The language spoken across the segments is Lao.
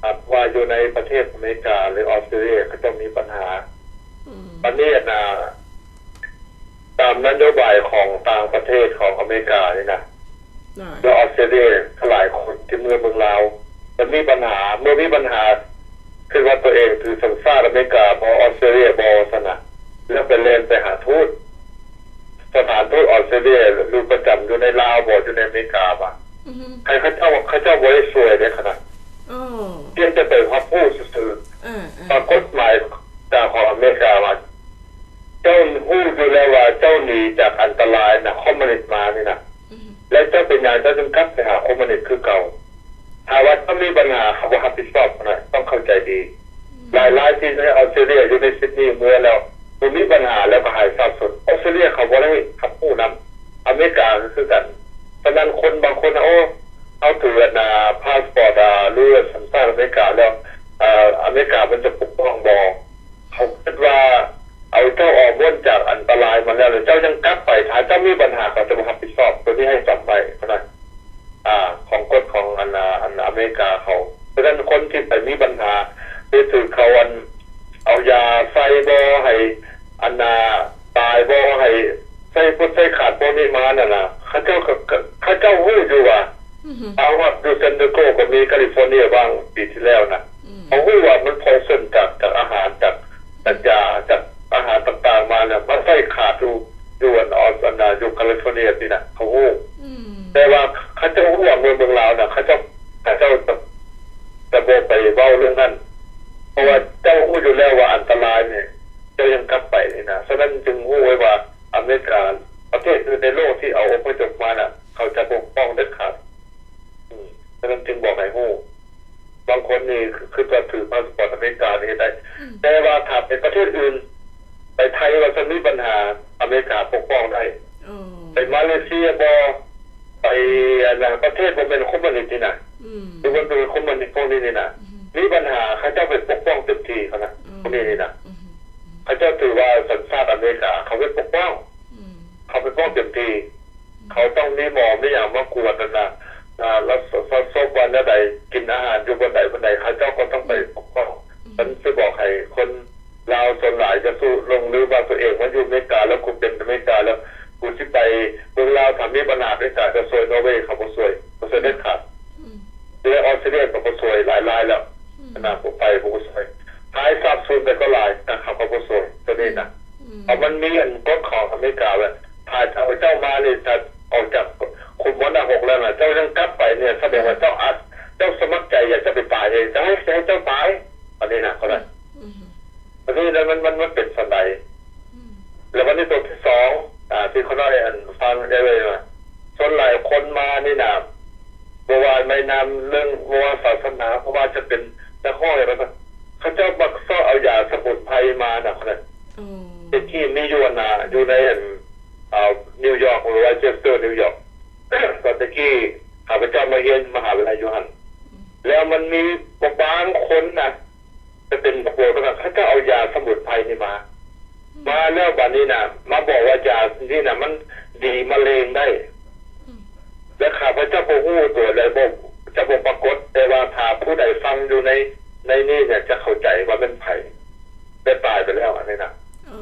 ອ່າ ເພາະວ່າຢູ່ໃນປະເທດອາເມລິກາ ຫຼື ອອສເຕຣເລັຽ ເຂົາເຈົ້າມີບັນຫາ. ອືມ ບັດນີ້ ອັນນ່າ ຕາມນະໂຍບາຍຂອງຕ່າງປະເທດຂອງອາເມລິການີ້ນະ ໂດຍ ແລະ ອອສເຕຣເລັຽຫຼາຍຄົນທີ່ເມືອເມືອງລາວ ແລ້ວມີບັນຫາ ເມື່ອມີບັນຫາ ຄິດວ່າຕົວເອງຖືສັນຊາດອາເມລິກາບໍ່ ອອສເຕຣເລັຽບໍ່ຊັ້ນນະ ແລ້ວໄປແລ່ນໄປຫາທູດ ສະຖານທູດອອສເຕຣເລັຽ ຫຼື ປະຈຳຢູ່ໃນລາວບໍ່ ຢູ່ໃນອາເມລິກາວ່າ ອືຮຶ ໃຫ້ເຂົາເຈົ້າ ເຂົາເຈົ້າບໍ່ໄດ້ຊ່ວຍເດ້ຂະນະ ໂອ້ ພຽງແຕ່ໄປຮັບຮູ້ຊື່ໆ ເອີໆ ວ່າກົດໝາຍຈາກຂອງອາເມລິກາວ່າ ເຈົ້າຮູ້ຢູ່ແລ້ວວ່າເຈົ້າໜີຈາກອັນຕະລາຍນະ ຄອມມູນິດມານີ້ນະ ອືຮຶ ແລ້ວເຈົ້າເປັນຫຍັງເຈົ້າຈຶ່ງກັບໄປຫາຄອມມູນິດຄືເກົ່າ? ຖ້າວ່າເຈົ້າມີບັນຫາ ເຂົາບໍ່ຮັບຜິດຊອບນະ ຕ້ອງເຂົ້າໃຈດີ. ອືມ ຫຼາຍໆທີ່ໃນອອສເຕຣເລັຽ ຢູ່ໃນຊິດນີ ເມືອແລ້ວ ບໍ່ມີບັນຫາ ແລ້ວກໍຫາຍສາບສູນ. ອອສເຕຣເລັຽເຂົາບໍ່ໄດ້ຮັບຮູ້ນຳ ອາເມລິກາກໍຄືກັນ. ສະນັ້ນຄົນບາງຄົນ ໂອ້ ເຮົາຖືອັນນ່າ ພາສປອດ ຫຼື ສັນຊາດອາເມລິກາແລ້ວ ອາເມລິກາມັນຈະປົກປ້ອງບໍ່? ເຂົາຄິດວ່າເອົາເຈົ້າອອກພົ້ນຈາກອັນຕະລາຍມາແລ້ວ ແລ້ວເຈົ້າຍັງກັບໄປ ຖ້າເຈົ້າມີບັນຫາ ເຂົາຈະບໍ່ຮັບຜິດຊອບ. ໂຕນີ້ໃຫ້ຈຳໄວ້ເທົ່ານັ້ນ ອາ ຂອງກົດຂອງອັນ ອາ ອັນອາເມລິກາເຂົາ. ສະນັ້ນຄົນທີ່ໄປມີບັນຫາ ຫຼືຖືກເຂົາອັນ ເອົາຢາໃສ່ບໍ່ໃຫ້ ອັນນ່າ ຕາຍບໍ່ໃຫ້ ໃສ່ພຸດໃສ່ຂາດພວກນີ້ມານັ້ນນະ ເຂົາເຈົ້າກໍ ເຂົາເຈົ້າຮູ້ຢູ່ວ່າ ອືຮຶ ເອົາຮອດຢູ່ San Diego ກໍມີ California ຫວ່າງປີທີ່ແລ້ວນະ ອືມ ເຂົາຮູ້ວ່າມັນ poison ຈາກ ຈາກອາຫານ ຈາກ ຈາກຢາ ຈາກອາຫານຕ່າງໆມານະ ມາໃສ່ຂາດຢູ່ ຢູ່ອັນ ອັນນ່າ ຢູ່ California ນີ້ນະ ເຂົາຮູ້ ອືມ ແຕ່ວ່າເຂົາເຈົ້າຮູ້ວ່າເມືອເມືອງລາວນະ ເຂົາເຈົ້າ ເຂົາເຈົ້າຈະ ຈະບໍ່ໄປເວົ້າເລື່ອງນັ້ນ ເພາະວ່າ ອືມ ເຈົ້າຮູ້ຢູ່ແລ້ວວ່າອັນຕະລາຍນີ້ ເຈົ້າຍັງກັບໄປນີ້ນະ. ສະນັ້ນຈຶ່ງຮູ້ໄວ້ວ່າອາເມລິກາ ປະເທດອື່ນໃນໂລກທີ່ເອົາອົບພະຍົບມານະ ເຂົາຈະປົກປ້ອງເດັດຂາດ. ອືມ ສະນັ້ນຈຶ່ງບອກໃຫ້ຮູ້ ບາງຄົນນີ້ຄິດວ່າຖືພາສປອດອາເມລິການີ້ເຮັດໄດ້ ອືມ ແຕ່ວ່າຖ້າໄປປະເທດອື່ນ ໄປໄທວ່າຊັ້ນ ມີບັນຫາ ອາເມລິກາປົກປ້ອງໄດ້. ໂອ້ ໄປມາເລເຊຍບໍ່ ໄປອັນນະ ປະເທດບໍ່ແມ່ນຄອມມູນິດນີ້ນະ ອືມ ຫຼືວ່າເປັນຄອມມູນິດພວກນີ້ນີ້ນະ ອືຮຶ ມີບັນຫາ ເຂົາເຈົ້າໄປປົກປ້ອງເຕັມທີ່ເຂົານະ ອືມ ພວກນີ້ນີ້ນະ ອືຮຶ ເຂົາເຈົ້າຖືວ່າສັນຊາດອາເມລິກາ ເຂົາໄປປົກປ້ອງ ອືມ ເຂົາໄປປ້ອງເຕັມທີ່ ອືມ ເຂົາຕ້ອງມີໝໍມີຫຍັງມາກວດຫັ້ນນະ ອາ ແລ້ວສະ ສະສົບວ່າແນວໃດ ກິນອາຫານຢູ່ບ່ອນໃດບ່ອນໃດ ເຂົາເຈົ້າກໍຕ້ອງໄປ ອືມ ປົກປ້ອງ. ອືມ ມັນຊິບອກໃຫ້ຄົນລາວສ່ວນຫຼາຍຈະສູ້ລົງລືມວ່າຕົວເອງມາຢູ່ອາເມລິກາແລ້ວ ກູເປັນອາເມລິກາແລ້ວ ກູຊິໄປເມືອງລາວ ຖ້າມີບັນຫາອາເມລິກາຈະຊ່ວຍ. ນໍເວເຂົາບໍ່ຊ່ວຍ ບໍ່ຊ່ວຍເດັດຂາດ. ອືມ ຢູ່ໃນອອສເຕຣເລັຽກໍບໍ່ຊ່ວຍ ຫຼາຍໆແລ້ວ ອືມ ນະ ບໍ່ໄປ ບໍ່ຊ່ວຍ ຫາຍສາບສູນໄປກໍຫຼາຍນະ ເຂົາກໍບໍ່ຊ່ວຍໂຕນີ້ນະ. ອືມ ເພາະມັນມີອັນກົດຂອງອາເມລິກາວ່າ ຖ້າເຈົ້າ ເຈົ້າມານີ້ ຖ້າອອກຈາກຂຸມມໍນະຫົກແລ້ວນະ ເຈົ້າຍັງກັບໄປນີ້ ສະແດງວ່າເຈົ້າອາດ ເຈົ້າສະໝັກໃຈຢາກຈະໄປຕາຍເອງ ຈະໃຫ້ ຈະໃຫ້ເຈົ້າຕາຍ ອັນນີ້ນະ ເຂົາວ່າ ອືມ ອັນນີ້ນະ ມັນ ມັນ ມັນເປັນສ່ຳໃດ? ອືມ ແລ້ວບັດນີ້ໂຕທີສອງ ອາ ທີ່ຂ້ານ້ອຍອັນຟັງໄດ້ເລີຍວ່າ ສ່ວນຫຼາຍຄົນມານີ້ນະ ບໍ່ວ່າແມ່ນນຳເລື່ອງ ບໍ່ວ່າສາສະໜາ ບໍ່ວ່າຈະເປັນນັກຮ້ອງຫຍັງກໍຕາມ ເຂົາເຈົ້າມັກຊອກເອົາຢາສະໝຸນໄພມານະ ເຂົານັ້ນ. ໂອ້ ແຕ່ກີ້ມີຢູ່ອັນນະ ຢູ່ໃນອັນ ອ່າ ນິວຢອກ ຫຼື Rochester ນິວຢອກ ຕອນແຕ່ກີ້ຂ້າພະເຈົ້າມາຮຽນມະຫາວິທະຍາໄລຢູ່ຫັ້ນ ອືມ ແລ້ວມັນມີບາງຄົນນະ ຈະເປັນພວກນັ້ນ ເຂົາເຈົ້າເອົາຢາສະໝຸນໄພນີ້ມາ ອືມ ມາແລ້ວບາດນີ້ນະ ມາບອກວ່າຢານີ້ນະ ມັນດີມະເຮັງໄດ້ ອືມ ແລະ ຂ້າພະເຈົ້າບໍ່ຮູ້ຕົວ ແລະ ບໍ່ ຈະບໍ່ປາກົດ ແຕ່ວ່າຖ້າຜູ້ໃດຟັງຢູ່ໃນ ໃນນີ້ນະ ຈະເຂົ້າໃຈວ່າແມ່ນໃຜ ແລະ ຕາຍໄປແລ້ວ ອັນນີ້ນະ ເອີ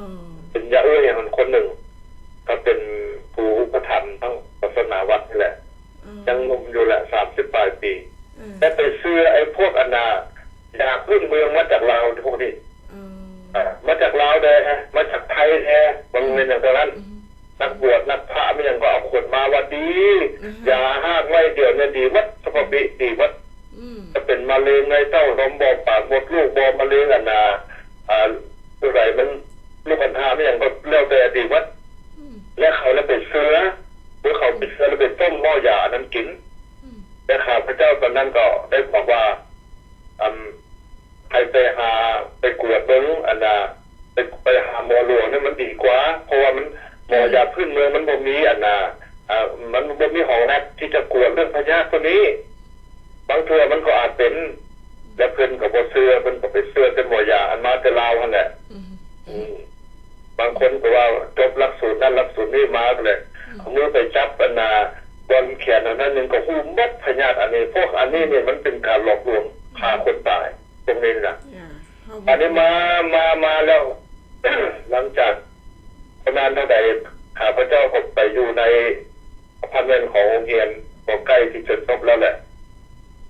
ເປັນຍາເອື້ອຍຫັ້ນຄົນໜຶ່ງ ກໍເປັນຜູ້ອຸປະຖຳທາງສາສະໜາວັດນີ້ແຫຼະ ເອີ ຍັງໜຸ່ມຢູ່ແຫຼະ ສາມສິບປາຍປີ ເອີ ແຕ່ໄປເຊື່ອໄອ້ພວກອັນນ່າ ຢາພື້ນເມືອງມາຈາກລາວພວກນີ້ ເອີ ເອີ ມາຈາກລາວແດ່ ມາຈາກໄທແດ່ ບໍ່ແມ່ນຫຍັງເທົ່ານັ້ນ ອືມ ນັກບວດນັກພະແມ່ນຫຍັງກໍເອົາຂວດມາວ່າດີ ອືມ ຢາຮາກໄມ້ດຽວນີ້ດີໝົດ ສະເພາະບິດີໝົດ ອືມ ຈະເປັນມະເຮັງໃນເຕົ້ານມບໍ່ ປາກມົດລູກບໍ່ ມະເຮັງອັນນ່າ ອ່າ ໂຕໃດມັນ ລູກອັນທາແມ່ນຫຍັງກໍແລ້ວແຕ່ດີໝົດ ອືມ ແລະ ເຂົາລະໄປເຊື່ອ ເມື່ອເຂົາໄປເຊື່ອລະໄປຕົ້ມໝໍຢາອັນນັ້ນກິນ ອືມ ແລະ ຂ້າພະເຈົ້າຕອນນັ້ນກໍໄດ້ບອກວ່າ ອາ ໃຫ້ໄປຫາ ໄປກວດເບິ່ງ ອັນນ່າ ໄປ ໄປຫາໝໍຫຼວງນີ້ມັນດີກວ່າ ເພາະວ່າມັນ ໝໍຢາພື້ນເມືອງມັນບໍ່ມີ ອັນນ່າ ອ່າ ມັນບໍ່ມີຫ້ອງແລັບທີ່ຈະກວດເລື່ອງພະຍາດໂຕນີ້ ບາງເທື່ອມັນກໍອາດເປັນ ແລະ ເພິ່ນກໍບໍ່ເຊື່ອ ເພິ່ນກໍໄປເຊື່ອແຕ່ໝໍຢາອັນມາແຕ່ລາວຫັ້ນແຫຼະ ອືມ ອືມ ບາງຄົນກໍວ່າຈົບຫຼັກສູດນັ້ນຫຼັກສູດນີ້ມາກໍເລີຍ ອືມ ເອົາມືໄປຈັບອັນນ່າ ບ່ອນແຂນອັນນັ້ນໜຶ່ງກໍຮູ້ໝົດພະຍາດອັນນີ້ ພວກອັນນີ້ນີ້ມັນເປັນການຫຼອກລວງ ອືມ ຂ້າຄົນຕາ ອັນນີ້ມາ ມາ ມາແລ້ວ ຫຼັງຈາກບໍ່ນານເທົ່າໃດ ຂ້າພະເຈົ້າກໍໄປຢູ່ໃນອາພາດເມັນຂອງໂຮງຮຽນ ກໍໃກ້ທີ່ຈະຈົບແລ້ວແຫຼະ.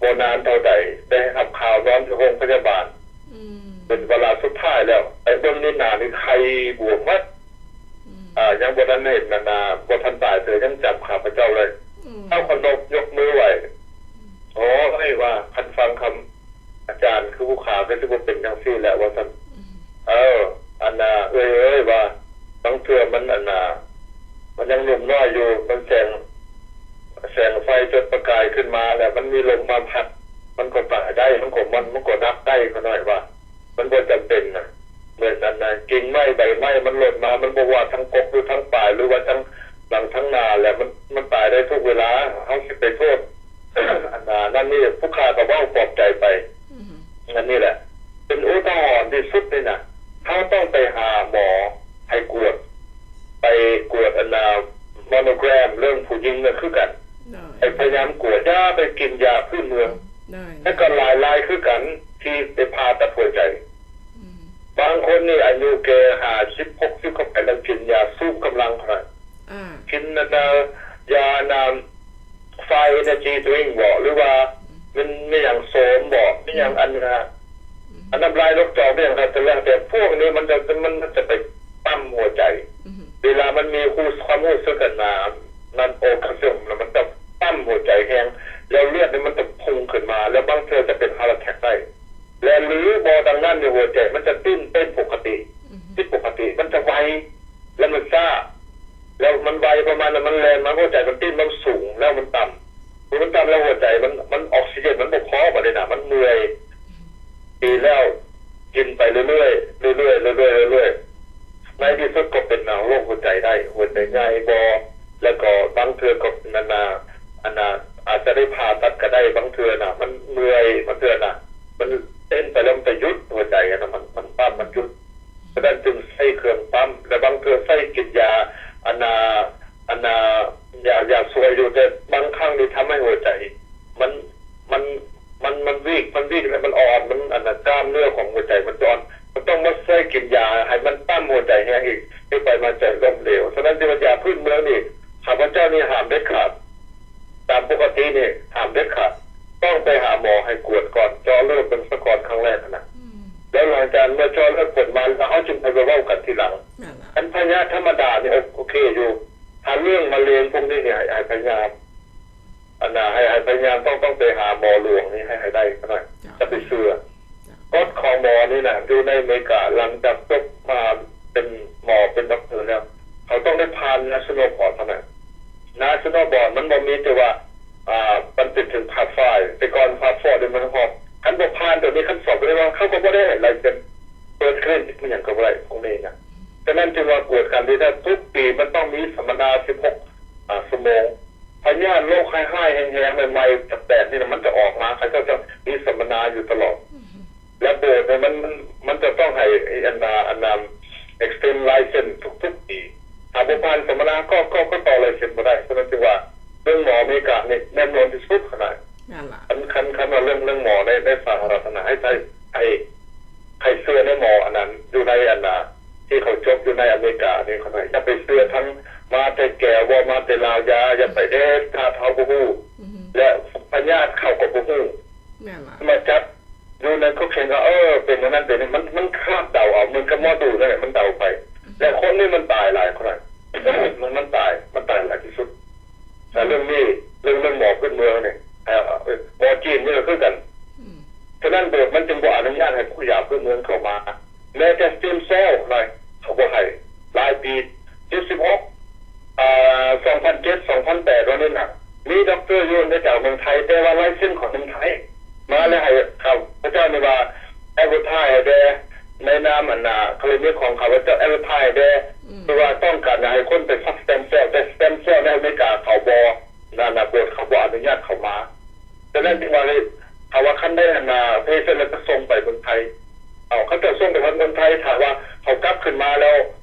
ບໍ່ນານເທົ່າໃດ ໄດ້ຮັບຂ່າວນອນຢູ່ໂຮງພະຍາບານ ອືມ ເປັນເວລາສຸດທ້າຍແລ້ວ ໄປເບິ່ງໃນໜ້ານີ້ໄຂ່ບວມໝົດ ອືມ ອ່າ ຍັງບໍ່ທັນເຫັນອັນນາ ບໍ່ທັນຕາຍເທື່ອ ຍັງຈຳຂ້າພະເຈົ້າໄດ້. ອືມ ເຈົ້າຂະນົບຍົກມືໄຫວ້ ອືມ ໂອ້ຍ ວ່າ ຄັນຟັງຄຳອາຈານຄືຜູ້ຂ້າ ກໍຊິບໍ່ເປັນຈັ່ງຊີ້ແຫຼະ ວ່າຊັ້ນ. ອືມ ເອີ ອັນນາ ເອີຍ ເອີຍ ວ່າ ບາງເທື່ອມັນ ອັນນາ ມັນຍັງໜຸ່ມນ້ອຍຢູ່ ມັນແສງ ແສງໄຟຈົດປະກາຍຂຶ້ນມາ ແລ້ວມັນມີລົມມາພັດ ມັນກໍຕາຍໄດ້ ມັນກໍ ມັນ ມັນກໍດັບໄດ້ ຂ້ານ້ອຍວ່າ ມັນບໍ່ຈຳເປັນນະ. ເໝືອນອັນນາ ກິ່ງໄມ້ໃບໄມ້ມັນຫຼົ່ນມາ ມັນບໍ່ວ່າທາງກົກ ຫຼື ທາງປາຍ ຫຼືວ່າທາງຫຼັງທາງໜ້າ ແລ້ວມັນ ມັນຕາຍໄດ້ທຸກເວລາ. ເຮົາຊິໄປໂທດ ອັນນາ ນັ້ນນີ້ ຜູ້ຂ້າກໍເວົ້າປອບໃຈໄປ. ອືຮຶ ອັນນີ້ແຫຼະ ເປັນອຸທາຫອນທີ່ສຸດເລີຍນະ. ເຮົາຕ້ອງໄປຫາໝໍໃຫ້ກວດ ໄປກວດອັນນາ mammogram ເລື່ອງຜູ້ຍິງນະຄືກັນ. ໂດຍ ໃຫ້ພະຍາຍາມກວດ ຢ່າໄປກິນຢາພື້ນເມືອງ. ໂດຍ ແລ້ວກໍຫຼາຍໆຄືກັນ ທີ່ໄປຜ່າຕັດຫົວໃຈ. ອືມ ບາງຄົນນີ້ອາຍຸແກ່ຫ້າສິບ ຫົກສິບເຂົ້າໄປ ແລ້ວກິນຢາສູບກຳລັງເທົ່ານັ້ນ. ອ່າ ກິນອັນນາ ຢາອັນນາ Five Energy Drink ບໍ ຫຼືວ່າ ອືມ ແມ່ນ ແມ່ນຫຍັງ ໂສມບໍ ແມ່ນຫຍັງ ອືມ ອັນນາ ອືມ ອັນນ້ຳລາຍນົກຈອກ ແມ່ນຫຍັງກໍແລ້ວແຕ່ ພວກນີ້ມັນຈະ ມັນ ມັນຈະໄປປ້ຳຫົວໃຈ. ອືຮຶ ເວລາມັນມີຮູ້ ຄວາມຮູ້ສຶກອັນນາ ນັ້ນ ໂອກາຊຽມ ແລ້ວມັນຈະປ້ຳຫົວໃຈແຮງ ແລ້ວເລືອດນີ້ມັນຈະພຸ່ງຂຶ້ນມາ ແລ້ວບາງເທື່ອຈະເປັນ heart attack ໄດ້ ແລະ ຫຼືບໍ່ດັ່ງນັ້ນນີ້ ຫົວໃຈມັນຈະຕື່ນເຕັ້ນປົກກະຕິ ອືຮຶ ຜິດປົກກະຕິ ມັນຈະໄວ ແລະ ມັນຊ້າ ແລ້ວມັນໄວປະມານນັ້ນ ມັນແລ່ນມາ ຫົວໃຈມັນເຕັ້ນ ມັນສູງ ແລ້ວມັນຕ່ຳ ເມື່ອມັນຕ່ຳແລ້ວ ຫົວໃຈມັນ ມັນ ອອກຊີເຈນມັນບໍ່ພໍ ບາດນີ້ນະ ມັນເມື່ອຍ. ອືມ ດີແລ້ວ ກິນໄປເລື້ອຍໆ ເລື້ອຍໆ ເລື້ອຍໆ ເລື້ອຍໆ ໃນທີ່ສຸດກໍເປັນໂລກຫົວໃຈໄດ້ ຫົວໃຈໃຫຍ່ບໍ ແລ້ວກໍບາງເທື່ອກໍອັນນາ ອັນນາ ອາດຈະໄດ້ຜ່າຕັດກໍໄດ້ ບາງເທື່ອນະ ມັນເມື່ອຍ ບາງເທື່ອນະ ມັນເຕັ້ນໄປແລ້ວມັນຈະຢຸດ ຫົວໃຈຫັ້ນນະ ມັນ ມັນປ້ຳ ມັນຢຸດ. ສະນັ້ນຈຶ່ງໃຊ້ເຄື່ອງປ້ຳ ແລະ ບາງເທື່ອໃຊ້ກິນຢາ ອັນນາ ອັນນາ ຢາ ຢາຊ່ວຍຢູ່ ແຕ່ບາງຄັ້ງນີ້ທຳໃຫ້ຫົວໃຈ ມັນ ມັນ ມັນ ມັນວີກ ມັນວີກ ແລະ ມັນອ່ອນ ມັນ ອັນນາ ກ້າມເນື້ອຂອງຫົວໃຈມັນຈະອ່ອນ ມັນຕ້ອງມາໃຊ້ກິນຢາໃຫ້ມັນປ້ຳຫົວໃຈແຮງອີກ ເຮັດໃຫ້ຫົວໃຈລົ້ມເຫຼວ. ສະນັ້ນຈຶ່ງວ່າຢາພື້ນເມືອງນີ້ ຂ້າພະເຈົ້ານີ້ຫ້າມເດັດຂາດ. ຕາມປົກກະຕິນີ້ຫ້າມເດັດຂາດ ຕ້ອງໄປຫາໝໍໃຫ້ກວດກ່ອນ ເຈາະເລືອດເບິ່ງສາກ່ອນຄັ້ງແລກຫັ້ນນະ. ອືມ ແລ້ວຫຼັງຈາກເມື່ອເຈາະເລືອດຜົນມາແລ້ວ ເຮົາຈຶ່ງຄ່ອຍມາເວົ້າກັນທີຫຼັງ. ນັ້ນລະ ອັນພະຍາດທຳມະດານີ້ ໂອ ໂອເຄຢູ່ ຖ້າເລື່ອງມະເຮັງພວກນີ້ນີ້ ໃຫ້ ໃຫ້ພະຍາຍາມ ອັນນາ ໃຫ້ ໃຫ້ພະຍາຍາມ ຕ້ອງ ຕ້ອງໄປຫາໝໍຫຼວງນີ້ໃຫ້ ໃຫ້ໄດ້ ເທົ່ານັ້ນ ເຈົ້າ ຢ່າໄປເຊື່ອ. ເຈົ້າ ກົດຂອງໝໍນີ້ນະ ຢູ່ໃນອາເມລິກາ ຫຼັງຈາກຈົບມາເປັນໝໍ ເປັນດັອກເຕີແລ້ວ ເຂົາຕ້ອງໄດ້ຜ່ານ National Board ເທົ່ານັ້ນ. National Board ມັນບໍ່ມີແຕ່ວ່າ ອ່າ ມັນເປັນເຖິງ Part Five ແຕ່ກ່ອນ Part Four ເດ ມັນຮອດ ຄັນບໍ່ຜ່ານໂຕນີ້ ຄັນສອບບໍ່ໄດ້ ເຂົາກໍບໍ່ໄດ້ໃຫ້ໄລເຊັນ ເປີດຄລີນິກ ອີ່ຫຍັງກໍບໍ່ໄດ້ ພວກນີ້ນະ. ສະນັ້ນຈຶ່ງວ່າກວດຄັນທີ່ຖ້າທຸກປີມັນຕ້ອງມີສຳມະນາສິບຫົກ ອ່າ ຊົ່ວໂມງ. ພະຍາດໂລກຮ້າຍໆ ແຮງໆ ໃໝ່ໆ ແປກໆ ນີ້ນະ ມັນຈະອອກມາ ເຂົາເຈົ້າຈະມີສຳມະນາຢູ່ຕະຫຼອດ. ອືຮຶ ແລະ ໂບດນີ້ມັນ ມັນ ມັນຈະຕ້ອງໃຫ້ ອັນນາ ອັນນາ extend license ທຸກໆປີ. ຖ້າບໍ່ຜ່ານສຳມະນາ ກໍ ກໍ ກໍຕໍ່ໄລເຊັນບໍ່ໄດ້. ສະນັ້ນຈຶ່ງວ່າເລື່ອງໝໍອາເມລິການີ້ແນ່ນອນທີ່ສຸດຂະໜາດ. ນັ້ນລະ ຄັນ ຄັນ ຄັນວ່າເລື່ອງ ເລື່ອງໝໍໃນ ໃນສະຫະລັດຫັ້ນນະ ໃຫ້ ໃຫ້ ໃຫ້ ໃຫ້ເຊື່ອໃນໝໍອັນນັ້ນ ຢູ່ໃນອັນນາ ທີ່ເຂົາຈົບຢູ່ໃນອາເມລິການີ້ ຂະໜາດ ຢ່າໄປເຊື່ອທັງມາແຕ່ແກວບໍ ມາແຕ່ລາວຢາ ຢ່າໄປເດັດຂາດ ເຮົາບໍ່ຮູ້. ອືຮຶ ແລະ ພະຍາດເຂົາກໍບໍ່ຮູ້. ແມ່ນລະ ມາຈັດຢູ່ໃນກົດເຂດກໍ ເອີ ເປັນອັນນັ້ນເປັນນີ້ ມັນ ມັນຄາດເດົາເອົາ ເໝືອນກັບໝໍດູນັ້ນແຫຼະ ມັນເດົາໄປ. ອືຮຶ ແລະ ຄົນນີ້ມັນຕາຍຫຼາຍ ເທົ່ານັ້ນ ມັນ ມັນຕາຍ ມັນຕາຍຫຼາຍທີ່ສຸດ. ອືມ ແຕ່ເລື່ອງນີ້ ເລື່ອງ ເລື່ອງໝໍພື້ນເມືອງນີ້ ເອີ ໝໍຈີນນີ້ກໍຄືກັນ. ອືມ ສະນັ້ນໂບດມັນຈຶ່ງບໍ່ອະນຸຍາດໃຫ້ຜູ້ຢາພື້ນເມືອງເຂົ້າມາ. ແມ້ແຕ່ stem cell ໜ້ອຍ ເຂົາບໍ່ໃຫ້. ຫຼາຍປີ ເຈັດສິບຫົກ ອ່າ ສອງພັນເຈັດ ສອງພັນແປດ ວ່ານີ້ນະ ມີດັອກເຕີຢູ່ໃນຈາກເມືອງໄທ ແຕ່ວ່າໄລເຊັນຂອງເມືອງໄທມາ ອືມ ແລ້ວໃຫ້ຂ້າພະເຈົ້ານີ້ວ່າ advertise ໃຫ້ແດ່ ໃນນາມອັນນາ ຄະລິນິກຂອງຂ້າພະເຈົ້າ advertise ໃຫ້ແດ່ ອືມ ຄືວ່າຕ້ອງການໃຫ້ຄົນໄປສັກ stem cell ແຕ່ stem cell ໃນອາເມລິກາເຂົາບໍ່ ນັ້ນນະ ໂບດເຂົາບໍ່ອະນຸຍາດເຂົ້າມາ. ສະນັ້ນຈຶ່ງວ່າ ເຮົາວ່າຄັນໄດ້ອັນນາ patient ແລ້ວກໍສົ່ງໄປເມືອງໄທ. ເອົາ ເຂົາເຈົ້າສົ່ງໄປຮອດເມືອງໄທ ຖ້າວ່າເຂົາກັບຂຶ້ນມາແລ້ວ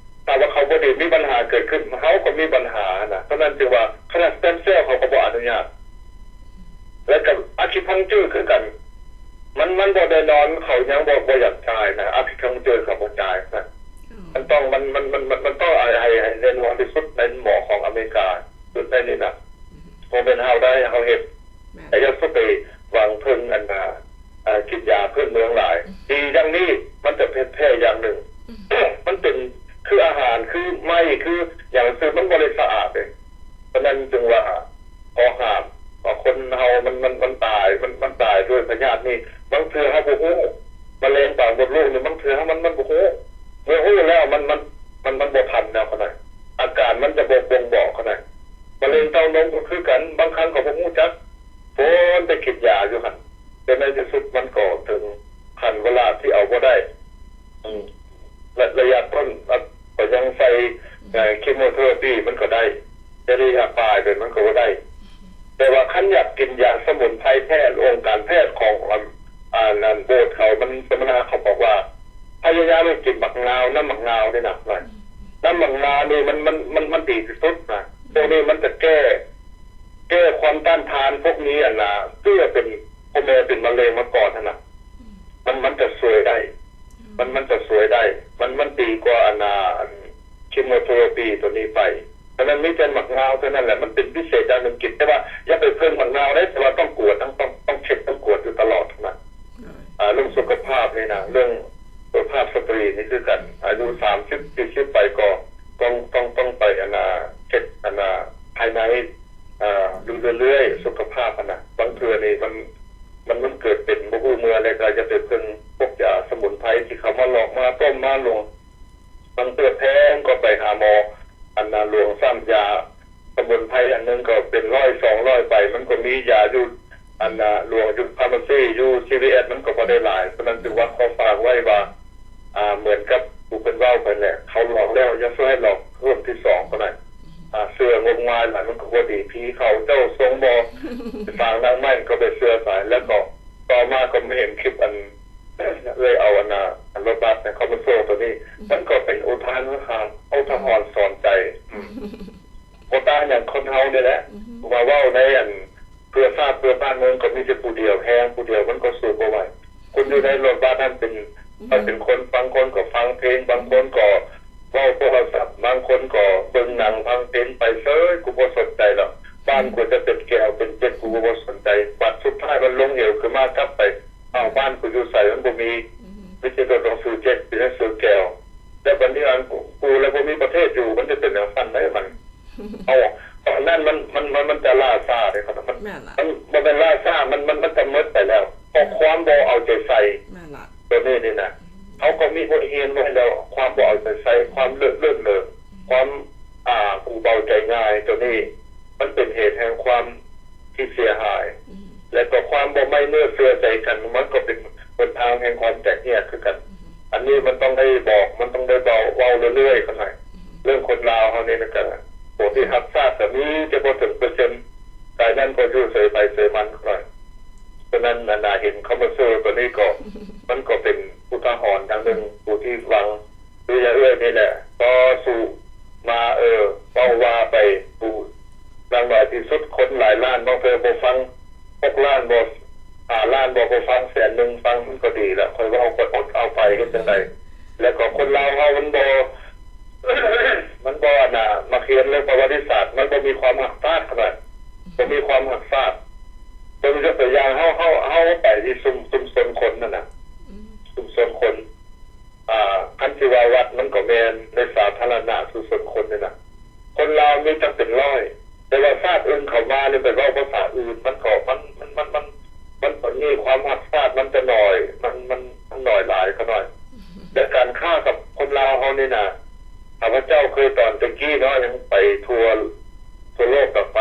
ຖ້າວ່າເຂົາບໍ່ດີ ມີບັນຫາເກີດຂຶ້ນ ເຮົາກໍມີບັນຫານະ. ສະນັ້ນຈຶ່ງວ່າ ຂະໜາດ stem cell ເຂົາກໍບໍ່ອະນຸຍາດ. ແລ້ວກໍ acupuncture ຄືກັນ ມັນ ມັນບໍ່ ແນ່ນອນເຂົາຍັງບໍ່ ບໍ່ຢາກຈ່າຍນະ ອາທິກຳເຈີເຂົາບໍ່ຈ່າຍນະ. ມັນຕ້ອງ ມັນ ມັນ ມັນ ມັນ ມັນຕ້ອງໃຫ້ ໃຫ້ ໃຫ້ແນ່ນອນທີ່ສຸດໃນໝໍຂອງອາເມລິກາ ໃນນີ້ນະ ບໍ່ແມ່ນເຮົາໄດ້ ເຮົາເຮັດ ແຕ່ຢ່າສູ່ໄປຫວັງເພິ່ງອັນນ່າ ເອີ ກິນຢາພື້ນເມືອງຫຼາຍ. ດີຢ່າງນີ້ ມັນຈະແພ- ແພ້ຢ່າງໜຶ່ງ. ມັນເປັນຄືອາຫານ ຄືໄມ້ ຄືຫຍັງຊື່ ມັນບໍ່ໄດ້ສະອາດເດ້. ສະນັ້ນຈຶ່ງວ່າ ຂໍຫ້າມ ວ່າຄົນເຮົາມັນ ມັນ ມັນຕາຍ ມັນ ມັນຕາຍດ້ວຍພະຍາດນີ້. ບາງເທື່ອເຮົາບໍ່ຮູ້ ມະເຮັງປາກມົດລູກນີ້ ບາງເທື່ອເຮົາມັນ ມັນບໍ່ຮູ້. ເມື່ອຮູ້ແລ້ວ ມັນ ມັນ ມັນ ມັນບໍ່ທັນແລ້ວຂະໜ້ອຍ ອາການມັນຈະບໍ່ບົ່ງບອກຂະໜ້ອຍ. ມະເຮັງເຕົ້ານົມກໍຄືກັນ ບາງຄັ້ງກໍບໍ່ຮູ້ຈັກ ໂພນໄປກິນຢາຢູ່ຫັ້ນ ແຕ່ໃນທີ່ສຸດມັນກໍເຖິງຂັ້ນເວລາທີ່ເອົາບໍ່ໄດ້. ອືມ ລະ ໄລຍະຕົ້ນ ລະ ກໍຍັງໃສ່ ເອີ chemotherapy ມັນກໍໄດ້ ແຕ່ໄລຍະປາຍໄປມັນກໍບໍ່ໄດ້. ແຕ່ວ່າຄັນຢາກກິນຢາສະໝຸນໄພແທ້ ອົງການແພດຂອງ ອັນ ອັນ ອັນໂບດເຂົາ ມັນສຳມະນາເຂົາບອກວ່າ ພະຍາຍາມໃຫ້ກິນໝາກນາວ ນ້ຳໝາກນາວນີ້ນະ ອືມ ນ້ຳໝາກນາວນີ້ມັນ ມັນ ມັນ ມັນດີທີ່ສຸດນະ. ພວກນີ້ມັນຈະແກ້ ແກ້ຄວາມຕ້ານທານພວກນີ້ ອັນນ່າ ເພື່ອເປັນ ພໍ່ແມ່ເປັນມະເຮັງມາກ່ອນຫັ້ນນະ ອືມ ມັນ ມັນຈະຊ່ວຍໄດ້ ອືມ ມັນ ມັນຈະຊ່ວຍໄດ້ ມັນ ມັນດີກວ່າ ອັນນ່າ chemotherapy ຕົວນີ້ໄປ. ສະນັ້ນມີແຕ່ໝາກນາວເທົ່ານັ້ນແຫຼະ ມັນເປັນພິເສດຢ່າງໜຶ່ງກິນ ແຕ່ວ່າຢ່າໄປເພິ່ງໝາກນາວເດ້ ແຕ່ວ່າຕ້ອງກວດ ຕ້ອງ ຕ້ອງ ຕ້ອງເຊັກ ຕ້ອງກວດຢູ່ຕະຫຼອດນະ. ອາ ເລື່ອງສຸຂະພາບນີ້ນະ ເລື່ອງສຸຂະພາບສະຕຣີນີ້ຄືກັນ ອາຍຸສາມສິບ ສີ່ສິບໄປກໍຕ້ອງ ຕ້ອງ ຕ້ອງໄປ ອັນນ່າ ເຊັກ ອັນນ່າ ພາຍໃນ ອາ ຢູ່ເລື້ອຍໆ ສຸຂະພາບຫັ້ນນະ. ບາງເທື່ອນີ້ມັນ ມັນ ມັນເກີດເປັນບໍ່ຮູ້ເມື່ອ ແລ້ວກໍຢ່າໄປເພິ່ງພວກຢາສະໝຸນໄພທີ່ເຂົາມາຫຼອກ ມາຕົ້ມ ມາລວງ. ບາງເທື່ອແພງກໍໄປຫາໝໍ ອັນນ່າ ຫຼວງຊ້ຳ ຢາສະໝຸນໄພອັນໜຶ່ງກໍເປັນຮ້ອຍ ສອງຮ້ອຍ ໄປ ມັນກໍມີຢາຢູ່ ອັນນ່າ ຫຼວງຢູ່ pharmacy ຢູ່ CVS ມັນກໍບໍ່ໄດ້ຫຼາຍ. ສະນັ້ນຈຶ່ງວ່າຂໍຝາກໄວ້ວ່າ ອ່າ ເໝືອນກັບຜູ້ເພິ່ນເວົ້າໄປແຫຼະ ເຂົາຫຼອກແລ້ວ ຢ່າຊ່ວຍໃຫ້ຫຼອກເພີ່ມທີສອງກໍໄດ້. ອ່າ ເຊື່ອງົມງາຍຫຼາຍມັນກໍບໍ່ດີ ຜີເຂົ້າ ເຈົ້າຊົງບໍ່ ຝາກນາງໄມ້ກໍໄປເຊື່ອຫຼາຍ. ແລ້ວກໍຕໍ່ມາກໍມາເຫັນຄລິບອັນ ເອື້ອຍເອົາອັນນ່າ ລົດບັສເຂົ້າມາໂຊຕົວນີ້ ມັນກໍເປັນອຸທາຫອນ ອຸທາຫອນສອນໃຈ. ອືມ ບໍ່ຕ່າງຫຍັງຄົນເຮົານີ້ແຫຼະ ວ່າເວົ້າໃນອັນ ເພື່ອຊາດເພື່ອບ້ານເມືອງກໍມີແຕ່ຜູ້ດຽວ ແຮງຜູ້ດຽວມັນກໍສູ້ບໍ່ໄຫວ. ຄົນຢູ່ໃນລົດບັສຫັ້ນເປັນ ເປັນຄົນ ບາງຄົນກໍຟັງເພງ ບາງຄົນກໍເວົ້າໂທລະສັບ ບາງຄົນກໍເບິ່ງໜັງຟັງເພງໄປເສີຍ ກູບໍ່ສົນໃຈດອກ. ບ້ານກູຈະເປັນແກວເປັນເຈັດ ກູກໍບໍ່ສົນໃຈ. ບັດສຸດທ້າຍມັນລົງເຫວຂຶ້ນມາກັບໄປ ອ້າວ ບ້ານກູຢູ່ໃສ? ມັນບໍ່ມີ ມີແຕ່ໂຕໜັງສືເຈັດ ມີແຕ່ໜັງສືແກວ. ແລ້ວບັດນີ້ອັນ ກູລະບໍ່ມີປະເທດຢູ່ ມັນຈະເປັນຈັ່ງຊັ້ນໄດ໋ມັນ. ເອົາ ຕອນນັ້ນມັນ ມັນ ມັນ ມັນຈະລ່າຊ້າເດ້ ມັນ ມັນ ແມ່ນລະ ມັນບໍ່ແມ່ນລ່າຊ້າ ມັນ ມັນ ມັນຈະໝົດໄປແລ້ວ ເພາະຄວາມບໍ່ເອົາໃຈໃສ່. ແມ່ນລະ ໂຕນີ້ນີ້ນະ ເຮົາກໍມີບົດຮຽນໄວ້ແລ້ວ ຄວາມບໍ່ເອົາໃຈໃສ່ ຄວາມເລີດເລີນເລີງ ຄວາມ ອ່າ ຜູ້ເບົາໃຈງ່າຍ ໂຕນີ້ມັນເປັນເຫດແຫ່ງຄວາມ ທີ່ເສຍຫາຍ ອືມ ແລະກໍຄວາມບໍ່ໄວ້ເນື້ອເຊື່ອໃຈກັນ ມັນກໍເປັນຫົນທາງແຫ່ງຄວາມແຕກແຍກຄືກັນ. ອືມ ອັນນີ້ມັນຕ້ອງໄດ້ບອກ ມັນຕ້ອງໄດ້ເວົ້າ ເວົ້າເລື້ອຍໆ ຂ້ານ້ອຍ. ອືມ ເລື່ອງຄົນລາວເຮົານີ້ນະ ກໍພວກທີ່ຮັກຊາດກໍມີແຕ່ບໍ່ເຖິງເປີເຊັນ ກາຍນັ້ນກໍຢູ່ເສີຍໃຜເສີຍມັນຂ້ານ້ອຍ. ສະນັ້ນ ອັນນ່າ ເຫັນຄອມເມີເຊີຕົວນີ້ກໍ ມັນກໍເປັນອຸທາຫອນຢ່າງໜຶ່ງ ຜູ້ທີ່ຫວັງ ຄືຢ່າເອື້ອຍນີ້ແຫຼະ ຕໍ່ສູ້ມາ ເອີ ເວົ້າວ່າໄປ ຜູ້ ຢ່າງໜ້ອຍທີ່ສຸດຄົນຫຼາຍລ້ານ ບາງເທື່ອບໍ່ຟັງ ຫົກລ້ານບໍ່ ຫ້າລ້ານບໍ່ ບໍ່ຟັງ ແສນໜຶ່ງຟັງ ມັນກໍດີແລ້ວ. ຂ້ອຍເວົ້າ ຂ້ອຍອົດເອົາໄປ ເຮັດຈັ່ງໃດ? ແລ້ວກໍຄົນລາວເຮົາມັນບໍ່ ມັນບໍ່ ອັນນ່າ ມັກຮຽນເລື່ອງປະຫວັດຕິສາດ ມັນບໍ່ມີຄວາມຮັກຊາດຂະໜາດ ບໍ່ມີຄວາມຮັກຊາດ. ເບິ່ງຍົກຕົວຢ່າງ ເຮົາ ເຮົາ ເຮົາໄປທີ່ຊຸມ ຊຸມຊົນຄົນນັ້ນນະ ອືມ ຊຸມຊົນຄົນ ອ່າ ຄັນຊິວ່າວັດມັນກໍແມ່ນ ໃນສາທາລະນະຊຸມຊົນຄົນນີ້ນະ ຄົນລາວມີຕັ້ງເປັນຮ້ອຍ ແຕ່ວ່າຊາດອື່ນເຂົ້າມານີ້ໄປເວົ້າພາສາອື່ນ ມັນກໍ ມັນ ມັນ ມັນ ມັນ ມັນມີຄວາມຮັກຊາດ ມັນຈະໜ້ອຍ ມັນ ມັນ ມັນໜ້ອຍຫຼາຍຂະໜ້ອຍ. ແລະການຄ້າກັບຄົນລາວເຮົານີ້ນະ ຂ້າພະເຈົ້າເຄີຍຕອນແຕ່ກີ້ເນາະ ຍັງໄປທົ່ວ ທົ່ວໂລກກໍໄປ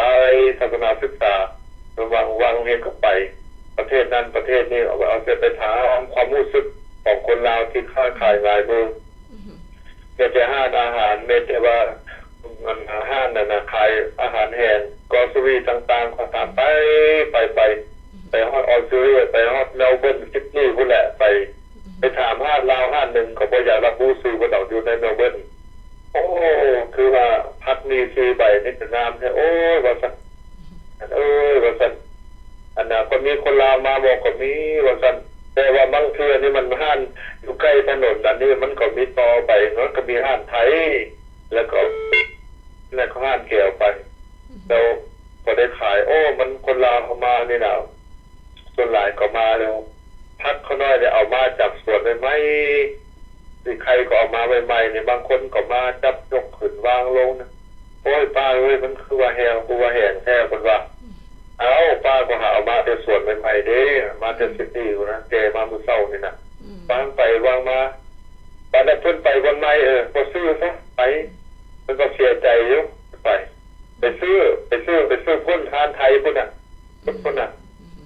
ທັດສະນະສຶກສາ ລະຫວ່າງ ລະຫວ່າງໂຮງຮຽນກໍໄປ ປະເທດນັ້ນປະເທດນີ້ ເອົາ ເອົາແຕ່ໄປຖາມຄວາມຮູ້ສຶກຂອງຄົນລາວທີ່ຄ້າຂາຍລາຍມື ອືຮຶ ແມ້ແຕ່ຮ້ານອາຫານ ແມ້ແຕ່ວ່າ ອັນ ຮ້ານນັ້ນນະ ຂາຍອາຫານແຫ້ງ ກຣອສເຊີຣີຕ່າງໆ ກໍຖາມໄປ ໄປ ໄປ ໄປຮອດອອສເຕຣເລຍ ໄປຮອດເມລເບີນ ຊິດນີພຸ້ນແຫຼະ ໄປ ໄປຖາມຮ້ານລາວຮ້ານໜຶ່ງ ກໍບໍ່ຢາກລະບຸຊື່ເພິ່ນດອກ ຢູ່ໃນເມລເບີນ. ໂອ້ ຄືວ່າຜັກໝີ່ສີ່ໃບນີ້ກໍງາມແທ້ ໂອ້ຍ ວ່າຊັ້ນ ເອີຍ ວ່າຊັ້ນ ອັນນ່າ ກໍມີຄົນລາວມາບໍ່ ກໍມີ ວ່າຊັ້ນ ແຕ່ວ່າມັນ ຄືອັນນີ້ມັນຮ້ານຢູ່ໃກ້ຖະໜົນ ອັນນີ້ມັນກໍມີຕໍ່ໄປ ມັນກໍມີຮ້ານໄທ ແລ້ວກໍ ແລ້ວກໍຮ້ານແກ້ວໄປ ແລ້ວກໍໄດ້ຂາຍ. ໂອ້ ມັນຄົນລາວເຮົາມານີ້ນະ ສ່ວນຫຼາຍກໍມາແລ້ວ ຜັກຂ້ານ້ອຍໄດ້ເອົາມາຈາກສວນໃໝ່ໆ ຊິໄຂ່ກໍເອົາມາໃໝ່ໆນີ້ ບາງຄົນກໍມາຈັບຍົກຂຶ້ນວາງລົງນະ. ໂອ້ຍ ປ້າເອີຍ ມັນຄືວ່າແຮງ ຄືວ່າແຮງແທ້ ເພິ່ນວ່າ. ເອົ້າ ປ້າກໍຫາເອົາມາແຕ່ສວນໃໝ່ໆເດ້ ມາແຕ່ຊິດນີພຸ້ນນະ ແກ່ມາມື້ເຊົ້ານີ້ນະ ວາງໄປວາງມາ. ບາດນັ້ນເພິ່ນໄປບ່ອນໃໝ່ ເອີ ບໍ່ຊື້ຊະ ໄປ ເພິ່ນກໍເສຍໃຈຢູ່ ໄປ ໄປຊື້ ໄປຊື້ ໄປຊື້ພຸ້ນ ຮ້ານໄທພຸ້ນນະ ພຸ້ນນະ.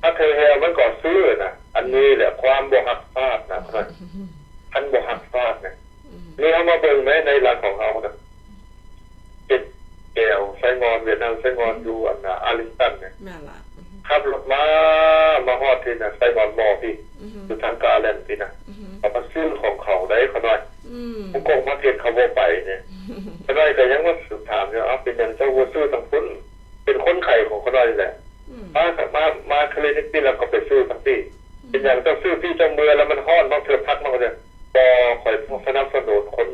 ຖ້າເທື່ອແຮງມັນກໍຊື້ນະ. ອັນນີ້ແຫຼະຄວາມບໍ່ຮັກຊາດນະ ຄັນບໍ່ຮັກຊາດນະ. ນີ້ເຮົາມາເບິ່ງໃນ ໃນຫຼັກຂອງເຮົານະ ເຈັດແກວ ໄຊງອນ ຫວຽດນາມ ໄຊງອນ ຢູ່ອັນນ່າ ອາລິງຕັນນີ້ ແມ່ນລະ ອືຮຶ ຂັບລົດມາ ມາຮອດທີ່ນະ ໄຊງອນມໍພີ້ ອືຮຶ ຢູ່ທາງກາແລັນພີ້ນະ ອືຮຶ ເຂົາມາຊື້ຂອງເຂົາໄດ້ ຂະນ້ອຍ ອືມ ຜູ້ກົງມາເກັດເຂົາບໍ່ໄປນີ້ ຂະນ້ອຍກໍຍັງມາຖາມຢູ່ ເອົ້າ ເປັນຫຍັງເຈົ້າບໍ່ຊື້ທາງພຸ້ນ? ເປັນຄົນຂາຍຂອງຂະນ້ອຍນີ້ແຫຼະ ອືມ ມາ ມາ ມາຄະລິນິກພີ້ ແລ້ວກໍໄປຊື້ທາງພີ້ ອືມ ເປັນຫຍັງເຈົ້າຊື້ພີ້ ເຈົ້າເມືອແລ້ວມັນຮ້ອນ ບາງເທື່ອພັກມັນກໍຈະ ບໍ່ ຂ້ອຍບໍ່ສະໜັບສະໜູນຄົນ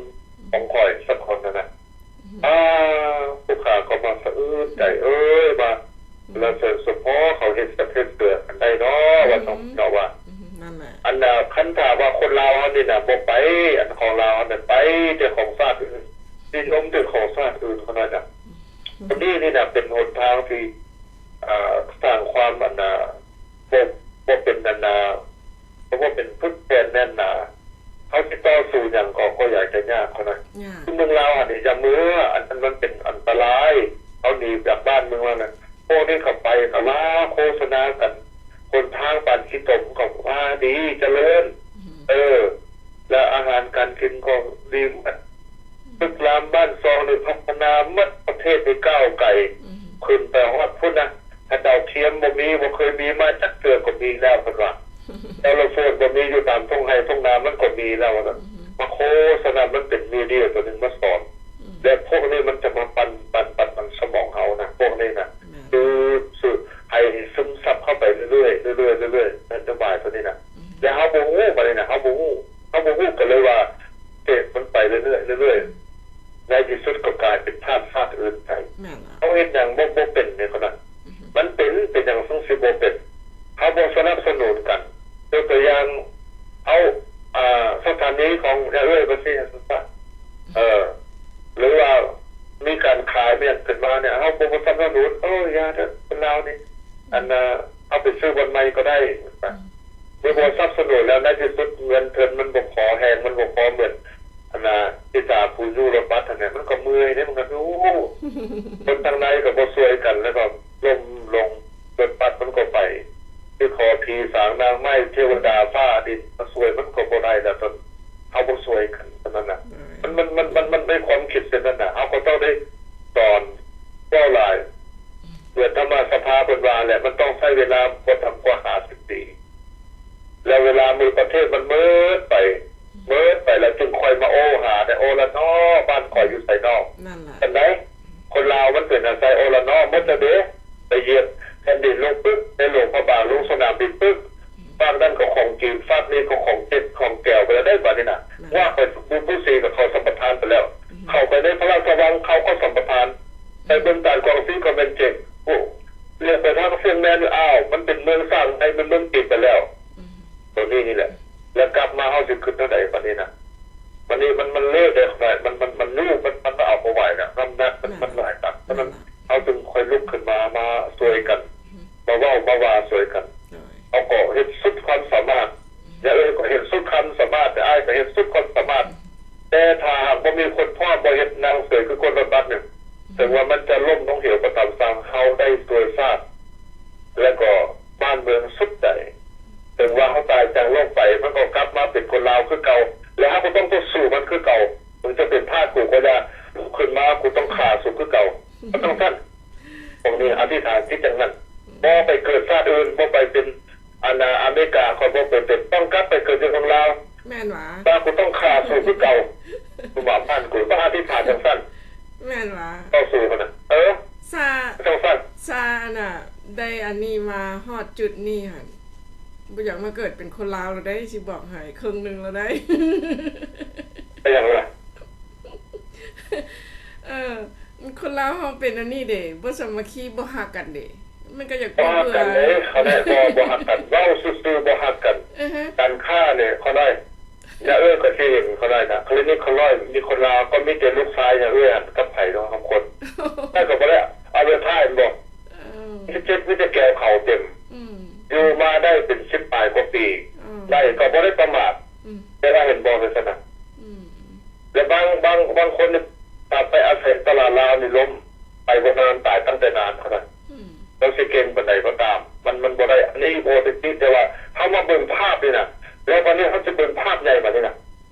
ຂອງຂ້ອຍສັກຄົນຫັ້ນນະ. ອືມ ອາ ຜູ້ຂ້າກໍມາສະອືດໃຈ ອືມ ເອີຍ ວ່າ ອືມ ລະເສີນສົມພໍເຂົາເຮັດສັບເຮັດເສືອກັນໄດ້ເນາະ ອືມ ວ່າຊັ້ນເນາະ ວ່າ ອືມ ນັ້ນແຫຼະ ອັນນ່າ ຄັນຖ້າວ່າຄົນລາວເຮົານີ້ນະ ບໍ່ໄປ ອັນຂອງລາວເຮົານັ້ນ ໄປແຕ່ຂອງຊາດອື່ນ ນິຍົມແຕ່ຂອງຊາດອື່ນເທົ່ານັ້ນນະ. ອືມ ອັນນີ້ນີ້ນະ ເປັນຫົນທາງທີ່ ອ່າ ສ້າງຄວາມ ອັນນ່າ ບໍ່ ບໍ່ເປັນ ອັນນ່າ ບໍ່ເປັນປຶກແຜ່ນແໜ້ນໜາ ເຮົາຊິຕໍ່ສູ້ຫຍັງກໍ ກໍຢາກຈະຍາກເທົ່ານັ້ນ. ຍາກ ຄືເມືອງລາວຫັ້ນນີ້ ຢ່າເມືອ ອັນນັ້ນມັນເປັນອັນຕະລາຍ ເຮົາໜີຈາກບ້ານເມືອງລາວນະ. ພວກນີ້ເຂົາໄປກໍມາໂຄສະນາກັນ ຫົນທາງປານຂີ້ຕົມກໍວ່າດີ ຈະເລີນ ອືມ ເອີ ແລະອາຫານການກິນກໍດີໝົດ ອືມ ຕຶກລາມບ້ານຊ່ອງນີ້ພັດທະນາໝົດ ປະເທດນີ້ກ້າວໄກ ອືມ ຂຶ້ນໄປຮອດພຸ້ນນະ ແຕ່ດາວທຽມບໍ່ມີ ບໍ່ເຄີຍມີມາຈັກເທື່ອກໍມີແລ້ວເພິ່ນວ່າ ໂທລະໂຄງບໍ່ມີ ຢູ່ຕາມທົ່ງໄຮ່ທົ່ງນາມັນກໍມີແລ້ວວ່າຊັ້ນ ອືມ ມາໂຄສະນາ ມັນເປັນມີເດຍຕົວໜຶ່ງມາສອນ ອືມ ແລະພວກນີ້ມັນຈະມາປັ່ນ ປັ່ນ ປັ່ນ ປັ່ນສະໝອງເຮົານະ ພວກນີ້ນະ ແມ່ນ ຄື ຄືໃຫ້ຊຶມຊັບເຂົ້າໄປເລື້ອຍໆ ເລື້ອຍໆ ເລື້ອຍໆ ນະໂຍບາຍຕົວນີ້ນະ ອືມ ແລະເຮົາບໍ່ຮູ້ ບາດນີ້ນະ ເຮົາບໍ່ຮູ້ ເຮົາບໍ່ຮູ້ ກໍເລີຍວ່າເສບມັນໄປເລື້ອຍໆ ເລື້ອຍໆ ອືມ ໃນທີ່ສຸດກໍກາຍເປັນທາດຊາດອື່ນໄປ. ແມ່ນລະ ເຮົາເຮັດຫຍັງບໍ່ ບໍ່ເປັນເດ ຂະໜາດ ອືຮຶ ມັນເປັນ ເປັນຫຍັງເຮົາຊິບໍ່ເປັນ? ເຮົາບໍ່ສະໜັບສະໜູນກັນ ຍົກຕົວຢ່າງ ເອົາ ອ່າ ສະຖານີຂອງເອື້ອຍວ່າຊີ້ ເອີ ຫຼືວ່າມີການຂາຍແມ່ນຂຶ້ນມານີ້ ເຮົາບໍ່ ບໍ່ສະໜັບສະໜູນ ເອີ ຢ່າເດີ ຄົນລາວນີ້ ອັນນ່າ ເອົາໄປຊື້ບ່ອນໃໝ່ກໍໄດ້ ອືມ ເມື່ອບໍ່ສະໜັບສະໜູນແລ້ວ ໃນທີ່ສຸດເງິນທຶນມັນບໍ່ພໍ ແຮງມັນບໍ່ພໍ ເໝືອນອັນນ່າ ອີຕາຜູ້ຢູ່ລົດບັດຫັ້ນແຫຼະ ມັນກໍເມື່ອຍເດ້ ມັນກໍ ໂອ້ ຄົນທາງໃນກໍບໍ່ຊ່ວຍກັນ ແລ້ວກໍລົ້ມລົງ ລົດບັດມັນກໍໄປ ຊິຂໍຜີສາງນາງໄມ້ ເທວະດາຟ້າດິນມາຊ່ວຍ ມັນກໍບໍ່ໄດ້ແລ້ວ ເຮົາບໍ່ຊ່ວຍກັນ ເທົ່ານັ້ນນະ ໂດຍ ມັນ ມັນ ມັນ ມັນ ມັນມີຄວາມຄິດເຊັ່ນນັ້ນນະ ເຮົາກໍຕ້ອງໄດ້ສອນ ເວົ້າຫຼາຍ ເໝືອນທຳມະສະພາເພິ່ນວ່າແຫຼະ ມັນຕ້ອງໃຊ້ເວລາບໍ່ຕ່ຳກວ່າຫ້າສິບປີ ແລ້ວເວລາມື້ປະເທດມັນໝົດໄປ ໝົດໄປແລ້ວຈຶ່ງຄ່ອຍມາໂອ້ຫາແດ່ ໂອ້ລະນໍ ບ້ານຂ້ອຍຢູ່ໃສນໍ ນັ້ນລະ ອັນໃດ ຄົນລາວມັນເປັນອາໄສໂອ້ລະນໍ ໝົດແລ້ວເດ້ ໄປຢຽບແຜ່ນດິນລົງປຶກ ໃນຫຼວງພະບາງ ລົງສະໜາມບິນປຶກ ຟາກນັ້ນກໍຂອງຈີນ ຟາກນີ້ກໍຂອງເຈັດ ຂອງແກວໄປແລ້ວເດ້ ບາດນີ້ນະ ແມ່ນ ວ່າໄປບຸນພູສີກໍເຂົາສຳປະທານໄປແລ້ວ ອືມ ເຂົ້າໄປໃນພະລາຊະວັງ ເຂົາກໍສຳປະທານ ໄປເບິ່ງຕາດກວາງຊີກໍແມ່ນເຈັດ ໂອ້ ລຽກໄປທາງຊຽງແມນ ອ້າວ ມັນເປັນເມືອງສ້າງໃໝ່ ເປັນເມືອງຈີນໄປແລ້ວ ອືມ ຕົວນີ້ນີ້ແຫຼະ ແລ້ວກັບມາເຮົາຊິຄິດແນວໃດບາດນີ້ນະ ບາດນີ້ມັນ ມັນເລະແດ່ ມັນ ມັນ ມັນຢູ່ ມັນ ມັນເອົາບໍ່ໄຫວແລ້ວ ນ້ຳໜັກມັນ ມັນຫຼາຍຕັນ ສະນັ້ນ ເຮົາຈຶ່ງຄ່ອຍລຸກຂຶ້ນມາ ມາຊ່ວຍກັນ ມາເວົ້າມາວ່າຊ່ວຍກັນ ເຮົາກໍເຮັດສຸດຄວາມສາມາດ ແລະເອື້ອຍກໍເຮັດສຸດຄວາມສາມາດ ແລະອ້າຍກໍເຮັດສຸດຄວາມສາມາດ ແຕ່ຖ້າຫາກບໍ່ມີຄົນພ້ອມ ບໍ່ເຮັດ ນັ່ງເສີຍຄືຄົນລົດບັດນີ້ ເຖິງວ່າມັນຈະລົ້ມລົງເຫວກໍຕາມຊ່າງ ເຮົາໄດ້ຊ່ວຍຊາດ ແລະກໍບ້ານເມືອງສຸດໃຈ ເຖິງວ່າເຮົາຕາຍຈາກໂລກໄປ ມັນກໍກັບມາເປັນຄົນລາວຄືເກົ່າ ແລະເຮົາກໍຕ້ອງຕໍ່ສູ້ມັນຄືເກົ່າ ມຶງຈະເປັນພາກກູກໍຢ່າ ລຸກຂຶ້ນມາ ກູຕ້ອງຂ້າສູງຄືເກົ່າ ມັນຕ້ອງຊັ້ນ ພວກນີ້ອະທິຖານຈິດຈັ່ງນັ້ນ ບໍ່ໄປເກີດຊາດອື່ນ ບໍ່ໄປເປັນ ອັນນ່າ ອາເມລິກາ ຂ້ອຍບໍ່ໄປເປັນ ຕ້ອງກັບໄປເກີດຢູ່ເມືອງລາວ ແມ່ນຫວາ? ວ່າກູຕ້ອງຂ້າສູ້ຄືເກົ່າ ກູມາບ້ານກູ ຕ້ອງອະທິຖານຈັ່ງຊັ້ນ ແມ່ນຫວາ? ຕໍ່ສູ້ຫັ້ນນະ ເອີ ຊາ ຈັ່ງຊັ້ນ ຊາ ອັນນ່າ ໄດ້ອັນນີ້ມາຮອດຈຸດນີ້ຫັ້ນ ບໍ່ຢາກມາເກີດເປັນຄົນລາວແລ້ວໃດ໋ ຊິບອກໃຫ້ ເຄິ່ງໜຶ່ງແລ້ວໃດ໋. ເປັນຫຍັງລະ? ເອີ ຄົນລາວເຮົາເປັນແນວນີ້ເດ ບໍ່ສາມັກຄີ ບໍ່ຮັກກັນເດ ມັນກໍຢາກບໍ່ເບື່ອ. ບໍ່ຮັກກັນເດ ເຂົາໄດ້ ບໍ່ ບໍ່ຮັກກັນ ເວົ້າຊື່ໆ ບໍ່ຮັກກັນ. ການຄ້ານີ້ ເຂົາໄດ້ ຢ່າເອີຍ ກໍຊິເຫັນເຂົາໄດ້ນະ ຄະລິນິກເຂົາຮ້ອຍ ມີຄົນລາວ ກໍມີແຕ່ລູກຊາຍຢ່າເອີຍຫັ້ນກັບໃຜເນາະ ສອງຄົນ ແຕ່ກໍບໍ່ໄດ້ເອົາໄປຂາຍແມ່ນບໍ່? ເອີ ມີແຕ່ເກັບ ມີແຕ່ແກວເຂົາເຕັມ ຢູ່ມາໄດ້ເປັນສິບປາຍກວ່າປີ ໄດ້ກໍບໍ່ໄດ້ປະໝາດ ແຕ່ວ່າເຫັນບໍ່ ເປັນຊັ້ນນະ. ແລະ ບາງ ບາງ ບາງຄົນນີ້ ຖ້າໄປອາໄສຕະຫຼາດລາວນີ້ລົ້ມ ໄປບໍ່ນານ ຕາຍຕັ້ງແຕ່ນານເທົ່ານັ້ນ. ເຈົ້າຊິເກັ່ງປານໃດກໍຕາມ ມັນ ມັນບໍ່ໄດ້ ອັນນີ້ໂອເທນຕິກ ແຕ່ວ່າເຮົາມາເບິ່ງພາບນີ້ນະ ແລ້ວບາດນີ້ເຮົາຈະເບິ່ງພາບໃຫຍ່ບາດນີ້ນະ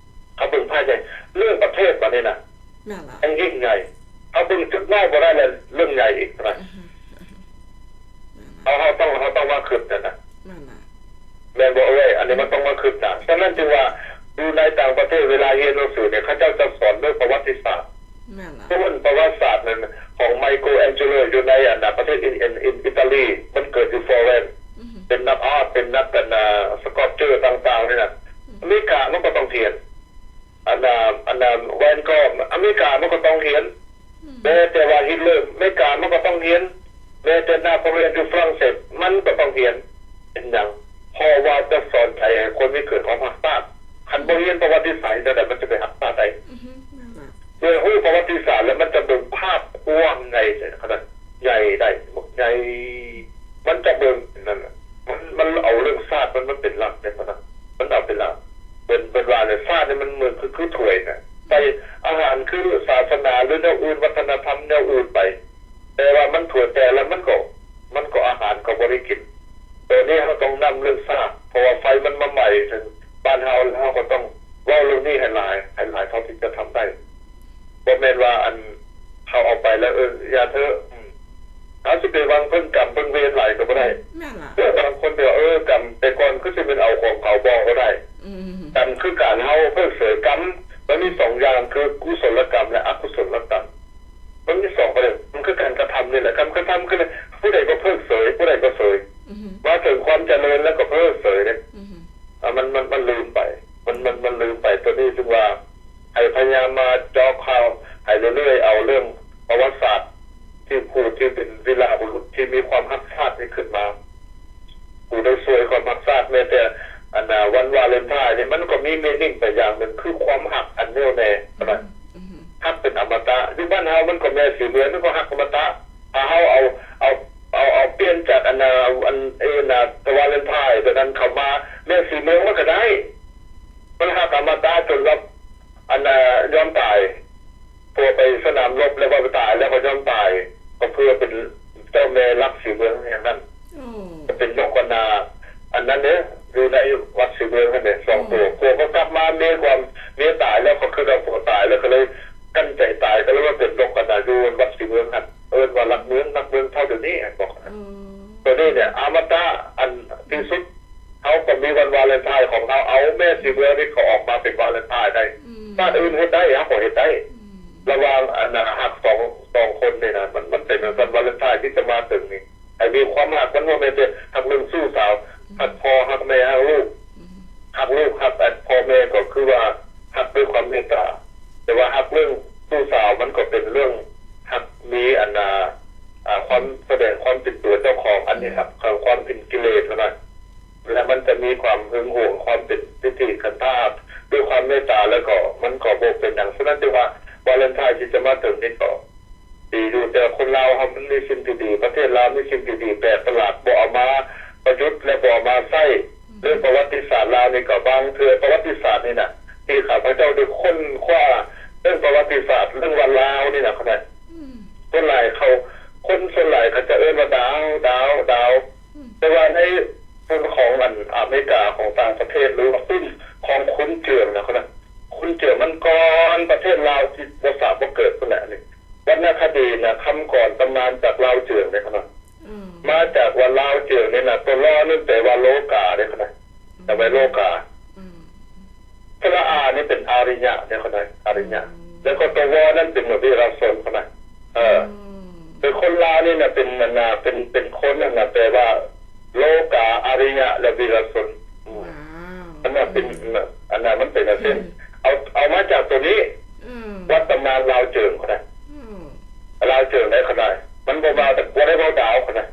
ເຮົາເບິ່ງພາບໃຫຍ່ ເລື່ອງປະເທດບາດນີ້ນະ ແມ່ນລະ ຍັງຍິ່ງໃຫຍ່ ເຮົາເບິ່ງຈຸດນ້ອຍບໍ່ໄດ້ແລ້ວ ເລື່ອງໃຫຍ່ອີກນະ. ເຮົາ ເຮົາຕ້ອງ ເຮົາຕ້ອງມາຄິດຫັ້ນນະ ແມ່ນບໍ່ເອີຍ? ອັນນີ້ມັນຕ້ອງມາຄິດນະ. ສະນັ້ນຈຶ່ງວ່າ ຢູ່ໃນຕ່າງປະເທດ ເວລາຮຽນໜັງສືນີ້ ເຂົາເຈົ້າຈະສອນເລື່ອງປະຫວັດຕິສາດ ແມ່ນລະ ເພາະວ່າປະຫວັດສາດນັ້ນ ຂອງໄມໂກແອງເຈໂລ ຢູ່ໃນອັນນະ ປະເທດອິນ ອິນ ອິນ ອິຕາລີ ມັນເກີດຢູ່ຟລໍເຣັນ ເປັນນັກອາດ ເປັນນັກອັນນະ ສະກັອບເຈີຕ່າງໆນີ້ນະ. ອາເມລິກາມັນກໍຕ້ອງຮຽນ ອັນນະ ອັນນະ ແວນກໍ ອາເມລິກາມັນກໍຕ້ອງຮຽນ ແມ້ແຕ່ວ່າຮິດເລີ ອາເມລິກາມັນກໍຕ້ອງຮຽນ ແມ້ແຕ່ນາໂປລຽນຢູ່ຝຣັ່ງເສດ ມັນກໍຕ້ອງຮຽນ. ເປັນຫຍັງ? ເພາະວ່າຈະສອນໃຈໃຫ້ຄົນມີເກີດຄວາມຮັກຊາດ. ຄັນບໍ່ຮຽນປະຫວັດຕິສາດ ເຮັດແນວໃດມັນຈະໄປຮັກຊາດໄດ້? ເມື່ອຮູ້ປະຫວັດຕິສາດແລ້ວ ມັນຈະເບິ່ງພາບກວ້າງໃຫຍ່ ຂະໜາດໃຫຍ່ໄດ້ ບັກໃຫຍ່ ມັນຈະເບິ່ງນັ້ນນະ ມັນ ມັນເອົາເລື່ອງຊາດມັນ ມັນເປັນຫຼັກເດ້ ຂະໜາດ ມັນເອົາເປັນຫຼັກ. ເພິ່ນ ເພິ່ນວ່າແຫຼະ ຊາດນີ້ມັນເໝືອນຄື ຄືຖ້ວຍນະ ໃສ່ອາຫານຄືສາສະໜາ ຫຼື ແນວອື່ນ ວັດທະນະທຳແນວອື່ນໄປ ແຕ່ວ່າມັນຖ້ວຍແຕກແລ້ວ ມັນກໍ ມັນກໍອາຫານກໍບໍ່ໄດ້ກິນ. ໂຕນີ້ເຮົາຕ້ອງນຳເລື່ອງຊາດ ເພາະວ່າໄຟມັນມາໄໝ້ເຖິງບ້ານເຮົາ ແລ້ວເຮົາກໍຕ້ອງເວົ້າເລື່ອງນີ້ໃຫ້ຫຼາຍ ໃຫ້ຫຼາຍເທົ່າທີ່ຈະທຳໄດ້. ບໍ່ແມ່ນວ່າ ອັນ ເຮົາເອົາໄປແລ້ວ ເອີ ຢ່າເທີ ເຮົາຊິໄປຫວັງເພິ່ງກຳເພິ່ງເວນຫຼາຍກໍບໍ່ໄດ້. ບາງຄົນໄປວ່າ ເອີ ກຳ ແຕ່ກ່ອນຄືຊິແມ່ນເອົາຂອງເຂົາ ບໍ່ ບໍ່ໄດ້. ກຳຄືການເຮົາເພີກເສີຍ ກຳມັນມີສອງຢ່າງ ຄືກຸສົນລະກຳ ແລະ ອະກຸສົນລະກຳ. ມັນມີສອງປະເດັນ ມັນຄືການກະທຳນີ້ແຫຼະ ການກະທຳຄືຜູ້ໃດກໍເພີກເສີຍ ຜູ້ໃດກໍເສີຍ ມາເຖິງຄວາມຈະເລີນແລ້ວກໍເພີກເສີຍເດ້. ອາ ມັນ ມັນ ມັນລືມໄປ ມັນ ມັນ ມັນລືມໄປ. ໂຕນີ້ຈຶ່ງວ່າໃຫ້ພະຍາຍາມມາເຈາະຂ່າວໃຫ້ເລື້ອຍໆ ເອົາເລື່ອງປະຫວັດສາດທີ່ຜູ້ທີ່ເປັນວີລະບຸລຸດທີ່ມີຄວາມຮັກຊາດນີ້ຂຶ້ນມາ ຜູ້ໄດ້ຊ່ວຍຄວາມຮັກຊາດ. ແມ້ແຕ່ ອັນນະ ວັນວາເລນທາຍນີ້ ມັນກໍມີມີນິງໄປຢ່າງໜຶ່ງ ຄືຄວາມຮັກອັນແນ່ວແນ່ ເຫັນບໍ່? ຮັກເປັນອະມະຕະ. ຢູ່ບ້ານເຮົາມັນກໍແມ່ສີເມືອງ ມັນກໍຮັກອະມະຕະ. ຖ້າເຮົາເອົາ ເອົາ ເອົາ ເອົາປ່ຽນຈາກອັນນະ ອັນ ເອີ ນະ ວາເລນທາຍໂຕນັ້ນເຂົ້າມາ ແມ່ສີເມືອງມັນກໍໄດ້ ມັນຮັກອະມະຕະຈົນວ່າ ອັນນະ ຍອມຕາຍ ເພື່ອໄປສະໜາມລົບ ແລ້ວວ່າໄປຕາຍ ແລ້ວກໍຍອມຕາຍ ກໍເພື່ອເປັນເຈົ້າແມ່ລັກສີເມືອງຢ່າງນັ້ນ. ກໍເປັນນົກອັນນາ ອັນນັ້ນເດ້ ຢູ່ໃນວັດສີເມືອງຫັ້ນເດ້ ສອງໂຕ. ຜົວກໍກັບມາ ເມຍກວ່າ ເມຍຕາຍແລ້ວ ກໍຄືວ່າຜົວຕາຍແລ້ວ ກໍເລີຍກັ້ນໃຈຕາຍ ກໍເລີຍມາເປັນນົກອັນນາ ຢູ່ວັດສີເມືອງຫັ້ນ ເອີ້ນວ່າລັກເມືອງ ນັກເມືອງເທົ່າດຽວນີ້ ບອກ. ໂຕນີ້ແຫຼະອະມະຕະ ອັນທີ່ສຸດ. ເຮົາກໍມີວັນວາເລນທາຍຂອງເຮົາ ເອົາແມ່ສີເມືອງນີ້ເຂົາອອກມາເປັນວາເລນທາຍໄດ້. ຊາດອື່ນເຮັດໄດ້ ເຮົາກໍເຮັດໄດ້. ລະຫວ່າງອັນນະ ຮັກສອງ ສອງຄົນນີ້ນະ ມັນ ມັນເປັນຈັ່ງຊັ້ນ. ວາເລນທາຍທີ່ຈະມາເຖິງນີ້ ໃຫ້ມີຄວາມຮັກ ມັນບໍ່ແມ່ນແຕ່ຮັກເລື່ອງຊູ້ສາວ ຮັກພໍ່ ຮັກແມ່ ຮັກລູກ ຮັກລູກ ຮັກ ອັນ ພໍ່ແມ່ ກໍຄືວ່າຮັກດ້ວຍຄວາມເມດຕາ. ແຕ່ວ່າຮັກເລື່ອງຊູ້ສາວ ມັນກໍເປັນເລື່ອງຮັກມີອັນນະ ອາ ຄວາມສະແດງຄວາມເປັນຕົວເຈົ້າຂອງ ອັນນີ້ຮັກຄວາມເປັນກິເລດເທົ່ານັ້ນ. ແລະ ມັນຈະມີຄວາມຫຶງຫວງ ຄວາມເປັນທິດຖິຄັນທະ ດ້ວຍຄວາມເມດຕາ ແລ້ວກໍມັນກໍບໍ່ເປັນຫຍັງ. ສະນັ້ນຈຶ່ງວ່າ ວາເລນທາຍທີ່ຈະມາເຖິງນີ້ກໍດີຢູ່ ແຕ່ຄົນລາວເຮົາມັນມີສິ່ງທີ່ດີ ປະເທດລາວມີສິ່ງທີ່ດີ ແປກປະຫຼາດ ບໍ່ເອົາມາປະຍຸດ ແລະ ບໍ່ເອົາມາໃຊ້. ເລື່ອງປະຫວັດຕິສາດລາວນີ້ກໍ ບາງເທື່ອປະຫວັດຕິສາດນີ້ນະ ທີ່ຂ້າພະເຈົ້າໄດ້ຄົ້ນຄວ້າເລື່ອງປະຫວັດຕິສາດ ເລື່ອງວ່າລາວນີ້ນະ ເຂົາ ອືມ ສ່ວນຫຼາຍເຂົາ ຄົນສ່ວນຫຼາຍເຂົາຈະເອີ້ນວ່າດາວ ດາວ ດາວ ອືມ ແຕ່ວ່າໃນສ່ວນຂອງອັນອາເມລິກາ ຂອງຕ່າງປະເທດ ຫຼືວ່າກຸ່ມຂອງຂຸນເຈືອງນະ ເຂົານະ ຂຸນເຈືອງມັນກ່ອນປະເທດລາວທີ່ບໍ່ສາບໍ່ເກີດພຸ້ນແຫຼະ. ອັນນີ້ວັນນະຄະດີນະ ຄຳກອນຕຳນານຈາກລາວເຈືອງເດ້ ເຂົານະ ອືມ ມາຈາກວ່າລາວເຈືອງນີ້ນະ ຕົວລໍນີ້ແປວ່າໂລກາເດ້ ເຂົານະ ຈຳໄວ້ໂລກາ ອືມ ສະຫຼະອານີ້ເປັນອາລິຍະເດ້ ເຂົານະ ອາລິຍະ ອືມ ແລ້ວກໍຕົວວໍນັ້ນເປັນວິລະຊົນ ເຂົານະ ເອີ ອືມ ເປັນຄົນລາວນີ້ນະ ເປັນອັນນາ ເປັນ ເປັນຄົນຫັ້ນນະ ແປວ່າ ໂລກາ ອາລິຍະ ແລະ ວິລະຊົນ. ອືມ ວ້າວ ອັນນັ້ນເປັນ ອືມ ອັນນັ້ນມັນເປັນອັນເຊັ່ນ ເອີ ເອົາ ເອົາມາຈາກຕົວນີ້ ອືມ ວັດຕຳນານລາວເຈີງພຸ້ນນະ ອືມ ລາວເຈີງໄດ້ຂະໜາດ ມັນບໍ່ວ່າແຕ່ບໍ່ໄດ້ເວົ້າດາວພຸ້ນນະ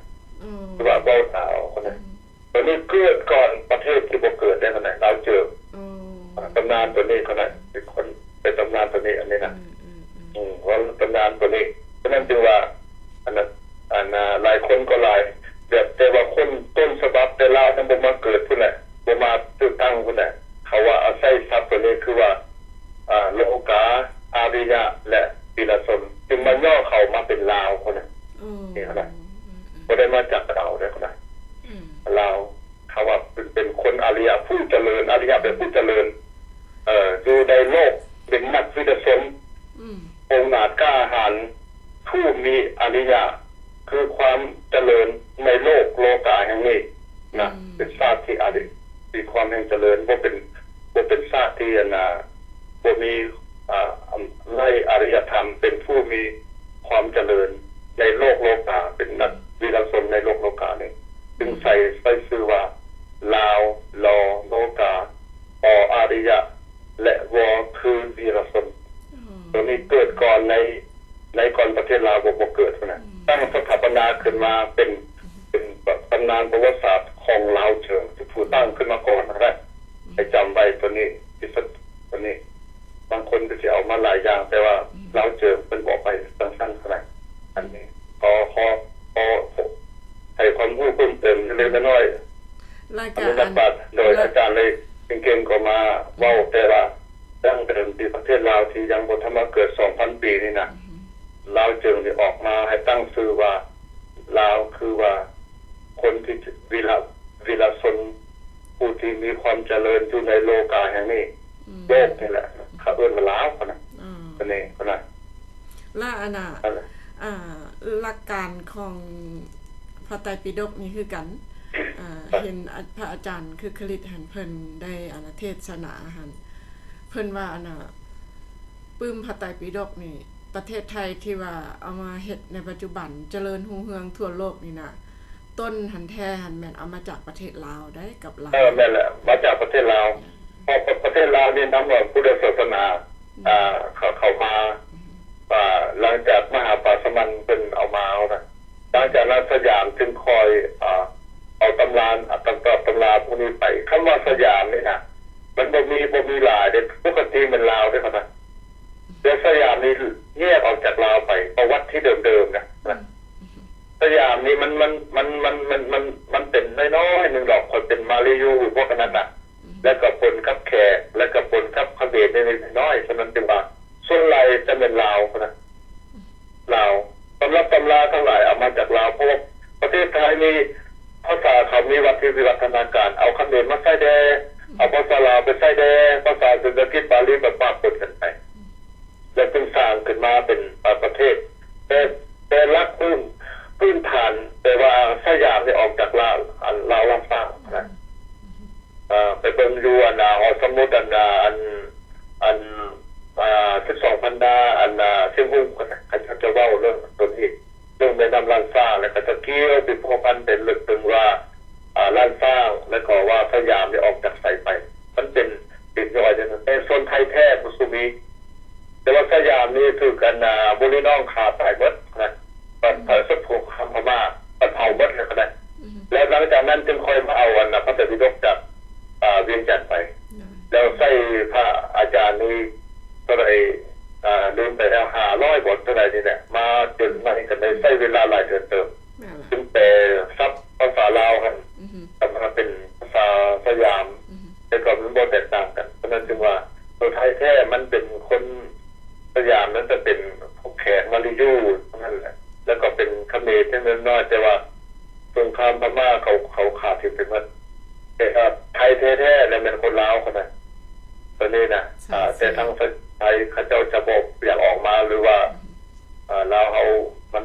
ອືມ ວ່າເວົ້າດາວພຸ້ນນະ ອືມ ຕົວນີ້ເກີດກ່ອນປະເທດທີ່ບໍ່ເກີດໄດ້ຂະໜາດ ລາວເຈີງ ອືມ ຕຳນານຕົວນີ້ຂະໜາດ ເປັນຄົນ ເປັນຕຳນານຕົວນີ້ ອັນນີ້ນະ ອືມ ອືມ ອືມ ອືມ ເວົ້າຕຳນານຕົວນີ້ ສະນັ້ນຈຶ່ງວ່າ ອັນນັ້ນ ອັນ ອ່າ ຫຼາຍຄົນກໍຫຼາຍ ແບບ ແຕ່ວ່າຄົນຕົ້ນສະບັບແຕ່ລາວຍັງບໍ່ມາເກີດພຸ້ນແຫຼະ ບໍ່ມາຖືກຕັ້ງພຸ້ນແຫຼະ ເຂົາວ່າເອົາໃຊ້ສັບຕົວນີ້ຄືວ່າ ອ່າ ໂລກາ ອາລິຍະ ແລະ ວິລະຊົນ ຈຶ່ງມາຫຍໍ້ເຂົາມາເປັນລາວພຸ້ນນະ ອືມ ນີ້ນະ ອືມ ບໍ່ໄດ້ມາຈາກລາວເດ້ພຸ້ນນະ ອືມ ລາວ ເຂົາວ່າເປັນ ເປັນຄົນອາລິຍະ ຜູ້ຈະເລີນ ອາລິຍະແປຜູ້ຈະເລີນ ເອີ ຢູ່ໃນໂລກ ເປັນນັກວິລະຊົນ ອືມ ອົງອາດກ້າຫານ ຜູ້ມີອາລິຍະ ຄືຄວາມຈະເລີນໃນໂລກໂລກາແຫ່ງນີ້ນະ ອືມ ເປັນຊາດທີ່ອາລິ ມີຄວາມແຫ່ງຈະເລີນ ບໍ່ເປັນ ບໍ່ເປັນຊາດທີ່ ອັນນ່າ ບໍ່ມີ ອ່າ ໄຮ້ອາລິຍະທຳ ເປັນຜູ້ມີຄວາມຈະເລີນໃນໂລກໂລກາ ເປັນນັກ ອືມ ວິລະຊົນໃນໂລກໂລການີ້ ຈຶ່ງ ອືມ ໃສ່ ໃສ່ຊື່ວ່າ ລາວ ລໍ ໂລກາ ອໍ ອາລິຍະ ແລະ ວໍ ຄື ວິລະຊົນ. ໂຕນີ້ເກີດກ່ອນໃນ ໃນກ່ອນປະເທດລາວບໍ່ ບໍ່ເກີດພຸ້ນນະ ອືມ ຕັ້ງສະຖາປະນາຂຶ້ນມາເປັນ ເປັນຕຳນານປະຫວັດສາດຂອງລາວເຈີງ ທີ່ຜູ້ຕັ້ງຂຶ້ນມາກ່ອນນະ ອືມ ໃຫ້ຈຳໄວ້ໂຕນີ້ທີ່ສຸດ ໂຕນີ້ ບາງຄົນກໍຊິເອົາມາຫຼາຍຢ່າງ ແຕ່ວ່າ ອືມ ລາວເຈີງເພິ່ນບອກໄປຈັ່ງຊັ້ນຫັ້ນນະ ອັນນີ້ ຂໍ ຂໍ ຂໍໃຫ້ຄວາມຮູ້ເພີ່ມເຕີມເລັກໆນ້ອຍໆ ລາຍການ ອະນຸລັກ ອັນ ບາດ ໂດຍ ລະ ອາຈານເລີຍເກັ່ງໆກໍມາເວົ້າ ອືມ ແຕ່ວ່າດັ້ງເດີມທີ່ປະເທດລາວທີ່ຍັງບໍ່ທັນມາເກີດສອງພັນປີນີ້ນະ ອືມ ລາວເຈີງນີ້ອອກມາໃຫ້ຕັ້ງຊື່ວ່າ ລາວຄືວ່າຄົນທີ່ວິລະ ວິລະຊົນ ຜູ້ທີ່ມີຄວາມຈະເລີນຢູ່ໃນໂລກາແຫ່ງນີ້ ອືມ ໂລກນີ້ແຫຼະ ເຂົາເອີ້ນວ່າລາວພຸ້ນນະ ອືມ ອັນນີ້ພຸ້ນນະ ລະອັນນ່າ ອັນ ອ່າ ຫຼັກການຂອງພະໄຕປິດົກນີ້ຄືກັນ ອ່າ ເຫັນອາ ພະອາຈານຄຶກຄະລິດຫັ້ນ ເພິ່ນໄດ້ ອັນ ເທດສະໜາຫັ້ນ ເພິ່ນວ່າ ອັນ ປຶ້ມພະໄຕປິດົກນີ້ ປະເທດໄທທີ່ວ່າເອົາມາເຮັດໃນປັດຈຸບັນ ຈະເລີນຮຸ່ງເຮືອງທົ່ວໂລກນີ້ນະ ຕົ້ນຫັ້ນແທ້ຫັ້ນແມ່ນເອົາມາຈາກປະເທດລາວໃດ໋ ກັບລາວ ເອີ ແມ່ນແຫຼະ ມາຈາກປະເທດລາວ ເພາະປະ ປະເທດລາວນີ້ນຳເອົາພຸດທະສາສະໜາ ອືມ ອ່າ ເຂົາ ເຂົ້າມາ ອ່າ ຫຼັງຈາກມະຫາປາສະມັນເພິ່ນເອົາມາເນາະ ຫຼັງຈາກນັ້ນສະຫຍາມຈຶ່ງຄ່ອຍ ອ່າ ເອົາຕຳລາ ຕຳ ຕຳລາພວກນີ້ໄປ ຄຳວ່າສະຫຍາມນີ້ນະ ມັນບໍ່ມີ ບໍ່ມີຫຼາຍເດ້ ປົກກະຕິແມ່ນລາວເດ້ ເຂົານະ ແຕ່ສະຫຍາມນີ້ແຍກອອກຈາກລາວໄປ ປະຫວັດທີ່ເດີມໆນະ ອືມ ສະຫຍາມນີ້ມັນ ມັນ ມັນ ມັນ ມັນ ມັນ ມັນເປັນນ້ອຍໆໜຶ່ງດອກ ເປັນມາລີຢູ ພວກອັນນັ້ນນະ ອືມ ແລ້ວກໍປົນກັບແຂກ ແລ້ວກໍປົນກັບຂະເໝນເລັກໆນ້ອຍໆ ສະນັ້ນຈຶ່ງວ່າ ສ່ວນຫຼາຍຈະແມ່ນລາວພຸ້ນນະ ລາວ ຕຳລັບຕຳລາທັງຫຼາຍເອົາມາຈາກລາວ ເພາະວ່າປະເທດໄທນີ້ ພາສາເຂົາມີວັດທີ່ວິວັດທະນາການ ເອົາຂະເໝນມາໃຊ້ແດ່ ອືມ ເອົາພາສາລາວໄປໃຊ້ແດ່ ພາສາສັນສະກິດ ບາລີ ໄປປະປົນກັນໄປ ອືມ ແລ້ວຈຶ່ງສ້າງຂຶ້ນມາເປັນ ເອີ ປະເທດ ແຕ່ ແຕ່ຫຼັກພື້ນ ພື້ນຖານ ແຕ່ວ່າສະຫຍາມນີ້ອອກຈາກລາວ ອັນ ລາວລ້ານຊ້າງນະ ອືມ ເອີ ໄປເບິ່ງຢູ່ ອັນ ຫໍສະໝຸດ ອັນ ອັນ ອັນ ສິບສອງພັນດາ ອັນ ຊຽງຮຸ່ງ ເຂົາເຈົ້າຈະເວົ້າເລື່ອງຕົນເອງ ເລື່ອງແມ່ນ້ຳລ້ານຊ້າງ ແລ້ວເຂົາເຈົ້າກ່ຽວໄປພົວພັນໄປເຖິງວ່າ ອ່າ ລ້ານຊ້າງ ແລ້ວກໍວ່າສະຫຍາມນີ້ອອກຈາກໃສໄປ ມັນເປັນ ເປັນຍ້ອນ ແຕ່ສ່ວນໄທແທ້ບໍ່ສູ່ມີ ແຕ່ວ່າສະຫຍາມນີ້ຖືກ ອັນ ອ່າ ບຸລີນ້ອງຂ້າຕາຍໝົດນະ ບັດ ອືມ ເອີ ສົງຄາມພະມ້າ ບັດເຜົາໝົດແລ້ວນະ ອືມ ແລ້ວຫຼັງຈາກນັ້ນຈຶ່ງຄ່ອຍມາເອົາ ອັນ ພະໄຕປິດົກຈາກ ອ່າ ວຽງຈັນໄປ ໂດຍ ແລ້ວໃຊ້ພະອາຈານນີ້ເທົ່າໃດ ອ່າ ລືມໄປແລ້ວ ຫ້າຮ້ອຍບໍ ເທົ່າໃດນີ້ແຫຼະ ມາຈົນມານີ້ກໍໄດ້ໃຊ້ເວລາຫຼາຍເດືອນເຕີບ ແມ່ນລະ ຈຶ່ງແປສັບພາສາລາວຫັ້ນ ອືຮຶ ກັບມາເປັນພາສາສະຫຍາມ ອືຮຶ ແຕ່ກໍມັນບໍ່ແຕກຕ່າງກັນ ສະນັ້ນຈຶ່ງວ່າໂຕໄທແທ້ມັນເປັນຄົນ ສະຫຍາມນັ້ນຈະເປັນພວກແຂກມາລີຢູທັງນັ້ນແຫຼະ ແລ້ວກໍເປັນຂະເໝນຈັກເລັກນ້ອຍ ແຕ່ວ່າສົງຄາມພະມ້າເຂົາ ເຂົາຂ້າຖິ້ມໄປໝົດ ແຕ່ ເອີ ໄທແທ້ໆແລ້ວແມ່ນຄົນລາວຫັ້ນນະ ຕົວນີ້ນະ ສາມສິບ ອາ ແຕ່ທາງໄທເຂົາເຈົ້າຈະບໍ່ຢາກອອກມາ ຫຼືວ່າ ອືມ ອາ ລາວເຮົາມັນ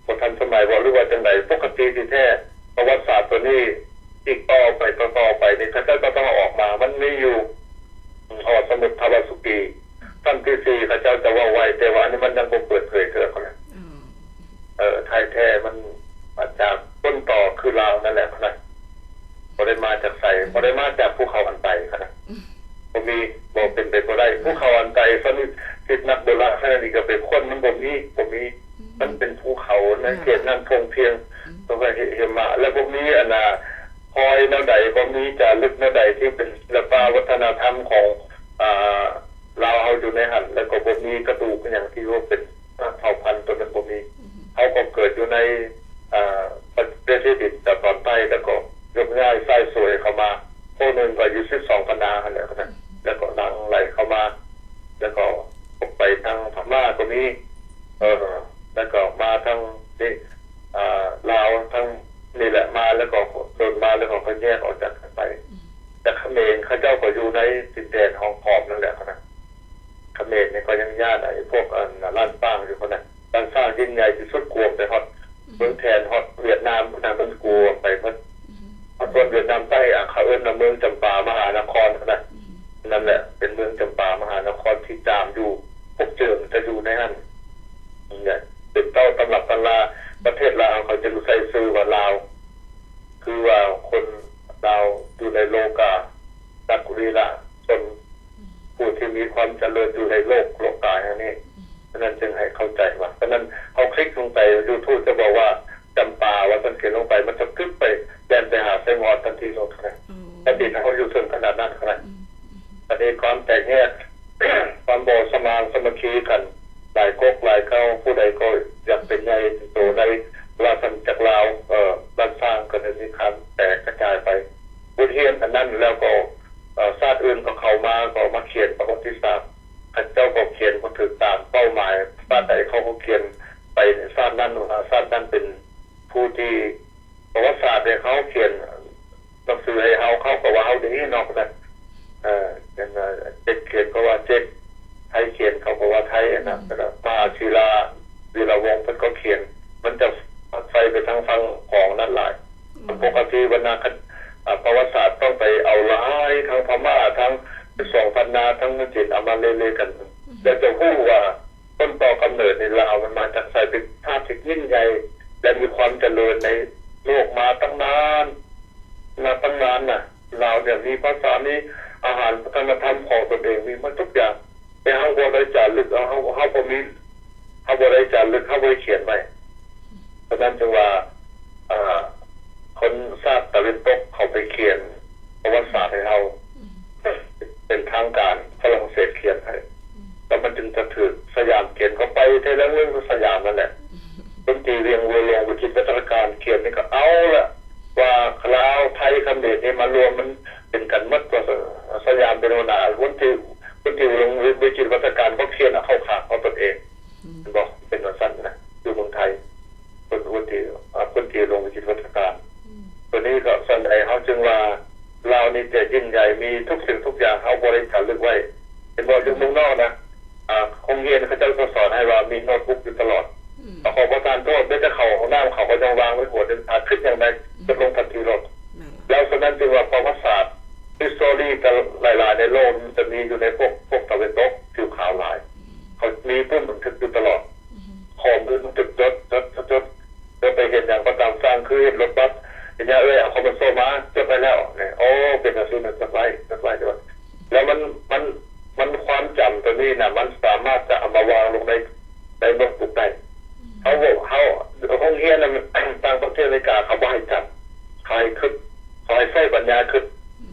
ບໍ່ທັນສະໄໝບໍ ຫຼືວ່າຈັ່ງໃດ ປົກກະຕິທີ່ແທ້ ປະຫວັດສາດຕົວນີ້ ອີກຕໍ່ໄປ ຕໍ່ໆໄປນີ້ ເຂົາເຈົ້າກໍຕ້ອງເອົາອອກມາ ມັນມີຢູ່ ຫໍສະໝຸດທາວາສຸກີ ຊັ້ນທີສີ່ ເຂົາເຈົ້າຈະເວົ້າໄວ້ ແຕ່ວ່າອັນນີ້ມັນຍັງບໍ່ເປີດເຜີຍເທື່ອ ເອີ ໄທແທ້ມັນມາຈາກຕົ້ນຕໍຄືລາວນັ້ນແຫຼະ. ບໍ່ໄດ້ມາຈາກພູເຂົາອັນໄຕຫັ້ນນະ ບໍ່ມີ ບໍ່ເປັນໄປບໍ່ໄດ້. ພູເຂົາອັນໄຕ ສະນິດ ສິດນັກໂບລານຄະນະນີ້ກໍໄປຄົ້ນ ມັນບໍ່ມີ ບໍ່ມີ ມັນເປັນພູເຂົາໃນເຂດນັ້ນທົ່ງພຽງ ເຂົາກໍເຮັດມາ ແລ້ວບໍ່ມີອັນນ່າຮອຍແນວໃດ ບໍ່ມີຈາລຶກແນວໃດທີ່ເປັນສິລະປະວັດທະນະທຳຂອງ ອ່າ ລາວເຮົາຢູ່ໃນຫັ້ນ ແລ້ວກໍບໍ່ມີກະດູກອີ່ຫຍັງທີ່ວ່າເປັນເຜົ່າພັນຕົວນັ້ນ ບໍ່ມີ. ເຮົາກໍເກີດຢູ່ໃນ ອ່າ ປະເທດຈີນຕອນໃຕ້ ແລ້ວກໍຍົກຍ້າຍຊາຍຊວຍເຂົ້າມາ ພວກໜຶ່ງກໍຢູ່ສິບສອງພັນນາຫັ້ນແຫຼະ ແລ້ວກໍຫຼັ່ງໄຫຼເຂົ້າມາ ແລ້ວກໍໄປທາງພະມ້າກໍມີ ເອີ ແລ້ວກໍມາທາງນີ້ ອ່າ ລາວທາງນີ້ແຫຼະມາ ແລ້ວກໍດົນມາ ແລ້ວກໍຄ່ອຍແຍກອອກຈາກກັນໄປ. ແຕ່ຂະເໝນເຂົາເຈົ້າກໍຢູ່ໃນດິນແດນຫ້ອງກອມນັ້ນແຫຼະນະ ຂະເໝນນີ້ກໍຍັງຢ້ານໄອ້ພວກອັນລ້ານຊ້າງຢູ່ພຸ້ນນະ ລ້ານຊ້າງຍິ່ງໃຫຍ່ທີ່ສຸດ ກວມໄປຮອດເມືອງແທນ ຮອດຫວຽດນາມພຸ້ນນະ ມັນກວມໄປໝົດ. ຮອດສ່ວນຫວຽດນາມໃຕ້ ອາ ເຂົາເອີ້ນວ່າເມືອງຈຳປາມະຫານະຄອນນະ ນັ້ນແຫຼະ ເປັນເມືອງຈຳປາມະຫານະຄອນທີ່ຈາມຢູ່ ພວກເຈີງຈະຢູ່ໃນຫັ້ນ. ເປັນເຕົ້າຕຳລັບຕຳລາ ປະເທດລາວເຂົາຈຶ່ງໃສ່ຊື່ວ່າລາວ ຄືວ່າຄົນລາວຢູ່ໃນໂລກາ ນັກວິລະຊົນ ຜູ້ທີ່ມີຄວາມຈະເລີນຢູ່ໃນໂລກ ໂລກາແຫ່ງນີ້. ສະນັ້ນຈຶ່ງໃຫ້ເຂົ້າໃຈວ່າ ສະນັ້ນເຮົາຄລິກລົງໄປ YouTube ຈະບອກວ່າ ຈຳປາ ວ່າຊັ້ນ ຄລິກລົງໄປ ມັນຈະກຶບໄປ ແລ່ນໄປຫາໄຊມອດທັນທີໂລດ. ແຜ່ນດິນເຮົາຢູ່ເທິງຂະໜາດນັ້ນຂະໜາດ ອັນນີ້ຄວາມແຕກແຍກ ຄວາມບໍ່ສະໝານສາມັກຄີກັນ ຫຼາຍກົກຫຼາຍເກົ້າ ຜູ້ໃດກໍຢາກເປັນໃຫຍ່ເປັນໂຕໃນລາຊະອານາຈັກລາວ ເອີ ບ້ານຊ້າງກໍໄດ້ມີການແຕກກະຈາຍໄປ. ບົດຮຽນອັນນັ້ນແລ້ວກໍ ເອີ ຊາດອື່ນກໍເຂົ້າມາ ກໍມາຂຽນປະຫວັດຕິສາດ ເຂົາເຈົ້າກໍຂຽນບໍ່ຖືກຕາມເປົ້າໝາຍ ຊາດໃດເຂົາກໍຂຽນໄປຊາດນັ້ນວ່າຊາດນັ້ນເປັນຜູ້ທີ່ ປະຫວັດສາດໃຫ້ເຮົາຂຽນໜັງສືໃຫ້ເຮົາ ເຂົາກໍວ່າເຮົາດີເນາະ ເອີ ເຈັກຂຽນກໍວ່າເຈັກ ໄທຂຽນເຂົາກໍວ່າໄທ ອັນນັ້ນ ແລ້ວກໍມະຫາສີລາ ວີລະວົງ ເພິ່ນກໍຂຽນ ມັນຈະໃສ່ໄປທາງຝັ່ງຂອງນັ້ນຫຼາຍ. ປົກກະຕິວັນນະຄະ ອາ ປະຫວັດສາດຕ້ອງໄປເອົາຫຼາຍ ທັງພະມ້າ ທັງສິບສອງພັນນາ ທັງຈີນ ເອົາມາເລໆກັນ ແລ້ວຈະຮູ້ວ່າ ຕົ້ນຕໍກຳເນີດໃນລາວມັນມາຈາກໃສ ເປັນຊາດທີ່ຍິ່ງໃຫຍ່ ແລະ ມີຄວາມຈະເລີນໃນໂລກມາຕັ້ງນານ ມາຕັ້ງນານນະ. ລາວເນຍມີພາສາ ມີອາຫານ ວັດທະນະທຳຂອງຕົນເອງ ມີໝົດທຸກຢ່າງ ແຕ່ເຮົາບໍ່ໄດ້ຈາລຶກເອົາ ເຮົາ ເຮົາບໍ່ມີ ເຮົາບໍ່ໄດ້ຈາລຶກ ເຮົາບໍ່ໄດ້ຂຽນໄວ້. ສະນັ້ນຈຶ່ງວ່າ ອ່າ ຄົນຊາດຕາເວັນຕົກເຂົາໄປຂຽນປະຫວັດສາດໃຫ້ເຮົາ ເປັນທາງການ ຝຣັ່ງເສດຂຽນໃຫ້ ແລ້ວມັນຈຶ່ງຈະຖືກ ສະຫຍາມຂຽນ ກໍໄປເທື່ອລະເລື່ອງສະຫຍາມນັ້ນແຫຼະ. ຄົນຕີວຽງວັວຫຼວງ ວິຈິດວັດທະນາການຂຽນນີ້ກໍເອົາລະ ວ່າລາວ ໄທ ຂະເໝນນີ້ມາລວມ ມັນເປັນກັນໝົດ ວ່າສະຫຍາມເປັນຫົວໜ້າ ຄົນຕີ ຄົນຕີວງ ວິ ວິຈິດວັດທະນາການກໍຂຽນເອົາເຂົ້າຂ້າງຂອງຕົນເອງ ແມ່ນບໍ່? ເປັນວ່າຊັ້ນນະ ຢູ່ເມືອງໄທ ຄົນ ຄົນທີ່ ອາ ຄົນທີ່ລົງວິຈິດວັດທະນາການ ຕົວນີ້ກໍສ່ວນໃດເຮົາຈຶ່ງວ່າ ລາວນີ້ຈະຍິ່ງໃຫຍ່ ມີທຸກສິ່ງທຸກຢ່າງ ເຮົາບໍ່ໄດ້ຈາລຶກໄວ້ ເຫັນບໍ່? ຢູ່ເມືອງນອກນະ ອາ ໂຮງຮຽນເຂົາເຈົ້າກໍສອນໃຫ້ວ່າມີໂນ້ດບຸກຢູ່ຕະຫຼອດ ແລ້ວກໍບໍ່ທັນໂທດ ແມ້ແຕ່ເຂົ້າຫ້ອງນ້ຳ ເຂົາກໍຍັງວາງໄວ້ຫົວໜຶ່ງ ຖ້າຄິດຫຍັງໃດ ຈົດລົງທັນທີໂລດ. ແລ້ວສະນັ້ນຈຶ່ງວ່າປະຫວັດສາດ history ແຕ່ຫຼາຍໆໃນໂລກ ມັນຈະມີຢູ່ໃນພວກ ພວກຕາເວັນຕົກ ຜິວຂາວຫຼາຍ ເຂົາມີປຶ້ມບັນທຶກຢູ່ຕະຫຼອດ ຂໍ້ມູນບັນທຶກຈົດ ຈົດ ຈົດ ແລ້ວໄປເຫັນຫຍັງກໍຕາມສ້າງ ຄືເຫັນລົດບັສ ເຫັນຫຍັງ ເອີຍ ເອົາຄອມມາໂຊມາ ຈົດໄວ້ແລ້ວ ໂອ້ ເປັນຈັ່ງຊີ້ນະ ຈົດໄວ້ ຈົດໄວ້ ຈົດໄວ້ ແລ້ວມັນ ມັນ ມັນ ຄວາມຈຳຕົວນີ້ນະ ມັນສາມາດຈະເອົາມາວາງລົງໃນ ໃນໂນ້ດບຸກໄດ້. ເຮົາ ເຮົາ ໂຮງຮຽນນະ ຕ່າງປະເທດອາເມລິກາ ເຂົາບໍ່ໃຫ້ຈຳ ເຂົາໃຫ້ຄິດ ເຂົາໃຫ້ໃຊ້ປັນຍາຄິດ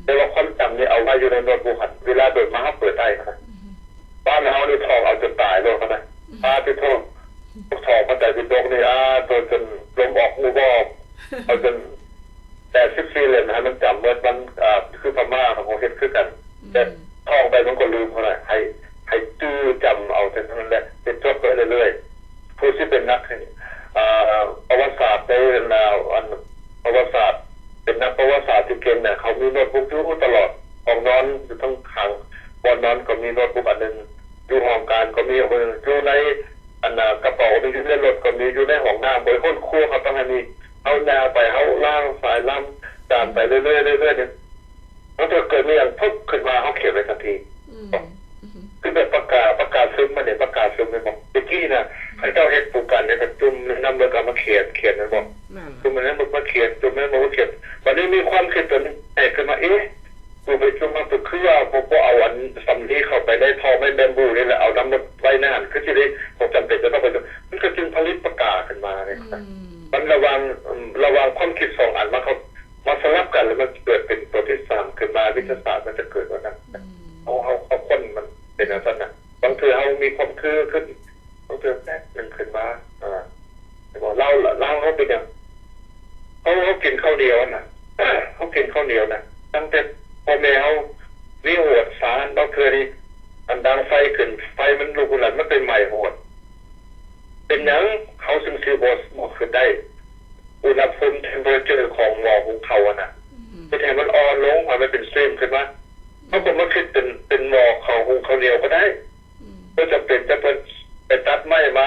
ແຕ່ວ່າຄວາມຈຳນີ້ເອົາໄວ້ຢູ່ໃນໂນ້ດບຸກຫັ້ນ ເວລາໂດນມາເຮົາເປີດໄດ້ຫັ້ນນະ. ບ້ານເຮົານີ້ທ່ອງເອົາຈົນຕາຍໂລດຫັ້ນນະ ປາຕິໂທ ທ່ອງພະໄຕປິດົກນີ້ ອາໂຕ ຈົນລົມອອກຫູບໍ່ອອກ ເອົາຈົນ ແປດສິບສີ່ເຫຼັ້ມໃຫ້ມັນຈຳໝົດ ມັນ ອາ ຄືພະມ້າເຂົາກໍເຮັດຄືກັນ ແຕ່ທ່ອງໄປມັນກໍລືມເທົ່ານັ້ນ ໃຫ້ ໃຫ້ຈື່ຈຳເອົາແຕ່ເທົ່ານັ້ນແຫຼະ ເຮັດຈົດໄປເລື້ອຍໆ. ຜູ້ທີ່ເປັນນັກ ອາ ປະຫວັດສາດໃນ ອັນ ປະຫວັດສາດ ເປັນນັກປະຫວັດສາດທີ່ເກັ່ງນະ ເຂົາມີໂນ້ດບຸກຢູ່ຕະຫຼອດ ຫ້ອງນອນຢູ່ທາງຂ້າງ ບ່ອນນອນກໍມີໂນ້ດບຸກອັນໜຶ່ງ ຢູ່ຫ້ອງການກໍມີອັນໜຶ່ງ ຢູ່ໃນ ອັນ ກະເປົາກໍມີ ຢູ່ໃນລົດກໍມີ ຢູ່ໃນຫ້ອງນ້ຳ ບໍ່ໃຫ້ຄົນຄົວເຂົາຕ້ອງໃຫ້ມີ ເຮົາຍ່າງໄປ ເຮົາລ້າງສາຍລຳຈານໄປເລື້ອຍໆ ເລື້ອຍໆນີ້ ເຮົາຖ້າເກີດມີຫຍັງຟຶບຂຶ້ນມາ ເຮົາຂຽນໄວ້ທັນທີ ອືມ ຄືແບບປາກກາ ປາກກາຊຶມຫັ້ນເດ້ ປາກກາຊຶມແມ່ນບໍ່? ແຕ່ກີ້ນະ ເຂົາເຈົ້າເຮັດປູກັນນີ້ ກໍຈຸ່ມໃນນ້ຳເບິ່ງ ກໍເອົາມາຂຽນ ຂຽນແມ່ນບໍ່? ຈຸ່ມໃນນ້ຳເບິ່ງ ມາຂຽນ ຈຸ່ມໃນນ້ຳເບິ່ງ ມາຂຽນ ບັດນີ້ມີຄວາມຄິດຕົວນີ້ແຕກຂຶ້ນມາອີກ ຄືຂຶ້ນ ບາງເທື່ອແຕກໜຶ່ງຂຶ້ນມາ ເອີ ເຫັນບໍ່? ລາວ ລາວເຮົາເປັນຫຍັງ? ເຮົາ ເຮົາກິນເຂົ້າໜຽວຫັ້ນນະ ເຮົາກິນເຂົ້າໜຽວນະ ຕັ້ງແຕ່ພໍ່ແມ່ເຮົາມີຫວດສານ ບາງເທື່ອນີ້ ອັນດັງໄຟຂຶ້ນ ໄຟມັນລຸກຫັ້ນລະ ມັນໄປໄໝ້ຫວດ. ເປັນຫຍັງເຮົາຈຶ່ງຊິບໍ່ ບໍ່ຂຶ້ນໄດ້? ອຸນຫະພູມ temperature ຂອງໝໍ້ຫຸງເຂົ້າຫັ້ນນະ ອືມ ເຮັດໃຫ້ມັນອ່ອນລົງ ໃຫ້ມັນເປັນ steam ຂຶ້ນມາ. ອືມ ເຮົາກໍມາຄິດເປັນ ເປັນໝໍ້ເຂົ້າ ຫຸງເຂົ້າໜຽວກໍໄດ້. ອືມ ບໍ່ຈຳເປັນຈະເພິ່ນໄປຕັດໄມ້ມາ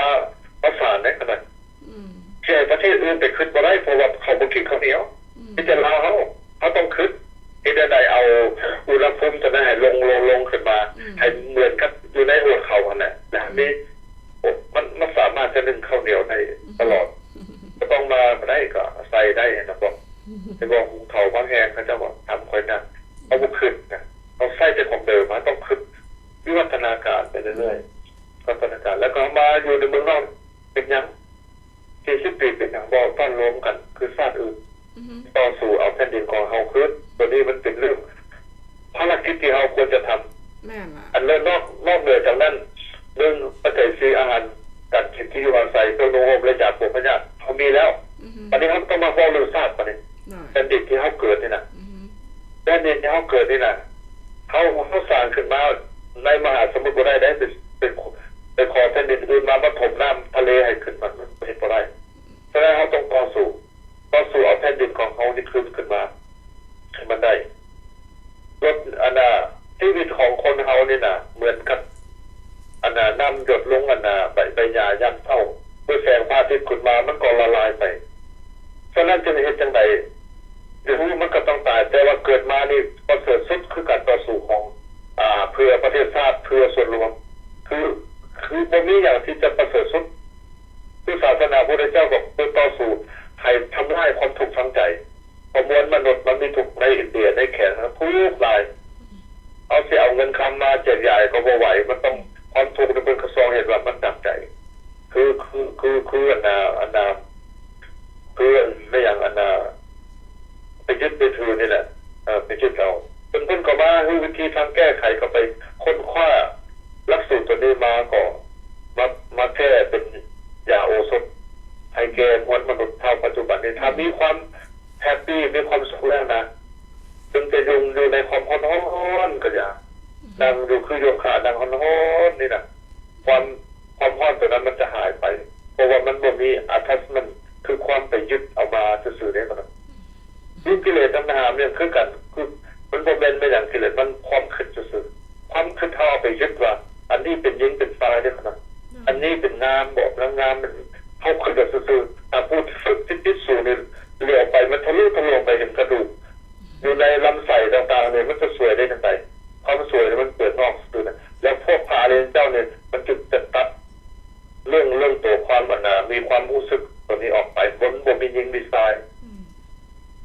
ມາສານໃນຂະໜາດ ອືມ ທີ່ໃຫ້ປະເທດອື່ນໄປຄຶດບໍ່ໄດ້ ເພາະວ່າເຂົາບໍ່ກິນເຂົ້າໜຽວ. ອືມ ມີແຕ່ລາວເຮົາ ເຮົາຕ້ອງຄຶດເຮັດແນວໃດເອົາອຸນຫະພູມຕົວນັ້ນໃຫ້ລົງ ລົງ ລົງຂຶ້ນມາ ອືມ ໃຫ້ເໝືອນກັບຢູ່ໃນຫວດເຂົ້າຫັ້ນແຫຼະ ແລະ ອືມ ມີ ມັນ ມັນສາມາດຈະໜຶ້ງເຂົ້າໜຽວໄດ້ຕະຫຼອດ. ອືມ ບໍ່ຕ້ອງມາບໍ່ໄດ້ ກໍໃສ່ໄດ້ນະ ເຫັນບໍ່? ອືມ ເຫັນບໍ່? ຫຸງເຂົ້າໝາກແຮງ ເຂົາເຈົ້າກໍທຳ ຂ້ອຍນະ ເຮົາບໍ່ຄຶດນະ ເຮົາໃຊ້ແຕ່ຂອງເດີມ ເຮົາຕ້ອງຄຶດ ວິວັດທະນາການໄປເລື້ອຍໆ ອືມ ວິວັດທະນາການ ແລ້ວກໍມາຢູ່ໃນເມືອງນອກ ເປັນຫຍັງ ສີ່ສິບປີ ເປັນຫຍັງບໍ່ຕ້ອນໂລມກັນຄືຊາດອື່ນ ອືຮຶ ຕໍ່ສູ້ເອົາແຜ່ນດິນຂອງເຮົາຄືນ? ໂຕນີ້ມັນເປັນເລື່ອງພາລະກິດທີ່ເຮົາຄວນຈະທຳ. ແມ່ນລະ ອັນເລື່ອງນອກ ນອກເໜືອຈາກນັ້ນ ເລື່ອງປັດໄຈສີ່ ອາຫານການກິນ ທີ່ຢູ່ອາໄສ ເຄື່ອງນຸ່ງຫົ່ມ ແລະ ຢາປົວພະຍາດ ເຮົາມີແລ້ວ. ອືຮຶ ບັດນີ້ເຮົາຕ້ອງມາເວົ້າເລື່ອງຊາດບັດນີ້ ໂດຍ ແຜ່ນດິນທີ່ເຮົາເກີດນີ້ນະ ອືຮຶ ແຜ່ນດິນທີ່ເຮົາເກີດນີ້ນະ ເຮົາ ເຮົາສ້າງຂຶ້ນມາໃນມະຫາສະໝຸດບໍ່ໄດ້ເດ້ ໄປ ໄປ ໄປຂໍແຜ່ນດິນອື່ນມາ ມາຖົມນ້ຳທະເລໃຫ້ຂຶ້ນ ມັນ ມັນເຮັດບໍ່ໄດ້. ສະນັ້ນເຮົາຕ້ອງຕໍ່ສູ້ ຕໍ່ສູ້ເອົາແຜ່ນດິນຂອງເຮົານີ້ຄືນຂຶ້ນມາໃຫ້ມັນໄດ້. ລົດ ອັນນ່າ ຊີວິດຂອງຄົນເຮົານີ້ນະ ເໝືອນກັບ ອັນນ່າ ນ້ຳຢົດລົງ ອັນນ່າ ໃບ ໃບຫຍ້າຍາມເຊົ້າ ເມື່ອແສງພະອາທິດຂຶ້ນມາ ມັນກໍລະລາຍໄປ. ສະນັ້ນຈະເຮັດຈັ່ງໃດ? ເດ ມັນກໍຕ້ອງຕາຍ ແຕ່ວ່າເກີດມານີ້ປະເສີດສຸດຄືການຕໍ່ສູ້ຂອງ ອາ ເພື່ອປະເທດຊາດ ເພື່ອສ່ວນລວມ ຄື ຄືບໍ່ມີຫຍັງທີ່ຈະປະເສີດສຸດ. ຄືສາສະໜາພຸດທະເຈົ້າກໍເພື່ອຕໍ່ສູ້ໃຫ້ທຳລາຍຄວາມທຸກທາງໃຈ ເພາະມວນມະນຸດມັນມີທຸກໃນອິນເດຍ ໃນແຂກ ທຸກຫຼາຍ. ເຮົາຊິເອົາເງິນຄຳມາແຈກຢາຍກໍບໍ່ໄຫວ ມັນຕ້ອງ ຄວາມທຸກນີ້ເພິ່ນກໍສ່ອງເຫັນວ່າມັນໜັກໃຈ ຄື ຄື ຄື ຄື ອັນນ່າ ອັນນ່າ ຄື ແມ່ນຫຍັງ ອັນນ່າ ໄປຍຶດໄປຖືນີ້ແຫຼະ ເອີ ໄປຍຶດເອົາ. ເພິ່ນ ເພິ່ນກໍມາຮູ້ວິທີທາງແກ້ໄຂ ກໍໄປຄົ້ນຄວ້າຫຼັກສູດຕົວນີ້ມາ ກໍມາ ມາແກ້ເປັນຢາໂອສົດໃຫ້ແກ່ມວນມະນຸດເທົ່າປັດຈຸບັນນີ້ ຖ້າມີຄວາມແຮບປີ ມີຄວາມສຸກແລ້ວນະ ເຖິງຈະຢູ່ ຢູ່ໃນຄວາມຮ້ອນໆກໍຢ່າ ອືຮຶ ນັ່ງຢູ່ຄືໂຍຄະ ນັ່ງຮ້ອນໆນີ້ນະ ຄວາມ ຄວາມຮ້ອນຕົວນັ້ນມັນຈະຫາຍໄປ ເພາະວ່າມັນບໍ່ມີ attachment ຄືຄວາມໄປຍຶດເອົາມາຊື່ໆເດ້. ອືຮຶ ຢູ່ກິເລດຕັນຫາມັນຍັງຄືກັນ ຄື ມັນບໍ່ແມ່ນແມ່ນຫຍັງກິເລດ ມັນຄວາມຄິດຊື່ໆ ຄວາມຄິດເຮົາເອົາໄປຍຶດວ່າ ອັນນີ້ເປັນຍິງເປັນຊາຍເດ້ຂະໜາດ ອືມ ອັນນີ້ເປັນງາມບໍ່ ນາງງາມ ເຮົາຄິດວ່າຊື່ໆ ຖ້າຜູ້ຝຶກຈິດຕິດສູງນີ້ ຫຼຽວໄປມັນທະລຸທະລວງໄປເຫັນກະດູກ ຢູ່ໃນລຳໄສ້ຕ່າງໆນີ້ ມັນຈະສວຍໄດ້ຈັ່ງໃດ? ຄວາມສວຍນີ້ມັນເກີດນອກຊື່ໆນະ ແລ້ວພວກພະອະລິຍະເຈົ້ານີ້ ມັນຈຶ່ງຈະຕັດເລື່ອງ ເລື່ອງໂຕຄວາມ ອັນນ່າ ມີຄວາມຮູ້ສຶກໂຕນີ້ອອກໄປ ບໍ່ ບໍ່ມີຍິງມີຊາຍ ອືມ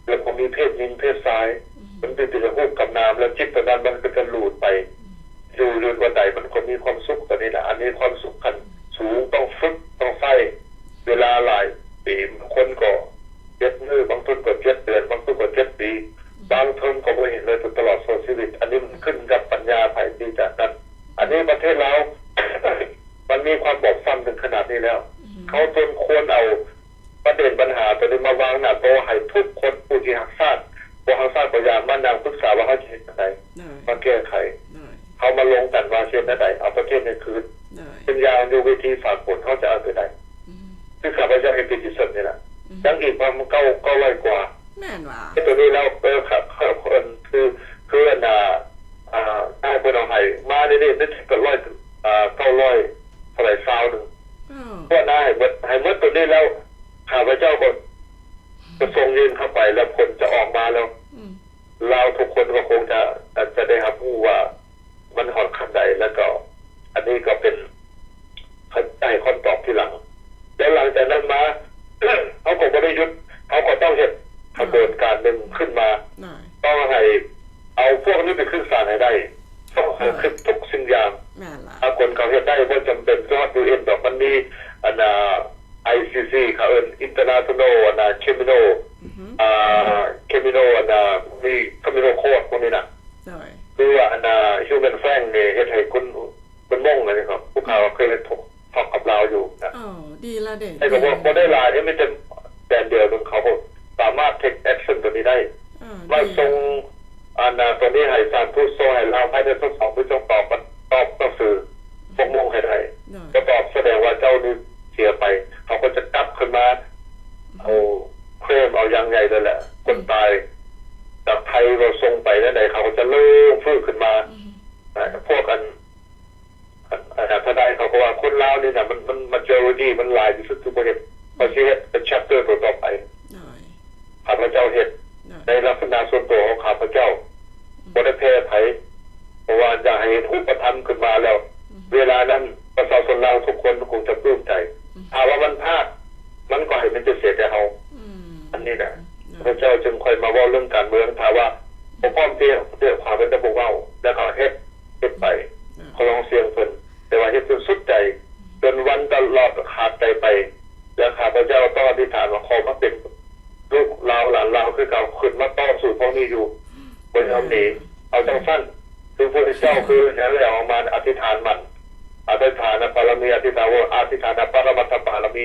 ແລ້ວກໍມີເພດຍິງເພດຊາຍ ອືມ ມັນເປັນແຕ່ຮູບກັບນາມ ແລ້ວຈິດຕົວນັ້ນມັນກໍຈະຫຼຸດໄປ ອືມ ຢູ່ ຢູ່ວັນໃດມັນກໍມີຄວາມສຸກຕົວນີ້ນະ ອັນນີ້ຄວາມສຸກຂັ້ນສູງ ຕ້ອງຝຶກ ຕ້ອງໃຊ້ເວລາຫຼາຍປີ ບາງຄົນກໍເຈັດມື້ ບາງຄົນກໍເຈັດເດືອນ ບາງຄົນກໍເຈັດປີ ອືມ ບາງຄົນກໍບໍ່ເຫັນເລີຍ ຕະຫຼອດຊົ່ວຊີວິດ. ອັນນີ້ມັນຂຶ້ນກັບປັນຍາໃຜທີ່ຈະນັ້ນ ອັນນີ້ປະເທດລາວ ມັນມີຄວາມບອບຊ້ຳເຖິງຂະໜາດນີ້ແລ້ວ ອືມ ເຮົາຕ້ອງຄວນເອົາ ປະເດັນບັນຫາໂຕນີ້ມາວາງໜ້າໂຕະ ໃຫ້ທຸກຄົນຜູ້ທີ່ຮັກຊາດ ບໍ່ຮັກຊາດກໍຢ່າ ມານັ່ງປຶກສາວ່າເຮົາຈະເຮັດຈັ່ງໃດ ໂດຍ ມາແກ້ໄຂ ໂດຍ ເຮົາມາລົມກັນວ່າຊິເຮັດແນວໃດເອົາປະເທດນີ້ຄືນ ໂດຍ ເປັນຢ່າງຢູ່ເວທີສາກົນ ເຮົາຈະເອົາແນວໃດ ອືມ ຄືຂ້າພະເຈົ້າເຮັດ petition ນີ້ລະ ອືມ ຍັງອີກປະມານເກົ້າ ເກົ້າຮ້ອຍກວ່າ ແມ່ນຫວາ? ເຮັດໂຕນີ້ແລ້ວ ເອີ ຄັບ ເອີ ຄື ຄື ອັນນ່າ ອ່າ ນາຍເພິ່ນເອົາໃຫ້ມານີ້ ນີ້ ນີ້ກໍຮ້ອຍ ອ່າ ເກົ້າຮ້ອຍເທົ່າໃດ ຊາວໜຶ່ງ ເອີ ພວກນາຍໃຫ້ໝົດ ໃຫ້ໝົດໂຕນີ້ແລ້ວ ຂ້າພະເຈົ້າກໍ ຈະສົ່ງຍື່ນເຂົ້າໄປ ແລ້ວຜົນຈະອອກມາແລ້ວ ອືມ ລາວທຸກຄົນກໍຄົງຈະ ຈະໄດ້ຮັບຮູ້ວ່າມັນຮອດຂັ້ນໃດ ແລ້ວກໍອັນນີ້ກໍເປັນ ໃຫ້ຄຳຕອບທີຫຼັງ ແລ້ວຫຼັງຈາກນັ້ນມາ ເຮົາກໍບໍ່ໄດ້ຢຸດ ເຮົາກໍຕ້ອງເຮັດຂະບວນການໜຶ່ງຂຶ້ນມາ ໂດຍ ຕ້ອງໃຫ້ເອົາພວກນີ້ໄປຂຶ້ນສານໃຫ້ໄດ້ ຕ້ອງໃຫ້ ໂດຍ ຄຶດທຸກສິ່ງຢ່າງ ແມ່ນລະ ສາກົນເຂົາເຮັດໄດ້ ບໍ່ຈຳເປັນຮອດ ຢູເອັນ ດອກ ມັນມີ ອັນນ່າ ໄອຊີຊີ ເຂົາເອີ້ນ International ອັນນ່າ Criminal ອືຮຶ ອ່າ Criminal ອັນນ່າ ມີ Criminal Court ພວກນີ້ນະ ໂດຍ ຄືວ່າ ອັນນ່າ Human Frank ນີ້ເຮັດໃຫ້ຄົນ ເປັນມົ້ງນະ ເຂົາ ຜູ້ຂ່າວເຄີຍທອກກັບລາວຢູ່ນະ. ອໍ ດີລະເດ ແຕ່ກໍບໍ່ ບໍ່ໄດ້ຫຼາຍເດ້ ມີແຕ່ແບນດຽວເພິ່ນ ເຂົາກໍສາມາດເທັກແອັກຊັນໂຕນີ້ໄດ້. ເອີ ມາສົ່ງ ອັນນາ ໂຕນີ້ໃຫ້ສະຖານທູດ ສົ່ງໃຫ້ລາວພາຍໃນຊາວສອງມື້ ຈົ່ງຕອບ ຕອບໜັງສືຫົກໂມງໃຫ້ໄດ້. ບໍ່ຕອບສະແດງວ່າເຈົ້ານີ້ເສຍໄປ. ເຂົາກໍຈະກັບຄືນມາ ເອົາເຄຣມ ເອົາຢ່າງໃຫຍ່ເລີຍແຫຼະ. ຄົນຕາຍຈາກໄທ ເຮົາສົ່ງໄປແນວໃດ ເຂົາກໍຈະເລີ່ມຟື້ນຄືນມາ. ພວກອັນ ອັນ ອັນ ອັນທະນາຍເຂົາກໍວ່າຄົນລາວນີ້ນະ ມັນ ມັນ majority ມັນຫຼາຍທີ່ສຸດທີ່ບໍ່ເຮັດ. ເຂົາຊິເຮັດເປັນ chapter ໂຕຕໍ່ໄປ. ໂດຍ ຂ້າພະເຈົ້າເຮັດ ໂດຍ ໃນລັກສະນະສ່ວນຕົວຂອງຂ້າພະເຈົ້າ ອືມ ບໍ່ໄດ້ແພ້ໃຜ ເພາະວ່າຢາກໃຫ້ເຫັນຮູບປະທຳຂຶ້ນມາແລ້ວ ອືມ ເວລານັ້ນປະຊາຊົນລາວທຸກຄົນຄົງຈະປຶ້ມໃຈ. ອືມ ຖ້າວ່າມັນພາດ ມັນກໍໃຫ້ມັນເສຍແຕ່ເຮົາ. ອືມ ອັນນີ້ນະ ໂດຍ ພະເຈົ້າຈຶ່ງຄ່ອຍມາເວົ້າເລື່ອງການເມືອງ. ຖ້າວ່າບໍ່ພ້ອມທີ່ຈະ ຂ້າພະເຈົ້າບໍ່ເວົ້າ ແລ້ວກໍເຮັດ ເຮັດໄປ ອືມ ຂໍລອງສຽງເພິ່ນ ແຕ່ວ່າເຮັດຈົນສຸດໃຈ ຈົນວັນຕະຫຼອດຂາດໃຈໄປ ແລະ ຂ້າພະເຈົ້າຕ້ອງອະທິຖານວ່າ ຂໍມາເປັນລູກລາວຫຼານລາວຄືເກົ່າ ຂຶ້ນມາຕໍ່ສູ້ພວກນີ້ຢູ່ ບໍ່ຍອມໜີ. ເອົາຈັ່ງຊັ້ນ ຄືພະເຈົ້າ ຄືແນວແຫຼວອອກມາ ອະທິຖານໝັ້ນ ອະທິຖານບາລະມີ ອະທິຖານ ອະທິຖານປະລະມັດຖະບາລະມີ.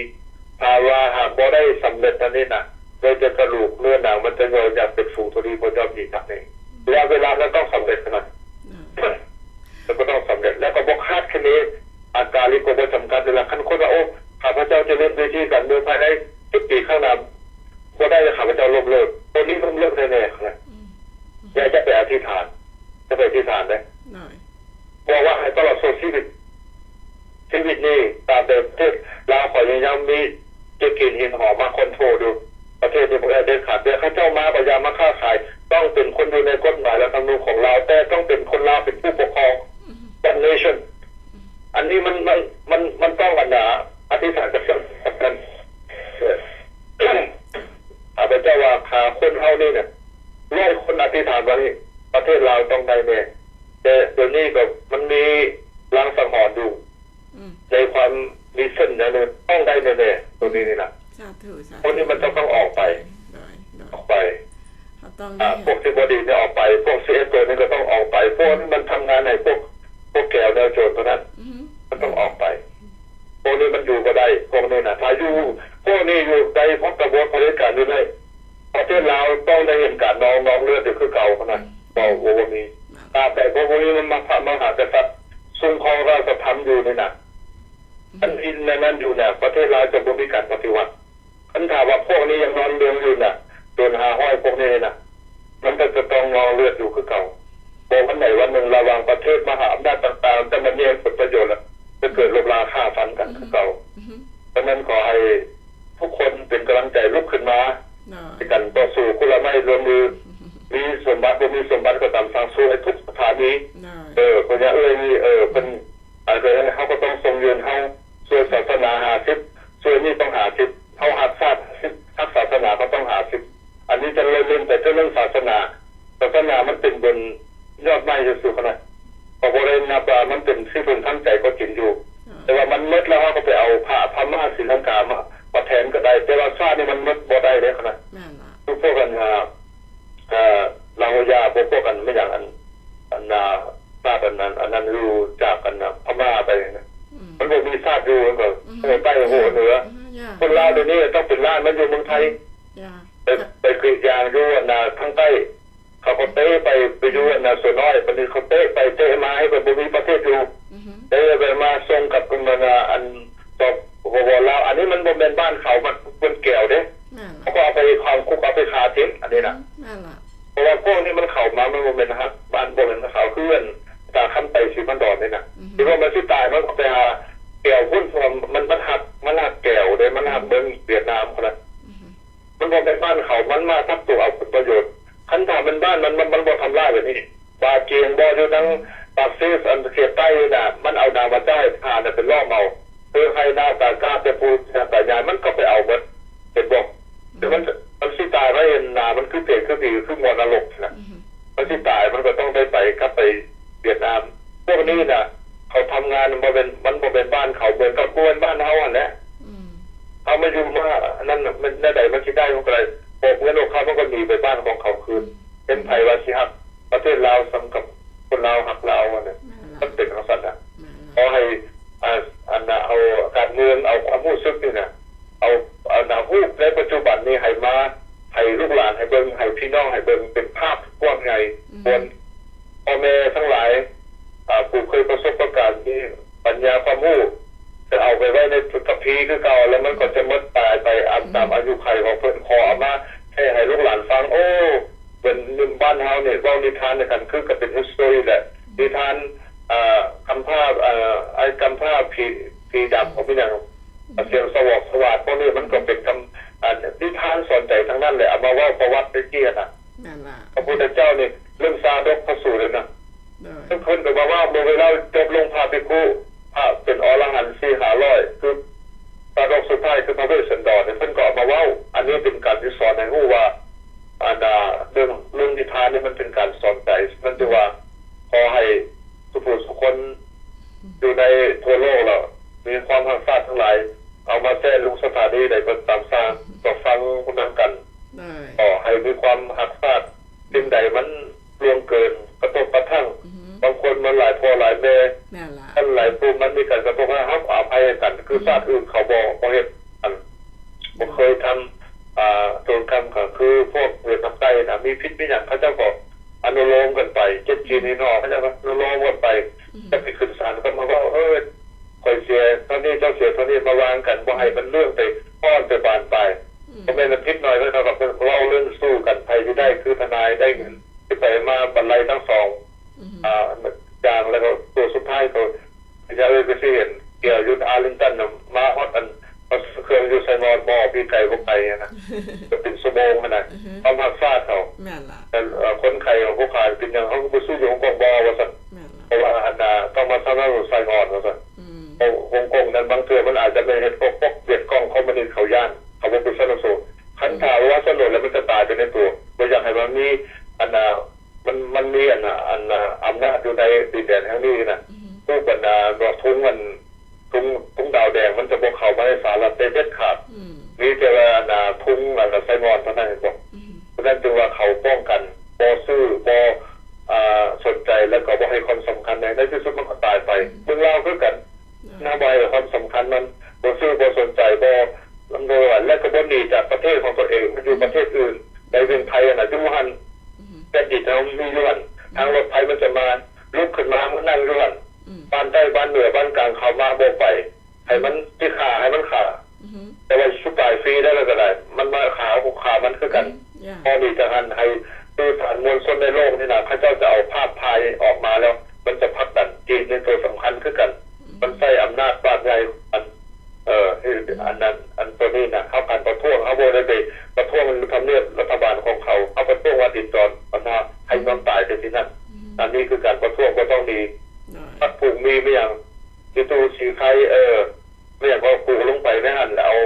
ຖ້າວ່າຫາກບໍ່ໄດ້ສຳເລັດອັນນີ້ນະ ເຫຼືອແຕ່ກະດູກເນື້ອໜັງ ມັນຈະຍ່ອຍຢ່າງເປັນຝູງໂທດີ ບໍ່ຍອມໜີຈາກນີ້. ແລະ ເວລານັ້ນຕ້ອງສຳເລັດເທົ່ານັ້ນ. ແລ້ວກໍຕ້ອງສຳເລັດ ແລ້ວກໍບໍ່ຄາດຄະເນ ອາກາລິກກໍບໍ່ຈຳກັດເວລາ. ຄັນຄົນວ່າ ໂອ້ ຂ້າພະເຈົ້າຈະເຮັດເວທີການເມືອງພາຍໃນສິບປີຂ້າງໜ້າ ບໍ່ໄດ້ ຂ້າພະເຈົ້າລົ້ມເລີກ. ໂຕນີ້ລົ້ມເລີກແນ່ໆນະ. ອືມ ຢ່າ ຢ່າໄປອະທິຖານ ຢ່າໄປອະທິຖານເດ້. ໂດຍ ບອກວ່າໃຫ້ຕະຫຼອດຊົ່ວຊີວິດ ຊີວິດນີ້ ຕາມໃດປະເທດລາວຂ້ອຍຍັງມີເຈັກຫີນຫີນຫອມມາຄອນໂທຣຢູ່ ປະເທດນີ້ບໍ່ໄດ້ເດັດຂາດ. ແຕ່ເຂົາເຈົ້າມາກໍຢ່າມາຄ້າຂາຍ ຕ້ອງເປັນຄົນຢູ່ໃນກົດໝາຍ ແລະ ທຳນວນຂອງລາວ ແຕ່ຕ້ອງເປັນຄົນລາວເປັນຜູ້ປົກຄອງ ອືມ one nation. ອືມ ອັນນີ້ມັນ ມັນ ມັນ ມັນຕ້ອງ ອັນນາ ອະທິຖານກັບສັງຄົມກັນ. ເອີ ຂ້າພະເຈົ້າວ່າ ຖ້າຄົນເຮົານີ້ນະ ຮ້ອຍຄົນອະທິຖານວ່ານີ້ ປະເທດລາວຕ້ອງໄດ້ແນ່. ແຕ່ດຽວນີ້ກໍມັນມີລາງສັງຫອນຢູ່ ອືມ ໃນຄວາມມີເສັ້ນແນວໜຶ່ງ ຕ້ອງໄດ້ແນ່ໆ ໂຕນີ້ນີ້ນະ. ສາທຸ ສາທຸ. ພວກນີ້ມັນຈະຕ້ອງອອກໄປ ໂດຍ ໂດຍ ອອກໄປ. ເຮົາຕ້ອງໄດ້ ອາ ພວກທີ່ບໍ່ດີນີ້ອອກໄປ ພວກສິບເອັດໂຕນີ້ກໍຕ້ອງອອກໄປ. ພວກນີ້ມັນທຳງານໃຫ້ພວກ ພວກແກວແນວໂຈນເທົ່ານັ້ນ ອືຮຶ ມັນຕ້ອງອອກໄປ. ພວກນີ້ມັນຢູ່ບໍ່ໄດ້ ພວກນີ້ນະ ຖ້າຢູ່ ພວກນີ້ຢູ່ໃນພັກກະບວນຜະເດັດການຢູ່ໃນປະເທດລາວ ຕ້ອງໄດ້ເຫັນການນອງ ນອງເລືອດຢູ່ຄືເກົ່າຫັ້ນນະ. ອືມ ເວົ້າ ເວົ້າບໍ່ມີ ຕາບໃດບໍ່ມີມະຫາ ພະມະຫາກະສັດ ຊົງຄອງລາຊະທຳຢູ່ນີ້ນະ ອືມ ອັນອິນໃນນັ້ນຢູ່ນະ ປະເທດລາວຈະບໍ່ມີການປະຕິວັດ. ຄັນຖ້າວ່າພວກນີ້ຍັງນອນເລື່ອງຢູ່ນະ ໂຈນຫ້າຮ້ອຍພວກນີ້ນະ ມັນກໍຈະຕ້ອງນອງເລືອດຢູ່ຄືເກົ່າ. ບໍ່ວັນໃດວັນໜຶ່ງ ລະຫວ່າງປະເທດມະຫາອຳນາດຕ່າງໆ ຈະມາແຍ່ງຜົນປະໂຫຍດ ແລະ ຈະເກີດລົບລາຂ້າຟັນກັນຄືເກົ່າ. ອືຮຶ ອືຮຶ ສະນັ້ນ ຂໍໃຫ້ທຸກຄົນເປັນກຳລັງໃຈລຸກຂຶ້ນມາ ໂດຍ ໃນການຕໍ່ສູ້ຄົນລະໄມ້ລວມມື. ອືຮຶ ມີສົມບັດ ບໍ່ມີສົມບັດກໍຕາມ ສ້າງສູ້ໃຫ້ທຸກສະຖານີ. ໂດຍ ເອີ ເພິ່ນຢ່າເອີຍນີ້ ເອີ ເພິ່ນ ອັນເກີດເຮົາກໍຕ້ອງຊົງຢືນ ເຮົາຊ່ວຍສາສະໜາຫ້າສິບ ຊ່ວຍນີ້ຕ້ອງຫ້າສິບ ເຮົາຮັກຊາດຫ້າສິບ ຮັກສາສະໜາກໍຕ້ອງຫ້າສິບ. ອັນນີ້ຈະເລີນໄປເຖິງເລື່ອງສາສະໜາ ສາສະໜາມັນເປັນບຸນຍອດໄມ້ທີ່ສຸດນະ ກໍບໍ່ໄດ້ນັບວ່າມັນເປັນທີ່ເພິ່ງທາງໃຈກໍຈິງຢູ່ ແຕ່ວ່າມັນໝົດແລ້ວ ເຮົາກໍໄປເອົາພະພະມ້າສີລັງກາມາ ມາແທນກໍໄດ້ ແຕ່ວ່າຊາດນີ້ມັນໝົດບໍ່ໄດ້ເດ້ນະ. ຄືພວກອັນ ອ່າ ເອີ ລາວຢາ ພວກ ພວກອັນ ແມ່ນຫຍັງ ອັນ ອັນ ອ່າ ຊາດອັນນັ້ນ ອັນນັ້ນຢູ່ຈາກອັນ ພະມ້າໄປນະ ອືມ ມັນບໍ່ມີຊາດຢູ່ ມັນກໍ ອືຮຶ ໂຫໃຕ້ໂຫເໜືອ ອືຮຶ ຄົນລາວດຽວນີ້ຕັ້ງເປັນລ້ານມາຢູ່ເມືອງໄທ ໄປ ໄປກຣີດຢາງຢູ່ອັນ ທາງໃຕ້ ເຂົາກໍເຕະໄປ ໄປຢູ່ອັນ ສວນນ້ອຍ ບັດນີ້ເຂົາເຕະໄປເຕະມາ ໃຫ້ມັນບໍ່ມີປະເທດຢູ່ ອືຮຶ ເຕະໄປມາສົ່ງກັບອັນ ອັນ ສປປ ລາວ ອັນນີ້ມັນບໍ່ແມ່ນບ້ານເຂົາ ມັນ ມັນແກວເດ້ ແມ່ນລະ ເຂົາກໍເອົາໄປຂັງຄຸກ ເອົາໄປຂ້າຖິ້ມ ອັນນີ້ນະ ອືມ ແມ່ນລະ ເພາະວ່າພວກນີ້ມັນເຂົ້າມາ ມັນບໍ່ແມ່ນຮັກບ້ານ ບໍ່ແມ່ນເຂົາ ຄືອັນ ຕາຄຳໄຕ ສີພັນດອນນີ້ນະ ອືຮຶ ທີ່ວ່າມັນຊິຕາຍ ມັນກໍໄປຫາແກວພຸ້ນ ເພາະວ່າມັນ ມັນຮັກ ມັນຮັກແກວເດ້ ມັນຮັກເມືອງຫວຽດນາມພຸ້ນນະ ອືຮຶ ມັນບໍ່ແມ່ນບ້ານເຂົາ ມັນມາທັກຕົວເອົາຜົນປະໂຫຍດ. ຄັນຖ້າແມ່ນບ້ານມັນ ມັນ ມັນບໍ່ທຳຮ້າຍແບບນີ້. ບາຈຽງບໍ່ ຢູ່ທາງປາກເຊ ອັນເຂດໃຕ້ນະ ມັນເອົານາງມາຈ້າຍທະຫານນະ ໄປລ້ອມເອົາ ຄືໄຮ່ນາ ຕາກ້າ ແຕ່ປູຕາຕາຍາຍ ມັນກໍໄປເອົາໝົດ ເຫັນບໍ່? ແຕ່ມັນ ມັນຊິຕາຍມາເຫັນໜ້າ ມັນຄືເປດ ຄືຜີ ຄືໝໍນະລົກນະ ອືຮຶ ມັນຊິຕາຍ ມັນກໍຕ້ອງໄດ້ໄປ ກັບໄປຫວຽດນາມ. ພວກນີ້ນະ ເຂົາທຳງານ ມັນບໍ່ແມ່ນ ມັນບໍ່ແມ່ນບ້ານເຂົາ ເໝືອນກັບບໍ່ແມ່ນບ້ານເຮົາຫັ້ນແຫຼະ ອືມ ເຮົາມາຢູ່ມາອັນນັ້ນ ມັນແນວໃດມັນຊິໄດ້ ມັນກໍໄດ້ ອອກເງິນອອກຄຳ ມັນກໍໜີໄປບ້ານຂອງເຂົາຄືນ ອືມ ເຫັນໃຜວ່າຊິຮັກປະເທດລາວສ່ຳກັບຄົນລາວຮັກລາວຫັ້ນນະ ແມ່ນລະ ມັນເປັນຈັ່ງຊັ້ນນະ ແມ່ນລະ ຂໍໃຫ້ ປັນຍາຄວາມຮູ້ ຈະເອົາໄປໄວ້ໃນຄຳພີຄືເກົ່າ ແລ້ວມັນກໍຈະໝົດຕາຍໄປອາມຕາມອາຍຸໄຂຂອງເພິ່ນ. ຂໍເອົາມາແຊໃຫ້ລູກຫຼານຟັງ. ໂອ້ ເປັນບ້ານເຮົານີ້ເວົ້ານິທານນຳກັນ ຄືກໍເປັນ history ແຫຼະ. ນິທານ ອ່າ ກຳພ້າ ອ່າ ອ້າຍກຳພ້າ ຜີ ຜີດຳ ຂອງເປັນຫຍັງ ສຽງສະຫວອກສະຫວາດ ພວກນີ້ມັນກໍເປັນກຳ ອ່າ ນິທານສອນໃຈທັງນັ້ນແຫຼະ ເອົາມາເວົ້າປະຫວັດໄດ້ເຈ້ນະ. ແມ່ນລະ ພະພຸດທະເຈົ້ານີ້ ເລື່ອງຊາດົກພະສູນນະ ໂດຍ ເພິ່ນກໍມາເວົ້າເມື່ອເວລາຈົບລົງພະພິກຂຸພະເປັນອໍລະຫັນສີ່ຫ້າຮ້ອຍ ຄືຊາດົກສຸດທ້າຍຄືພະເວດສັນດອນນີ້ ເພິ່ນກໍເອົາມາເວົ້າ. ອັນນີ້ເປັນການທີ່ສອນໃຫ້ຮູ້ວ່າ ອັນ ອ່າ ເລື່ອງ ເລື່ອງນິທານນີ້ມັນເປັນການສອນໃຈ. ສະນັ້ນຈຶ່ງວ່າ ຂໍໃຫ້ສຸຜູ້ສຸຄົນຢູ່ໃນທົ່ວໂລກລະມີຄວາມຮັກຊາດທັງຫຼາຍ ເອົາມາແຊລົງສະຖານີໃດກໍຕາມຊ່າງ ກໍຟັງນຳກັນ. ໂດຍ ຂໍໃຫ້ມີຄວາມຮັກຊາດ ສິ່ງໃດມັນລ່ວງເກີນ ກະທົບກະທັ່ງ ອືຮຶ ບາງຄົນມັນຫຼາຍພໍ່ຫຼາຍແມ່ ແມ່ນລະ ຄັນຫຼາຍຜູ້ມັນມີການກະທົບ ເຮົາກໍອະໄພໃຫ້ກັນ ຄືຊາດອື່ນເຂົາບໍ່ ບໍ່ເຮັດ ອັນ ບໍ່ເຄີຍທຳ ອ່າ ໂຈນກຳ ກໍຄືພວກຫວຽດນາມໃຕ້ນະ ມີຜິດມີຫຍັງ ເຂົາເຈົ້າກໍອະນຸໂລມກັນໄປ ເຈັດຈີນນີ້ເນາະ ເຂົາເຈົ້າກໍອະນຸໂລມກັນໄປ ອືຮຶ ຈະໄປຂຶ້ນສານກໍມາເວົ້າ ເອີ ຂ້ອຍເສຍເທົ່ານີ້ ເຈົ້າເສຍເທົ່ານີ້ ມາວາງກັນ ບໍ່ໃຫ້ມັນເລື່ອງໄປ ປ້ອນໄປບານປາຍ ອືມ ບໍ່ແມ່ນວ່າຜິດໜ້ອຍເນາະ ເຂົາກໍເວົ້າເລື່ອງສູ້ກັນ ໃຜຊິໄດ້ຄືທະນາຍໄດ້ເງິນ ຊິໄປມາບັນໄລທັງສອງ ອືມ ອ່າ ຢ່າງ ແລ້ວກໍຕົວສຸດທ້າຍກໍຢ່າເອີຍ ກໍຊິເຫັນ ເກຍຢູ່ອາລິງຕັນນະ ມາຮອດອັນ ມາຊື້ເຄື່ອງຢູ່ໄຊງອນບໍ່ ພີ່ໄກບໍ່ໄກຫັ້ນນະ ກໍເປັນຊົ່ວໂມງຫັ້ນນະ ອືຮຶ ຄວາມຮັກຊາດເຂົາ ແມ່ນລະ ແຕ່ ເອີ ຄົນໄຂ້ຂອງພວກຂ້າເປັນຫຍັງ ເຮົາກໍບໍ່ຊື້ຢູ່ຮົງກົງບໍ່ ວ່າຊັ້ນ ແມ່ນລະ ເພາະວ່າອັນນະ ຕ້ອງມາສະໜັບສະໜູນໄຊງອນ ວ່າຊັ້ນ ອືມ ໂອ ຮົງກົງນັ້ນ ບາງເທື່ອມັນອາດຈະແມ່ນເຮັດພວກ ພວກຫວຽດກອງຄອມມູນິດເຂົາຢ້ານ ເຂົາບໍ່ໄປສະໜັບສະໜູນ ຄັນຖ້າວ່າສະໜັບສະໜູນແລ້ວມັນຈະຕາຍໄປໃນຕົວ ບໍ່ຢາກໃຫ້ມັນມີອັນນະ ມັນ ມັນມີອັນນະ ອັນນະ ອຳນາດຢູ່ໃນດິນແດນແຫ່ງນີ້ນະ ອືຮຶ ຜູ້ບັນດາດອກທຸງອັນ ທຸງ ທຸງດາວແດງມັນຈະບໍ່ເຂົ້າມາໃນສະຫະລັດໄດ້ເດັດຂາດ ອືມ ມີແຕ່ວ່າອັນນະ ທຸງອັນນະ ໄຊງອນເທົ່ານັ້ນ ເຫັນບໍ່? ອືຮຶ ສະນັ້ນຈຶ່ງວ່າເຂົາປ້ອງກັນ ບໍ່ຊື້ ບໍ່ ອ່າ ສົນໃຈ ແລ້ວກໍບໍ່ໃຫ້ຄວາມສຳຄັນໃນ ໃນທີ່ສຸດມັນກໍຕາຍໄປ ອືມ ເມືອງລາວຄືກັນ ນະ ບໍ່ໃຫ້ຄວາມສຳຄັນມັນ ບໍ່ຊື້ ບໍ່ສົນໃຈ ບໍ່ລຳເລີ ແລະກໍບໍ່ໜີຈາກປະເທດຂອງຕົວເອງ ມັນຢູ່ປະເທດອື່ນ ໃນເມືອງໄທຫັ້ນນະ ຢູ່ຫັ້ນ ແຜ່ນດິນເຮົາມີຢູ່ຫັ້ນ ທາງລົດໄຟມັນຈະມາ ລຸກຂຶ້ນມາ ມານັ່ງຢູ່ຫັ້ນ ບ້ານໃຕ້ ບ້ານເໜືອ ບ້ານກາງ ເຂົາມາບໍ່ໄປ ໃຫ້ມັນຊິຂ້າ ໃຫ້ມັນຂ້າ ແຕ່ວ່າຊິຕາຍຟຣີໄດ້ແລ້ວກໍໄດ້ ມັນມາຂ້າເຮົາກໍຂ້າມັນຄືກັນ ພໍໜີຈາກຫັ້ນ ໃຫ້ສື່ສານມວນຊົນໃນໂລກນີ້ນະ ເຂົາເຈົ້າຈະເອົາພາບຖ່າຍອອກມາແລ້ວ ມັນຈະຜັກດັນຈີນເປັນຕົວສຳຄັນຄືກັນ ມັນໃຊ້ອຳນາດບາດໃຫຍ່ ອັນ ເອີ ອັນນັ້ນ ອັນໂຕນີ້ນະ ເຮົາການປະທ້ວງ ເຮົາບໍ່ໄດ້ໄປປະທ້ວງຢູ່ທຳນຽບລັດຖະບານຂອງເຂົາ ເຮົາປະທ້ວງວ່າດິນດອນ ອັນນະ ໃຫ້ຍອມຕາຍໄປທີ່ນັ້ນ ອັນນີ້ຄືການປະທ້ວງ ບໍ່ຕ້ອງໜີ ພັກພູມມີແມ່ນຫຍັງ ຢູ່ຕູ້ສີໄຄ ເອີ ແມ່ນຫຍັງກໍປູກລົງໄປໃນຫັ້ນ ແລ້ວເອົາ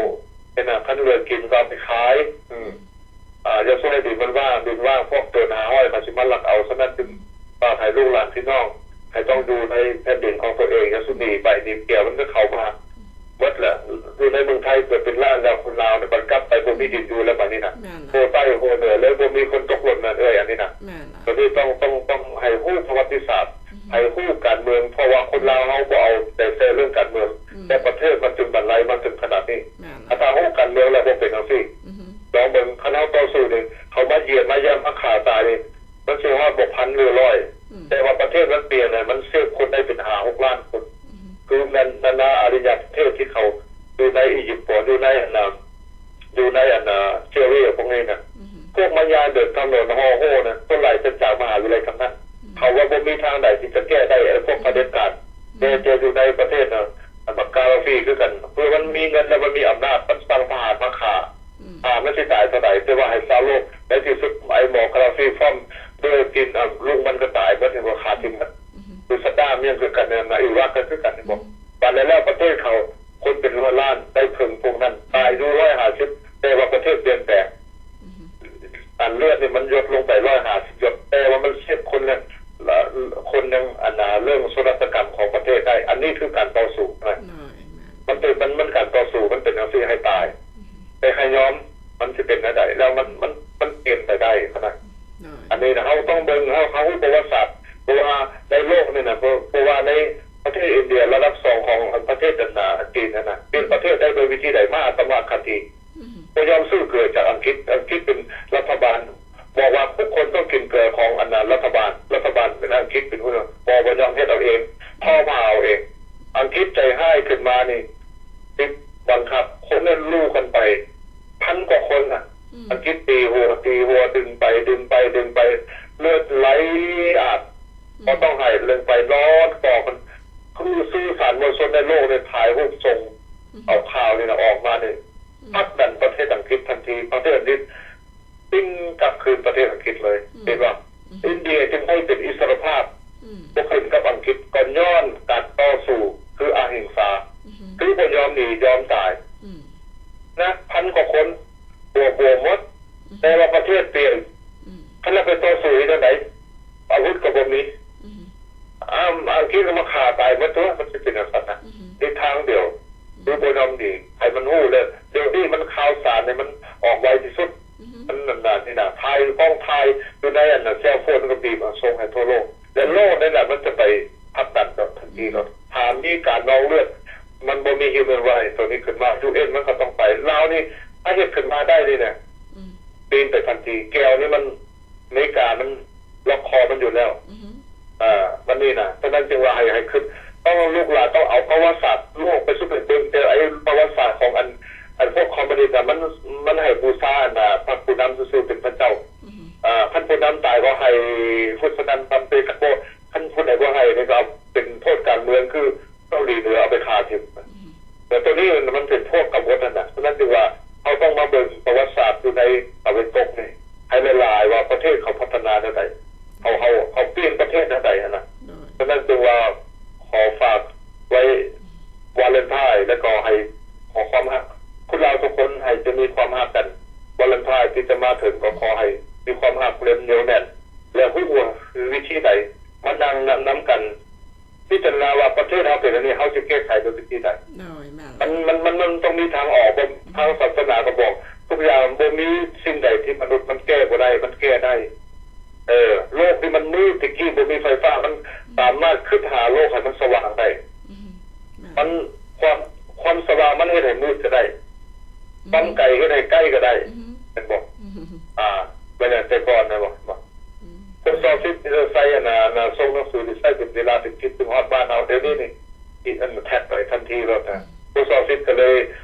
ເປັນອັນ ຄັນເຫຼືອກິນກໍເອົາໄປຂາຍ ອືມ ອ່າ ຢ່າຊ່ວຍໃຫ້ດິນມັນວ່າງ ດິນວ່າງພວກໂຈນຫ້າຮ້ອຍເຂົາຊິມາລັກເອົາ ສະນັ້ນຈຶ່ງຝາກໃຫ້ລູກຫຼານພີ່ນ້ອງ ໃຫ້ຕ້ອງຢູ່ໃນແຜ່ນດິນຂອງຕົວເອງ ຢ່າສູ່ໜີໄປໜີເກຍ ມັນກໍເຂົ້າມາໝົດແຫຼະ ຢູ່ໃນເມືອງໄທເກືອບເປັນລ້ານແລ້ວ ຄົນລາວນີ້ບັດກັບໄປບໍ່ມີດິນຢູ່ແລ້ວບາດນີ້ນະ ໂຮໃຕ້ໂຮເໜືອເລີຍ ບໍ່ມີຄົນຕົກຫຼົ່ນນະເອື້ອຍ ອັນນີ້ນະ ແມ່ນລະ ໂຕນີ້ຕ້ອງ ຕ້ອງ ຕ້ອງໃຫ້ຮູ້ປະຫວັດຕິສາດ ໃຫ້ຮູ້ການເມືອງ ເພາະວ່າຄົນລາວເຮົາບໍ່ເອົາໃຈໃສ່ເລື່ອງການເມືອງ ແຕ່ປະເທດມັນຈຶ່ງບັນໄລມາເຖິງຂະໜາດນີ້ ແມ່ນລະ ຖ້າຮູ້ການເມືອງແລ້ວບໍ່ເປັນຈັ່ງຊີ້ ລອງເບິ່ງ ຄັນເຮົາຕໍ່ສູ້ນີ້ ເຂົາມາຢຽດມາຢຳມາຂ້າຕາຍນີ້ ມັນຊິຮອດບໍ່ພັນຫຼືຮ້ອຍ ແຕ່ວ່າປະເທດມັນປ່ຽນນະ ມັນເຊບຄົນໄດ້ເປັນຫ້າຫົກລ້ານຄົນ ຄືແມ່ນນານາອາລິຍະປະເທດທີ່ເຂົາຢູ່ໃນອີຢິບບໍ ຢູ່ໃນອັນນາ ຢູ່ໃນອັນນາ ເຈຣີພວກນີ້ນະ ພວກມາຍ່າເດີນຖະໜົນຫໍໂຮນະ ສ່ວນຫຼາຍເປັນຈາກມະຫາວິທະຍາໄລທັງນັ້ນ ເຂົາວ່າບໍ່ມີທາງໃດທີ່ຈະແກ້ໄດ້ ໄອ້ພວກຜະເດັດການ ແມ້ແຕ່ຢູ່ໃນປະເທດນະ ບັກກາລາຟີຄືກັນ ເມື່ອມັນມີເງິນແລ້ວມັນມີອຳນາດ ມັນສັ່ງທະຫານມາຂ້າ ອ່າ ມັນຊິຕາຍເທົ່າໃດ ແຕ່ວ່າໃຫ້ຊາວໂລກ ໃນທີ່ສຸດ ໄອ້ໝໍກາລາຟີພ້ອມດ້ວຍຕີນ ເອີ ລູກມັນກໍຕາຍໝົດ ເຫັນບໍ່ ຂ້າຖິ້ມໝົດ ຄືຊະດາມຍັງຄືກັນ ໃນອີຣັກກໍຄືກັນ ເຫັນບໍ່ ບາດແລ້ວປະເທດເຂົາ ຄົນເປັນຮ້ອຍລ້ານ ໄດ້ເຄິ່ງພວກນັ້ນ ຕາຍຢູ່ຮ້ອຍຫ້າສິບ ແຕ່ວ່າປະເທດປ່ຽນແປງ ອັນເລືອດນີ້ມັນຢົດລົງໄປຮ້ອຍຫ້າສິບຢົດ ແຕ່ວ່າມັນເຊບຄົນລະ ລະ ຄົນໜຶ່ງ ອັນນາ ເລື່ອງໂສລະສະກຳຂອງປະເທດໄດ້ ອັນນີ້ຄືການຕໍ່ສູ້ນະ ໂດຍ ແມ່ນ ມັນເປັນ ມັນ ມັນການຕໍ່ສູ້ ມັນເປັນຈັ່ງຊີ້ໃຫ້ຕາຍ ແຕ່ໃຫ້ຍອມ ມັນຊິເປັນແນວໃດ ແລ້ວມັນ ມັນ ມັນເປັນໄປໄດ້ຂະໜາດ ອັນນີ້ນະ ເຮົາຕ້ອງເບິ່ງ ເຮົາ ເຮົາຮູ້ປະຫວັດສາດ ເພາະວ່າໃນໂລກນີ້ນະ ເພາະ ເພາະວ່າໃນປະເທດອິນເດຍລະດັບສອງຂອງປະເທດ ອັນນາ ຈີນຫັ້ນນະ ປ່ຽນປະເທດໄດ້ດ້ວຍວິທີໃດ ມະຫາຕະມະຄະຕິ ບໍ່ຍອມຊື້ເກືອຈາກອັງກິດ ອັງກິດເປັນລັດຖະບານ ບອກວ່າທຸກຄົນຕ້ອງກິນເກືອຂອງອັນນາ ລັດຖະບານ ລັດຖະບານເປັນອັງກິດເປັນຜູ້ ບໍ່ ບໍ່ຍອມເຮັດເອົາເອງ ເຂົ້າມາເອົາເອງ ອັງ ກິນກໍມາຂ້າຕາຍໝົດຕົວະ ມັນຊິເປັນຈັ່ງຊັ້ນນະ. ອືຮຶ ທິດທາງດຽວ ອືມ ຄືບໍ່ຍອມດີ ໃຫ້ມັນຮູ້ແລ້ວ. ດຽວນີ້ມັນຂ່າວສານນີ້ມັນອອກໄວທີ່ສຸດ. ອືຮຶ ມັນນັ້ນນະ ນີ້ນະ ຖ່າຍ ກ້ອງຖ່າຍຢູ່ໃນອັນນະ ແຊວໂຟນກໍບີບເອົາສົ່ງໃຫ້ທົ່ວໂລກ ແລະ ໂລກນີ້ແຫຼະມັນຈະໄປຜັກດັນດອກ ທັນທີໂລດ. ອືມ ຖ້າມີການນອງເລືອດ ມັນບໍ່ມີ human right ຕົວນີ້ຂຶ້ນມາ ຢູເອັນ ມັນກໍຕ້ອງໄປ. ລາວນີ້ ຖ້າເຮັດຂຶ້ນມາໄດ້ນີ້ນະ ອືມ ປີນໄປທັນທີ. ແກວນີ້ມັນ ອາເມລິກາມັນລັອກຄໍມັນຢູ່ແລ້ວ. ອືຮຶ ເອີ ມັນນີ້ນະ ສະນັ້ນຈຶ່ງວ່າໃຫ້ ໃຫ້ຄິດ ຕ້ອງ ລູກຫຼານຕ້ອງເອົາປະຫວັດສາດໂລກໄປສູ່ໄປເບິ່ງ ແຕ່ໄອ້ປະຫວັດສາດຂອງອັນ ອັນພວກຄອມມູນິດນະ ມັນ ມັນໃຫ້ບູຊາອັນນະ ພະຜູ້ນຳຊື່ໆ ເປັນພະເຈົ້າ. ອືຮຶ ເອີ ຄັນຜູ້ນຳຕາຍກໍໃຫ້ ເພາະສະນັ້ນ ນຳເຕກະໂປ ຄັນຜູ້ໃດບໍ່ໃຫ້ນີ້ ກໍເອົາເປັນໂທດການເມືອງ ຄືເກົາຫຼີເໜືອເອົາໄປຂ້າຖິ້ມ. ອືຮຶ ແຕ່ໂຕນີ້ມັນເປັນພວກກະບົດຫັ້ນນະ. ສະນັ້ນຈຶ່ງວ່າ ເຮົາຕ້ອງມາເບິ່ງປະຫວັດສາດຢູ່ໃນຕາເວັນຕົກນີ້ ໃຫ້ຫຼາຍໆ ວ່າປະເທດເຂົາພັດທະນາແນວໃດ ເຂົາ ເຂົາ ເຂົາປ່ຽນປະເທດແນວໃດຫັ້ນນະ. ໂດຍ ສະນັ້ນຈຶ່ງວ່າ ຂໍຝາກໄວ້ ວາເລັນທາຍ ແລ້ວກໍໃຫ້ ຂໍຄວາມຮັກ ຄົນລາວທຸກຄົນໃຫ້ຈະມີຄວາມຮັກກັນ. ວາເລັນທາຍທີ່ຈະມາເຖິງ ກໍຂໍໃຫ້ມີຄວາມຮັກ ແລະ ໜຽວແໜ້ນ ແລະ ຮູ້ວ່າວິທີໃດ ມານັ່ງນຳ ນຳກັນ ພິຈາລະນາວ່າປະເທດເຮົາເປັນອັນນີ້ ເຮົາຈະແກ້ໄຂດ້ວຍວິທີໃດ. ໂດຍ ແມ່ນລະ ມັນ ມັນ ມັນ ມັນຕ້ອງມີທາງອອກ. ບໍ່ ອືມ ທາງສາສະໜາກໍບອກທຸກຢ່າງ ບໍ່ມີສິ່ງໃດທີ່ມະນຸດມັນແກ້ບໍ່ໄດ້ ມັນແກ້ໄດ້. ເອີ ໂລກທີ່ມັນມືດ ແຕ່ກີ້ບໍ່ມີໄຟຟ້າ ມັນ ອືມ ສາມາດຄິດຫາໂລກໃຫ້ມັນສະຫວ່າງໄດ້. ອືມ ແມ່ນ ມັນ ຄວາມ ຄວາມສະຫວ່າງມັນເຮັດໃຫ້ມືດກໍໄດ້. ອືມ ຄວາມໄກເຮັດໃຫ້ໃກ້ກໍໄດ້. ອືມ ແມ່ນບໍ່? ອືມ ອ່າ ເວລາແຕ່ກ່ອນນະ ແມ່ນບໍ່? ອືມ ໂພສອອບຟິດນີ້ໃຊ້ອັນນະ ສົ່ງໜັງສືນີ້ໃຊ້ເປັນເວລາເປັນທິດ ເຖິງຮອດບ້ານເຮົາ. ດຽວນີ້ນີ້ ທີ່ອັນແທັກໄປທັນທີໂລດນະ. ອືມ ໂພສອອບຟິດກໍເລີຍ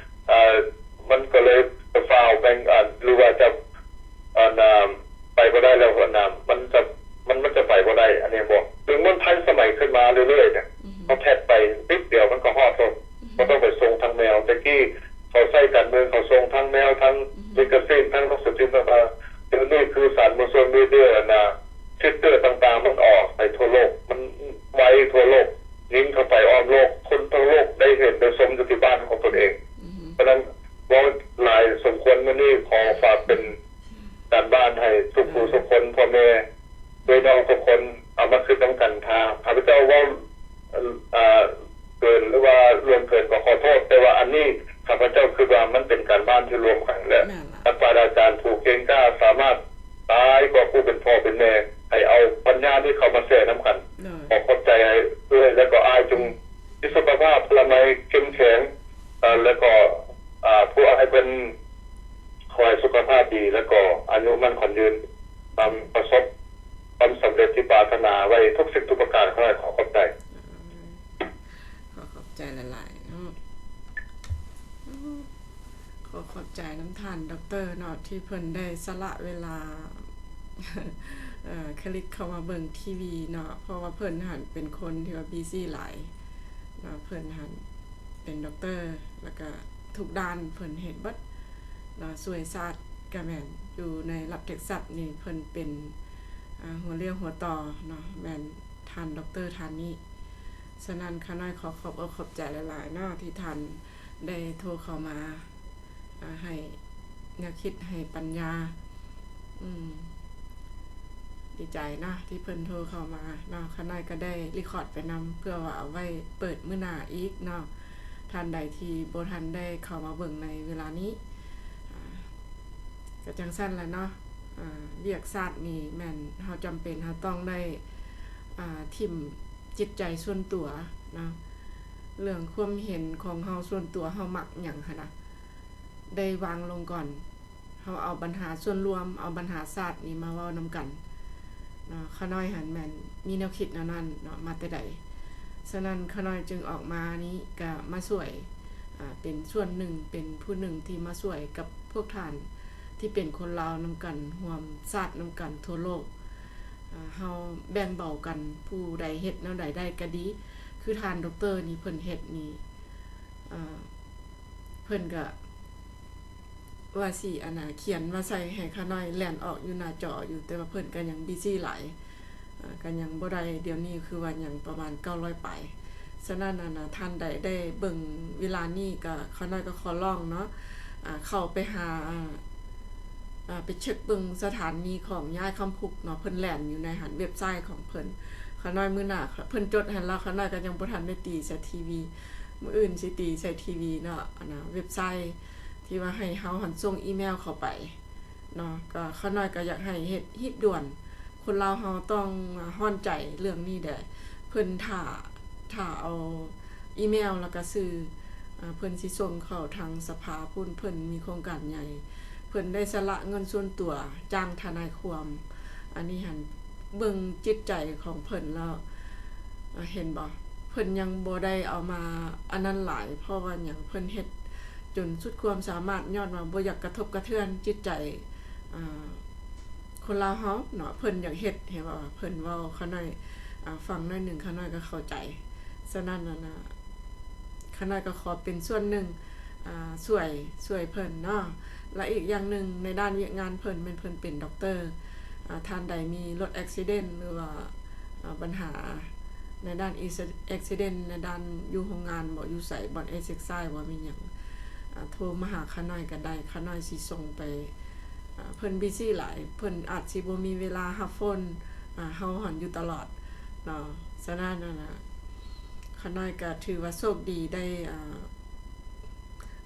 ເອີ ມັນກໍເລີຍຈະຟ້າວແບ່ງ ອາ ຫຼືວ່າຈະ ອັນນະ ໄປບໍ່ໄດ້ແລ້ວ ອັນນະ ມັນຈະ ມັນ ມັນຈະໄປບໍ່ໄດ້ ອັນນີ້ບໍ? ເຖິງມັນທັນສະໄໝຂຶ້ນມາເລື້ອຍໆ ອືຮຶ ເຮົາແທັກໄປນິດດຽວມັນກໍຮອດໂລດ. ອືຮຶ ບໍ່ຕ້ອງໄປສົ່ງທາງເມວ. ແຕ່ກີ້ເຂົາໃຊ້ການເມືອງ ເຂົາສົ່ງທັງເມວ ທັງ ອືຮຶ ແມກາຊີນ ທັງໜັງສືພິມຕ່າງໆ. ດຽວນີ້ຄືສານມວນຊົນ ມີເດຍ ອັນນະ Twitter ຕ່າງໆ ມັນອອກໄປທົ່ວໂລກ ມັນໄວທົ່ວໂລກ ຍິງເຂົ້າໄປອ້ອມໂລກ ຄົນທັງໂລກໄດ້ເຫັນໄດ້ຊົມຢູ່ທີ່ບ້ານຂອງຕົນເອງ. ອືຮຶ ສະນັ້ນ ເວົ້າຫຼາຍສົມຄວນ ມື້ນີ້ຂໍຝາກເປັນການບ້ານໃຫ້ທຸກຜູ້ ອືມ ທຸກຄົນ ພໍ່ແມ່ ພີ່ນ້ອງທຸກຄົນ ເອົາມາຄິດນຳກັນ. ຖ້າຂ້າພະເຈົ້າເວົ້າ ເອີ ເກີນ ຫຼືວ່າລ່ວງເກີນກໍຂໍໂທດ, ແຕ່ວ່າອັນນີ້ຂ້າພະເຈົ້າຄິດວ່າມັນເປັນການບ້ານທີ່ລວມກັນ ແລະ ແມ່ນລະ ນັກປາດາຈານຜູ້ເກັ່ງກ້າສາມາດຫຼາຍກວ່າຜູ້ເປັນພໍ່ເປັນແມ່ ໃຫ້ເອົາປັນຍານີ້ເຂົ້າມາແຊນຳກັນ. ໂດຍ ຂໍຂອບໃຈເອື້ອຍ ແລະ ກໍອ້າຍ ຈົ່ງມີສຸຂະພາບອະນາໄມເຂັ້ມແຂງ ເອີ ແລະ ກໍ ອາ ຜູ້ອ້າຍເພິ່ນ ຂໍໃຫ້ສຸຂະພາບດີ ແລະ ກໍອາຍຸໝັ້ນຂວັນຍືນ ນຳປະສົບຄວາມສຳເລັດທີ່ປາດຖະໜາໄວ້ທຸກສິ່ງທຸກປະການ. ຂໍໃຫ້ ຂໍຂອບໃຈ. ເອີ ຂໍຂອບໃຈຫຼາຍໆເນາະ. ໂອ້ ຂໍຂອບໃຈນຳທ່ານດັອກເຕີເນາະ ທີ່ເພິ່ນໄດ້ສະຫຼະເວລາ ເອີ ຄະລິກເຂົ້າມາເບິ່ງທີວີເນາະ ເພາະວ່າເພິ່ນຫັ້ນເປັນຄົນທີ່ວ່າບີຊີຫຼາຍເນາະ. ເພິ່ນຫັ້ນເປັນດັອກເຕີ ແລ້ວກະທຸກດ້ານເພິ່ນເຮັດເບິດເນາະ ຊ່ວຍຊາດກະແມ່ນ. ຢູ່ໃນລັດເທັກຊັສນີ້ເພິ່ນເປັນ ອາ ຫົວຮຽວຫົວຕໍ່ເນາະ ແມ່ນທ່ານດັອກເຕີທ່ານນີ້. ສະນັ້ນ ຂ້ານ້ອຍຂໍຂອບອົກຂອບໃຈຫຼາຍໆເນາະ ທີ່ທ່ານໄດ້ໂທເຂົ້າມາ ອາ ໃຫ້ແນວຄິດ ໃຫ້ປັນຍາ. ອືມ ດີໃຈເນາະ ທີ່ເພິ່ນໂທເຂົ້າມາເນາະ. ຂ້ານ້ອຍກໍໄດ້ຣີຄອດໄປນຳ ເພື່ອວ່າເອົາໄວ້ເປີດມື້ໜ້າອີກເນາະ. ທ່ານໃດທີ່ບໍ່ທັນໄດ້ເຂົ້າມາເບິ່ງໃນເວລານີ້ ອາ ກໍຈັ່ງຊັ້ນລະເນາະ. ອາ ວຽກຊາດນີ້ແມ່ນເຮົາຈຳເປັນ ເຮົາຕ້ອງໄດ້ ອາ ຖິ້ມຈິດໃຈສ່ວນຕົວເນາະ ເລື່ອງຄວາມເຫັນຂອງເຮົາສ່ວນຕົວ ເຮົາມັກຫຍັງຫັ້ນນະ ໄດ້ວາງລົງກ່ອນ. ເຮົາເອົາບັນຫາສ່ວນລວມ ເອົາບັນຫາຊາດນີ້ມາເວົ້ານຳກັນເນາະ. ຂ້ານ້ອຍຫັ້ນແມ່ນມີແນວຄິດແນວນັ້ນເນາະ ມາແຕ່ໃດ. ສະນັ້ນ ຂ້ານ້ອຍຈຶ່ງອອກມານີ້ກະມາຊ່ວຍ ອາ ເປັນສ່ວນໜຶ່ງ ເປັນຜູ້ໜຶ່ງທີ່ມາຊ່ວຍກັບພວກທ່ານທີ່ເປັນຄົນລາວນຳກັນ ຮ່ວມຊາດນຳກັນທົ່ວໂລກ. ອາ ເຮົາແບ່ງເບົາກັນ ຜູ້ໃດເຮັດແນວໃດໄດ້ກະດີ. ຄືທ່ານດັອກເຕີນີ້ ເພິ່ນເຮັດນີ້ ອາ ເພິ່ນກະ ວ່າຊິ ອັນນະ ຂຽນມາໃສ່ໃຫ້ຂ້ານ້ອຍແລ່ນອອກຢູ່ໜ້າຈໍຢູ່ ແຕ່ວ່າເພິ່ນກໍຍັງບີຊີຫຼາຍ ເອີ ກໍຍັງບໍ່ໄດ້. ດຽວນີ້ຄືວ່າຍັງປະມານເກົ້າຮ້ອຍປາຍ. ສະນັ້ນ ອັນນະ ທ່ານໃດໄດ້ເບິ່ງເວລານີ້ ກໍຂ້ານ້ອຍກໍຂໍຮ້ອງເນາະ ອາ ເຂົ້າໄປຫາ ອາ ອາ ໄປເຊັກເບິ່ງສະຖານີຂອງຍາຍຄຳພຸກເນາະ ເພິ່ນແລ່ນຢູ່ໃນຫັ້ນ ເວັບໄຊຂອງເພິ່ນ. ຂ ຂ້ານ້ອຍມື້ໜ້າ ເພິ່ນຈົດໃຫ້ແລ້ວ ຂ້ານ້ອຍກໍຍັງບໍ່ທັນໄດ້ຕີໃສ່ທີວີ ມື້ອື່ນຊິຕີໃສ່ທີວີເນາະ ອັນນ່າ ເວັບໄຊທີ່ວ່າໃຫ້ເຮົາຫັ້ນສົ່ງອີເມວເຂົ້າໄປເນາະ ກໍຂ້ານ້ອຍກໍຢາກໃຫ້ເຮັດຮີບດ່ວນ ຄົນລາວເຮົາຕ້ອງຮ້ອນໃຈເລື່ອງນີ້ແດ່ ເພິ່ນຖ້າ ຖ້າເອົາອີເມວ ແລ້ວກໍຊື່ ອ່າ ເພິ່ນຊິສົ່ງເຂົ້າທາງສະພາພຸ້ນ ເພິ່ນມີໂຄງການໃຫຍ່ ເພິ່ນໄດ້ສະຫຼະເງິນສ່ວນຕົວຈ້າງທະນາຍຄວາມ ອັນນີ້ຫັ້ນເບິ່ງຈິດໃຈຂອງເພິ່ນແລ້ວ ອ່າ ເຫັນບໍ່ ເພິ່ນຍັງບໍ່ໄດ້ເອົາມາອັນນັ້ນຫຼາຍ ເພາະວ່າຫຍັງ ເພິ່ນເຮັດຈົນສຸດຄວາມສາມາດ ຍ້ອນວ່າບໍ່ຢາກກະທົບກະເທືອນຈິດໃຈ ອ່າ ຄົນລາວເຮົາເນາະ ເພິ່ນຢາກເຮັດ ເຫັນບໍ່ ເພິ່ນເວົ້າຂ້ານ້ອຍ ອ່າ ຟັງໜ້ອຍໜຶ່ງ ຂ້ານ້ອຍກໍເຂົ້າໃຈ ສະນັ້ນ ອັນນ່າ ຂ້ານ້ອຍກໍຂໍເປັນສ່ວນໜຶ່ງ ອ່າ ຊ່ວຍ ຊ່ວຍເພິ່ນເນາະ ແລະ ອີກຢ່າງໜຶ່ງ ໃນດ້ານວຽກງານເພິ່ນ ແມ່ນເພິ່ນເປັນດັອກເຕີ ອ່າ ທ່ານໃດມີລົດແອັກຊີເດັນ ຫຼືວ່າ ອ່າ ບັນຫາໃນດ້ານ ແອັກຊີເດັນ ໃນດ້ານຢູ່ໂຮງງານບໍ ຢູ່ໃສ ບ່ອນເອັກເຊັກໄຊບໍ ມີຫຍັງ ອ່າ ໂທມາຫາຂ້ານ້ອຍກໍໄດ້ ຂ້ານ້ອຍຊິສົ່ງໄປ ອ່າ ເພິ່ນບີຊີຫຼາຍ ເພິ່ນອາດຊິບໍ່ມີເວລາຮັບໂຟນ ອ່າ ເຮົາຫັ້ນຢູ່ຕະຫຼອດເນາະ ສະນັ້ນ ອັນນ່າ ຂ້ານ້ອຍກໍຖືວ່າໂຊກດີໄດ້ ອ່າ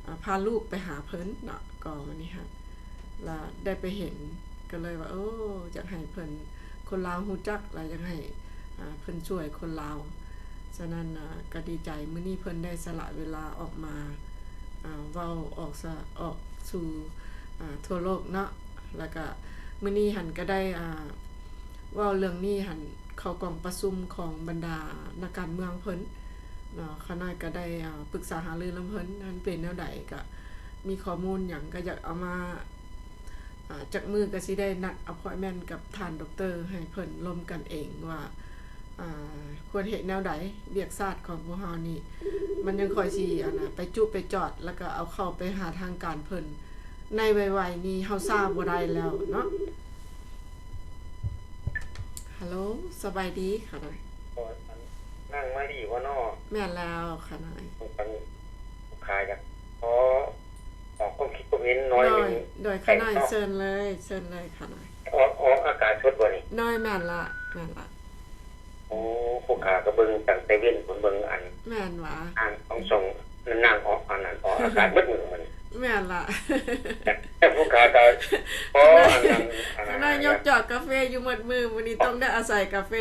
ອ່າ ພາລູກໄປຫາເພິ່ນເນາະ ກໍມື້ນີ້ຫັ້ນ ລະໄດ້ໄປເຫັນ ກໍເລີຍວ່າ ໂອ້ ຢາກໃຫ້ເພິ່ນ ຄົນລາວຮູ້ຈັກ ລະຢາກໃຫ້ ອ່າ ເພິ່ນຊ່ວຍຄົນລາວ ສະນັ້ນ ອ່າ ກໍດີໃຈ ມື້ນີ້ເພິ່ນໄດ້ສະຫຼະເວລາອອກມາ ອ່າ ເວົ້າອອກສະ ອອກສູ່ ອ່າ ທົ່ວໂລກເນາະ ລະກະມື້ນີ້ຫັ້ນກໍໄດ້ ອ່າ ເວົ້າເລື່ອງນີ້ຫັ້ນ ເຂົ້າກອງປະຊຸມຂອງບັນດານັກການເມືອງເພິ່ນເນາະ ຂ້ານ້ອຍກໍໄດ້ ອ່າ ປຶກສາຫາລືນຳເພິ່ນ ມັນເປັນແນວໃດ ກະມີຂໍ້ມູນຫຍັງ ກະຢາກເອົາມາ ອ່າ ຈັກມື້ກະຊິໄດ້ນັດອະພອຍເມັນກັບທ່ານດັອກເຕີ ໃຫ້ເພິ່ນລົມກັນເອງວ່າ ອ່າ ຄວນເຮັດແນວໃດ ວຽກຊາດຂອງພວກເຮົານີ້ ມັນຍັງຄ່ອຍຊິ ອັນນ່າ ໄປຈຸໄປຈອດ ລະກະເອົາເຂົ້າໄປຫາທາງການເພິ່ນ ໃນໄວໆນີ້ເຮົາຊ້າບໍ່ໄດ້ແລ້ວເນາະ. ຮັລໂຫຼ ສະບາຍດີຂ້ານ້ອຍ. ໂອ້ຍ ນາງມາລີບໍເນາະ? ແມ່ນແລ້ວຂ້ານ້ອຍ. ອັນ ຂ້າຢາກຂໍອອກຄວາມຄິດຄວາມເຫັນໜ້ອຍໜຶ່ງ. ໂດຍ ໂດຍ ຂ້ານ້ອຍ ເຊີນເລີຍ ເຊີນເລີຍຂ້ານ້ອຍ. ອອກ ອອກອາກາດສົດບໍ່ນີ້? ໂດຍ ແມ່ນລະ ແມ່ນລະ. ໂອ້ ຜູ້ຂ້າກໍເບິ່ງຕັ້ງແຕ່ເວັນພຸ້ນ ເບິ່ງອັນ ແມ່ນຫວາ? ອ່ານຂອງຊ່ອງນາງອອກ ອັນນັ້ນ ອອກອາກາດໝົດມື້ມື້ນີ້. ແມ່ນລະ ແຕ່ຜູ້ຂ້າກໍ ພໍອັນນັ້ນ ອັນນັ້ນ ຂ້ານ້ອຍຍົກຈອກກາເຟຢູ່ໝົດມື້ ມື້ນີ້ຕ້ອງໄດ້ອາໄສກາເຟ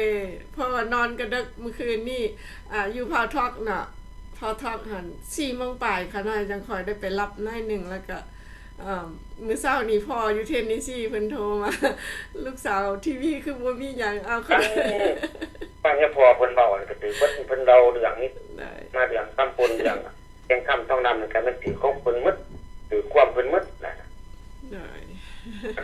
ເພາະວ່ານອນກະເດິກມື້ຄືນນີ້ ອ່າ ຢູ່ພາວທອກເນາະ ພາວທອກຫັ້ນ ສີ່ໂມງປາຍ ຂ້ານ້ອຍຈັ່ງຄ່ອຍໄດ້ໄປຫຼັບໜ້ອຍໜຶ່ງ ແລ້ວກໍ ເອີ່ມ ມື້ເຊົ້ານີ້ພໍ່ຢູ່ເທນເນຊີເພິ່ນໂທມາ ລູກສາວ ທີວີຄືບໍ່ມີຫຍັງ ເອົາ ຟັງ ຟັງຍາພໍ່ເພິ່ນເວົ້າຫັ້ນກໍຖືກເບິດ ເພິ່ນເລົ່າເລື່ອງນີ້ ມາເລື່ອງຄຳປົນ ເລື່ອງແກງຄຳທອງດຳ ນີ້ກໍແມ່ນຖືກຂອງເພິ່ນໝົດ ຖືກຄວາມເພິ່ນໝົດນະ. ໂດຍ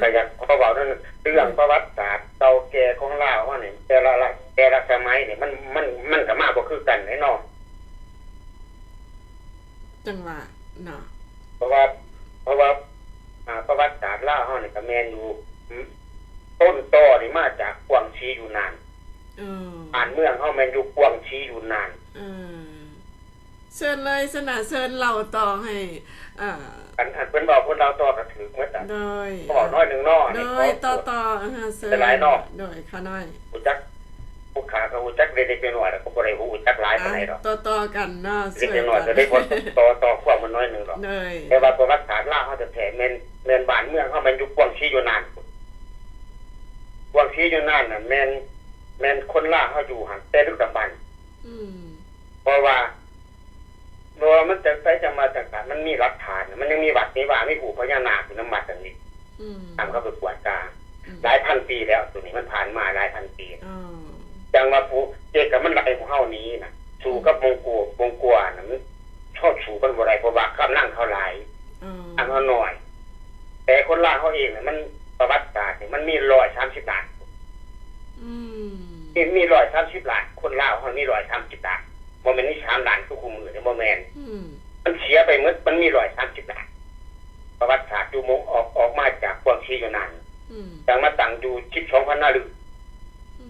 ກໍຢາກຂໍເວົ້າເລື່ອງປະຫວັດສາດເກົ່າແກ່ຂອງລາວເຮົານີ້ ແຕ່ລະ ແຕ່ລະສະໄໝນີ້ ມັນ ມັນ ມັນກໍມາບໍ່ຄືກັນເດ້ເນາະ. ຈັ່ງວ່າເນາະ ເພາະວ່າ ເພາະວ່າ ອ່າ ປະຫວັດສາດລາວເຮົານີ້ກໍແມ່ນຢູ່ ອືມ ຕົ້ນຕໍນີ້ມາຈາກກວາງຊີຢູ່ນານ ເອີ ບ້ານເມືອງເຮົາແມ່ນຢູ່ກວາງຊີຢູ່ນານ ເອີ ເຊີນເລີຍຊະນະ ເຊີນເລົ່າຕໍ່ໃຫ້ ເອີ ອັນ ອັນເພິ່ນເວົ້າ ເພິ່ນເລົ່າຕໍ່ກໍຖືກໝົດ ໂດຍ ເວົ້າໜ້ອຍໜຶ່ງເນາະ ໂດຍ ຕໍ່ໆ ເຊີນຫຼາຍເນາະ ໂດຍ ຂ້ານ້ອຍ ຮູ້ຈັກ ຜູ້ຂ້າກໍຮູ້ຈັກເລັກໆນ້ອຍໆ ແລ້ວກໍບໍ່ໄດ້ຮູ້ຈັກຫຼາຍປານໃດດອກ ອ່ະ ຕໍ່ໆກັນເນາະ ເລັກໆນ້ອຍໆ ກໍໄດ້ພໍຕໍ່ ຕໍ່ຄວາມມັນໜ້ອຍໜຶ່ງດອກ ໂດຍ ແຕ່ວ່າປະຫວັດສາດລາວເຮົາແທ້ໆ ແມ່ນ ແມ່ນບ້ານເມືອງເຮົາແມ່ນຢູ່ກວາງຊີຢູ່ນານ ກວາງຊີຢູ່ນານນະ ແມ່ນ ແມ່ນຄົນລາວເຮົາຢູ່ຫັ້ນແຕ່ດຶກດຳບັນ ອືມ ເພາະວ່າ ບໍ່ວ່າມັນຈະໃສ ຈັ່ງວ່າຈັ່ງຊັ້ນ ມັນມີຫຼັກຖານ ມັນຍັງມີວັດມີວາ ມີຮູບພະຍານາກຢູ່ນຳວັດອັນນີ້ ອືມ ຕາມເຂົາໄປກວດກາ ອືມ ຫຼາຍພັນປີແລ້ວ ໂຕນີ້ມັນຜ່ານມາຫຼາຍພັນປີ ອໍ ຈັ່ງວ່າຜູ້ເຈັກກັບມັນໄລ່ພວກເຮົາໜີນະ ສູ້ກັບ ອືມ ມົງໂກ ມົງກວານະ ມັນ ເຮົາສູ້ມັນບໍ່ໄດ້ ເພາະວ່າກຳລັງເຮົາຫຼາຍ ອໍ ກຳລັງເຮົາໜ້ອຍ ແຕ່ຄົນລາວເຮົາເອງນະ ມັນ ປະຫວັດສາດນີ້ ມັນມີຮ້ອຍສາມສິບລ້ານ ອືມ ມີ ມີຮ້ອຍສາມສິບລ້ານ ຄົນລາວເຮົາມີຮ້ອຍສາມສິບລ້ານ ບໍ່ແມ່ນມີສາມລ້ານຄືຄູ່ມື້ນີ້ ບໍ່ແມ່ນ ອືມ ມັນເສຍໄປໝົດ ມັນມີຮ້ອຍສາມສິບລ້ານ ປະຫວັດສາດຢູ່ມົງ ອອກ ອອກມາຈາກກວາງຊີຢູ່ນານ ອືມ ຈັ່ງມາຕັ້ງຢູ່ສິບສອງພັນນາລື ອືມ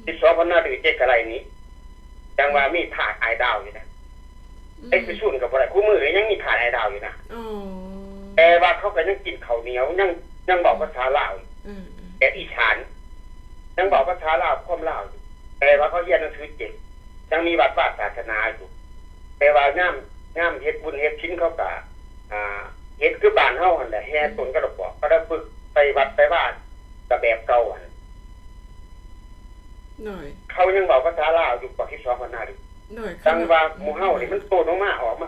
ສິບສອງພັນນາລື ເຈັກກະໄລນີ້ ຈັ່ງວ່າມີທາດອ້າຍດາວຢູ່ນະ ອືມ ໄປໄປສູນກໍບໍ່ໄດ້ ຄູ່ມື້ນີ້ຍັງມີທາດອ້າຍດາວຢູ່ນະ ອໍ ແຕ່ວ່າເຂົາກໍຍັງກິນເຂົ້າໜຽວ ຍັງ ຍັງເວົ້າພາສາລາວ ອືມ ແບບອີສານ ຍັງເວົ້າພາສາລາວ ຄວາມລາວຢູ່ ແ ແຕ່ວ່າເຂົາຮຽນໜັງສືເກັ່ງ ຍັງມີວັດວາສາສະໜາຢູ່ ແຕ່ວ່າຍາມ ຍາມເຮັດບຸນເຮັດສິນເຂົາກະ ອ່າ ເຮັດຄືບ້ານເຮົາຫັ້ນແຫຼະ ແຫ່ຕົ້ນກະດອກບອກ ເຂົາໄດ້ຝຶກໄປວັດໄປວາກະແບບເກົ່າຫັ້ນ. ໂດຍ ເຂົາຍັງເວົ້າພາສາລາວຢູ່ ພວກສິບສອງຄົນນາດີ ໂດຍ ຈັ່ງວ່າໝູ່ເຮົານີ້ມັນໂຕນອອກມາ ອອກມາ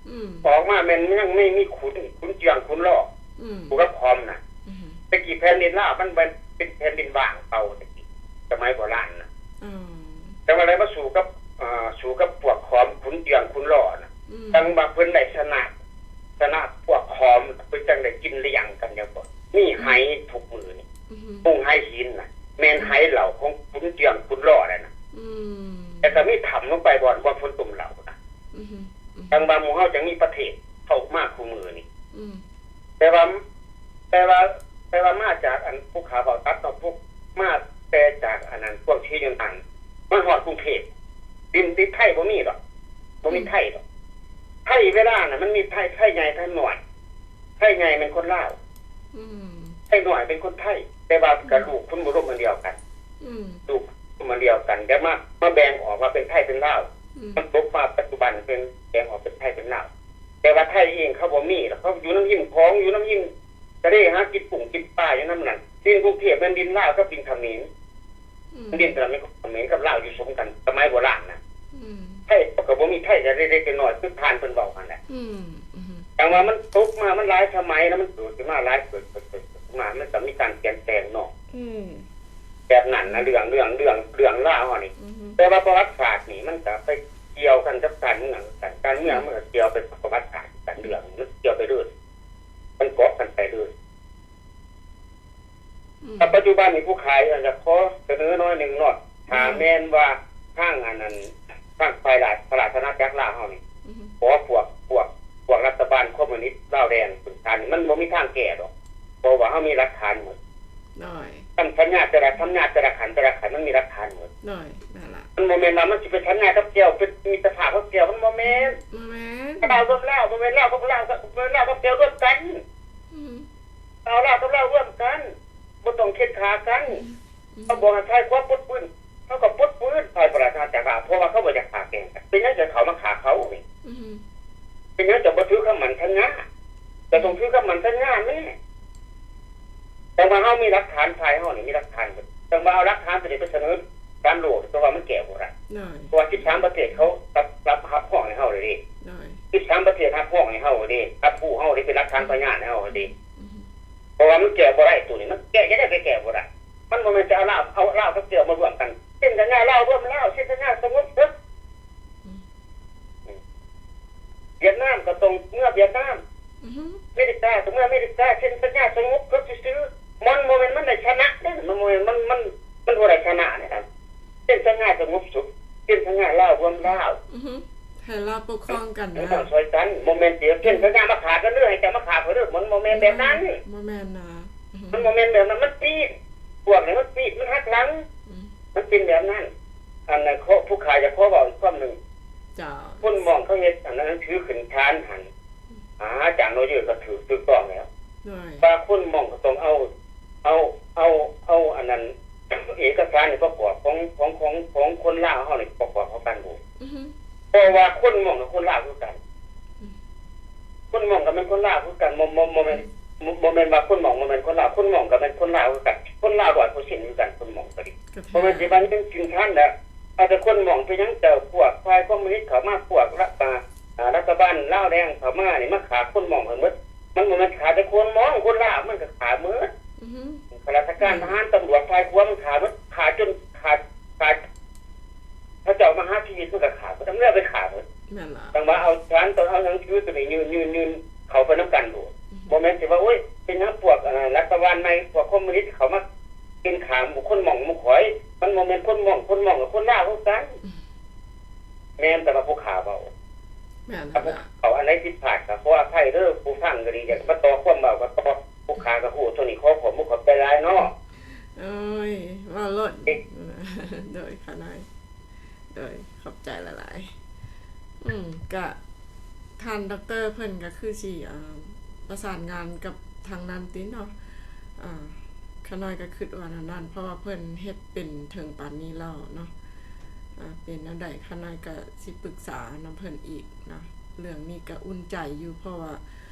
ອືມ ອອກມາແມ່ນຍັງມີ ມີຂຸນ ຂຸນເຈືອງ ຂຸນລໍ ອືມ ປູກກັບຂອມນະ ອືມ ແຕ່ກີ້ແຜ່ນດິນລາວມັນເປັນ ເປັນແຜ່ນດິນວ່າງເປົ່າ ແຕ່ກີ້ສະໄໝໂບລານນະ ອືມ ຈັ່ງວ່າໄດ້ມາສູ້ກັບ ອ່າ ສູ້ກັບພວກຂອມ ຂຸນເຈືອງ ຂຸນລໍນະ ອືມ ຈັ່ງວ່າເພິ່ນໄດ້ຊະນະ ຊະນະພວກຂອມ ເພິ່ນຈັ່ງໄດ້ກິນລ້ຽງກັນຈັ່ງບໍ່ ມີໄຫທຸກມື້ນີ້ ອືມ ໂຮງໄຫຫີນນະ ແມ່ນໄຫເຫຼົ້າຂອງຂຸນເຈືອງ ຂຸນລໍນັ້ນນະ ອືມ ແລ້ວກໍມີຖ້ຳລົງໄປບ່ອນ ບ່ອນເພິ່ນຕົ້ມເຫຼົ້ານະ ອືມ ອືມ ຈັ່ງວ່າໝູ່ເຮົາຈັ່ງມີປະເທດເຂົ້າມາຄູ່ມື້ນີ້ ອືມ ແຕ່ວ່າ ແຕ່ວ່າ ແຕ່ວ່າມາຈາກອັນ ພວກຂ້າເວົ້າຕັດເນາະ ພວກ ມາແຕ່ຈາກອັນນັ້ນ ພວກທີ່ຢູ່ນັ້ນ ມາຮອດກຸງເທບ ດິນຕິດໄທບໍ່ມີດອກ ບໍ່ມີ ອືມ ໄທດອກ ໄທເວລານັ້ນມັນມີໄທ ໄທໃຫຍ່ ໄທນ້ອຍ ໄທໃຫຍ່ແມ່ນຄົນລາວ ອືມ ໄທນ້ອຍເປັນຄົນໄທ ແຕ່ວ່າ ອືມ ກໍລູກຄຸນອຸດົມອັນດຽວກັນ ອືມ ລູກຄຸນອຸດົມອັນດຽວກັນ ແຕ່ມາ ມາແບ່ງອອກວ່າເປັນໄທເປັນລາວ ອືມ ມັນຕົກມາປັດຈຸບັນເປັນ ແບ່ງອອກເປັນໄທເປັນລາວ ແຕ່ວ່າໄທເອງເຂົາບໍ່ມີດອກ ເຂົາຢູ່ນຳຮິມຂອງ ຢູ່ນຳຮິມທະເລ ຫາກິນກຸ້ງກິນປາຢູ່ນຳນັ້ນ ດິນກຸງເທບແມ່ນດິນລາວກັບດິນຂະເໝນ ອືມ ດິນຕະຫຼາດແມ່ນຂອງຂະເໝນກັບລາວຢູ່ສົມກັນ ສະໄໝໂບລານນະ ອືມ ໄທເຂົາກໍບໍ່ມີ ໄທກໍເລັກໆນ້ອຍໆ ຄືທ່ານເພິ່ນເວົ້າຫັ້ນແຫຼະ ອືມ ອືມ ຈັ່ງວ່າມັນຕົກມາ ມັນຫຼາຍສະໄໝແລ້ວ ມັນເກີດຂຶ້ນມາຫຼາຍ ເກີດ ເກີດ ເກີດ ເກີດຂຶ້ນມາ ມັນກໍມີການປ່ຽນແປງເນາະ ອືມ ແບບນັ້ນນະ ເລື່ອງ ເລື່ອງ ເລື່ອງ ເລື່ອງລາວເຮົານີ້ ອືມ ແຕ່ວ່າປະຫວັດສາດນີ້ ມັນກໍໄປກ່ຽວກັນກັບການເມືອງຄືກັນ ການເມືອງ ອືມ ມັນກໍກ່ຽວໄປກັບປະຫວັດສາດ ການເລື່ອງ ມັນກ່ຽວໄປເລີຍ ມັນເກາະກັນໄປເລີຍ ອືມ ແຕ່ປັດຈຸບັນນີ້ຜູ້ຂາຍ ຢາກຂໍສະເໜີໜ້ອຍໜຶ່ງເນາະ ຖ້າ ອືມ ແມ່ນວ່າທາງອັນນັ້ນ ທາງຝ່າຍລາດ ພະລາຊະອານາຈັກລາວເຮົານີ້ ອືມ ຂໍພວກ ພວກ ພວກລັດຖະບານຄອມມູນິດລາວແດງຂຶ້ນສານນີ້ ມັນບໍ່ມີທາງແກ້ດອກ ເພາະວ່າເຮົາມີຫຼັກຖານໝົດ ໂດຍ ຄຳສັນຍາແຕ່ລະ ສັນຍາແຕ່ລະຂັ້ນ ແຕ່ລະຂັ້ນ ມັນມີຫຼັກຖານໝົດ ໂດຍ ນັ້ນລະ ມັນບໍ່ແມ່ນວ່າມັນຊິໄປສັນຍາກັບແກ້ວ ເປັນມິດຕະພາບກັບແກ້ວ ມັນບໍ່ແມ່ນ ບໍ່ແມ່ນ ລາວລວມລາວ ບໍ່ແມ່ນລາວກັບລາວ ບໍ່ແມ່ນລາວກັບແກ້ວລວມກັນ ອືມ ເອົາລາວກັບລາວຮ່ວມກັນ ບໍ່ຕ້ອງເຄັນຂາກັນ ອືມ ເຂົາບອກໃຫ້ຝ່າຍຂວາປົດປືນ ເຂົາກໍປົດປືນ ຝ່າຍພະລາຊະອານາຈັກລາວ ເພາະວ່າເຂົາບໍ່ຢາກຂ້າແກ່ງກັນ ເປັນຫຍັງຈະເຂົ້າມາຂ້າເຂົານີ້ ອືມ ເປັນຫຍັງຈະບໍ່ຖືຄຳໝັ້ນສັນຍາ ຈະຕ້ອງຖືຄຳໝັ້ນສັນຍາແມ້ ແຕ່ວ່າເຮົາມີຫຼັກຖານ ຝ່າຍເຮົານີ້ມີຫຼັກຖານ ແຕ່ວ່າເອົາຫຼັກຖານຕົວນີ້ໄປສະເໜີສານໂລກ ແຕ່ວ່າມັນແກ້ບໍ່ໄດ້ ໂດຍ ເພາະວ່າສິບສາມປະເທດເຂົາຮັບ ຮັບ ຮັບຮອງໃຫ້ເຮົາແລ້ວເດ້ ໂດຍ ສິບສາມປະເທດຮັບຮອງໃຫ້ເຮົາເດ້ ຮັບຮູ້ເຮົາເດ້ ເປັນຫຼັກຖານພະຍານໃຫ້ເຮົາເດ້ ອືມ ເພາະວ່າມັນແກ້ບໍ່ໄດ້ ໂຕນີ້ມັນແກ້ ຈະໄດ້ກໍແກ້ບໍ່ໄດ້ ມັນບໍ່ແມ່ນຈະເອົາລາວ ເອົາລາວກັບແກ້ວມາຮ່ວມກັນ ເຊັນສັນຍາລາວຮ່ວມລາວ ເຊັນສັນຍາສະຫງົບເຖິກ ອືມ ຫວຽດນາມກໍຕ້ອງເມືອຫວຽດນາມ ອືຮຶ ອາເມລິກາກໍເມືອອາເມລິກາ ເຊັນສັນຍາສະຫງົບເຖິກຊື່ໆ ມັນບໍ່ແມ່ນມັນໄດ້ຊະນະເດ້ ມັນບໍ່ແມ່ນ ມັນ ມັນ ມັນບໍ່ໄດ້ຊະນະເດ້ ເຊັນສັນຍາສະຫງົບສຸກ ເຊັນສັນຍາລາວຮ່ວມລາວ ອືຮຶ ໃຫ້ລາວປົກຄອງກັນນະ ຊ່ອຍກັນ ບໍ່ແມ່ນຊິເຊັນສັນຍາມາຂ້າກັນເດີ ໃຫ້ເຈົ້າມາຂ້າຂ້ອຍເດີ ມັນບໍ່ແມ່ນແບບນັ້ນ ບໍ່ແມ່ນນະ ອືຮຶ ມັນບໍ່ແມ່ນແບບນັ້ນ ມັນປີດ ພວກນີ້ມັນປີດ ມັນຫັກຫຼັງ ອືມ ມັນເປັນແບບນັ້ນ ອັນນັ້ນ ຂໍ ຜູ້ຂ້າຢາກຂໍເວົ້າອີກຄວາມໜຶ່ງ ເຈົ້າ ຄົນມ້ອງເຂົາເຮັດອັນໜັງສືຂຶ້ນສານຫັ້ນ ອາ ອາຈານໂຣເຈີກໍຖືກ ຖືກຕ້ອງແລ້ວ ໂດຍ ວ່າຄົນມ້ອງກໍຕ້ອງເອົາ ເອົາ ເອົາ ເອົາອັນນັ້ນ ເອກະສານນີ້ປະກອບຂອງ ຂອງ ຂອງ ຂອງຄົນລາວເຮົານີ້ປະກອບເຂົ້າກັນໂດດ ອືຮຶ ເພາະວ່າຄົນມ້ອງກັບຄົນລາວຄືກັນ ອືມ ຄົນມ້ອງກໍແມ່ນຄົນລາວຄືກັນ ບໍ່ ບໍ່ ບໍ່ແມ່ນ ອືມ ບໍ່ ບໍ່ແມ່ນວ່າຄົນມ້ອງບໍ່ແມ່ນຄົນລາວ ຄົນມ້ອງກໍແມ່ນຄົນລາວຄືກັນ ຄົນລາວຮ້ອຍເປີເຊັນຄືກັນ ຄົນມ້ອງກໍດີ ກໍແທ້ ບໍ່ແມ່ນຊິວ່າຍິງກິນທານແລ້ວ ເອົາແຕ່ຄົນມ້ອງ ເປັນຫຍັງເຈົ້າ ພວກຝ່າຍຄອມມູນິດເຂົ້າມາ ພວກລັດ ອາ ອາ ລັດຖະບານລາວແດງເຂົ້າມານີ້ ມາຂ້າຄົນມ້ອງໃຫ້ໝົດ ມັນບໍ່ແມ່ນຂ້າແຕ່ຄົນມ້ອງ ຄົນລາວມັນກໍຂ້າໝົດ ອືຮຶ ຂ້າລາຊະການ ອືມ ທະຫານ ຕຳຫຼວດ ຝ່າຍຂົວ ມັນຂ້າໝົດ ຂ້າຈົນ ຂ້າ ຂ້າ ເຂົາເຈົ້າມາຫາຊີວິດ ມັນກໍຂ້າໝົດ ເອົາເມືອໄປຂ້າໝົດ ແມ່ນລະ ຈັ່ງວ່າເອົາສານ ຕ້ອງເອົາໜັງສືໂຕນີ້ຍື່ນ ຍື່ນ ຍື່ນເຂົ້າໄປນຳກັນໂລດ ອືຮຶ ບໍ່ແມ່ນຊິວ່າ ໂອ້ຍ ເປັນຫຍັງພວກ ອາ ລັດຖະບານໃໝ່ ພວກຄອມມູນິດເຂົ້າມາ ເປັນຂ້າໝູ່ຄົນມ້ອງໝູ່ຂ້ອຍ ມັນບໍ່ແມ່ນຄົນມ້ອງ ຄົນມ້ອງກັບຄົນລາວຄືກັນ ອືມ ແມ່ນແຕ່ວ່າຜູ້ຂ້າເວົ້າ ແມ່ນ ຖ້າຜູ້ຂ້າເວົ້າອັນໃດຜິດພາດກໍຂໍອະໄພເດີ ຜູ້ຟັງກໍດີ ຢາກມາຕໍ່ຄວາມເວົ້າກໍຕໍ່ ຜູ້ຂ້າກໍຮູ້ເທົ່ານີ້ ຂໍຂອບມຸກຂອບໃຈຫຼາຍເນາະ ໂອ້ຍ ເວົ້າໂລດ ເອີ ໂດຍ ຂ້ານ້ອຍ ໂດຍ ຂອບໃຈຫຼາຍໆ ອືມ ກະທ່ານດັອກເຕີເພິ່ນກໍຄືຊິ ອ່າ ປະສານງານກັບທາງນັ້ນຕິເນາະ ອ່າ ຂ້ານ້ອຍກໍຄິດວ່າແນວນັ້ນ ເພາະວ່າເພິ່ນເຮັດເປັນເຖິງປານນີ້ແລ້ວເນາະ ອາ ເປັນແນວໃດ ຂ້ານ້ອຍກໍຊິປຶກສານຳເພິ່ນອີກເນາະ. ເລື່ອງນີ້ກໍອຸ່ນໃຈຢູ່ ເພາະວ່າ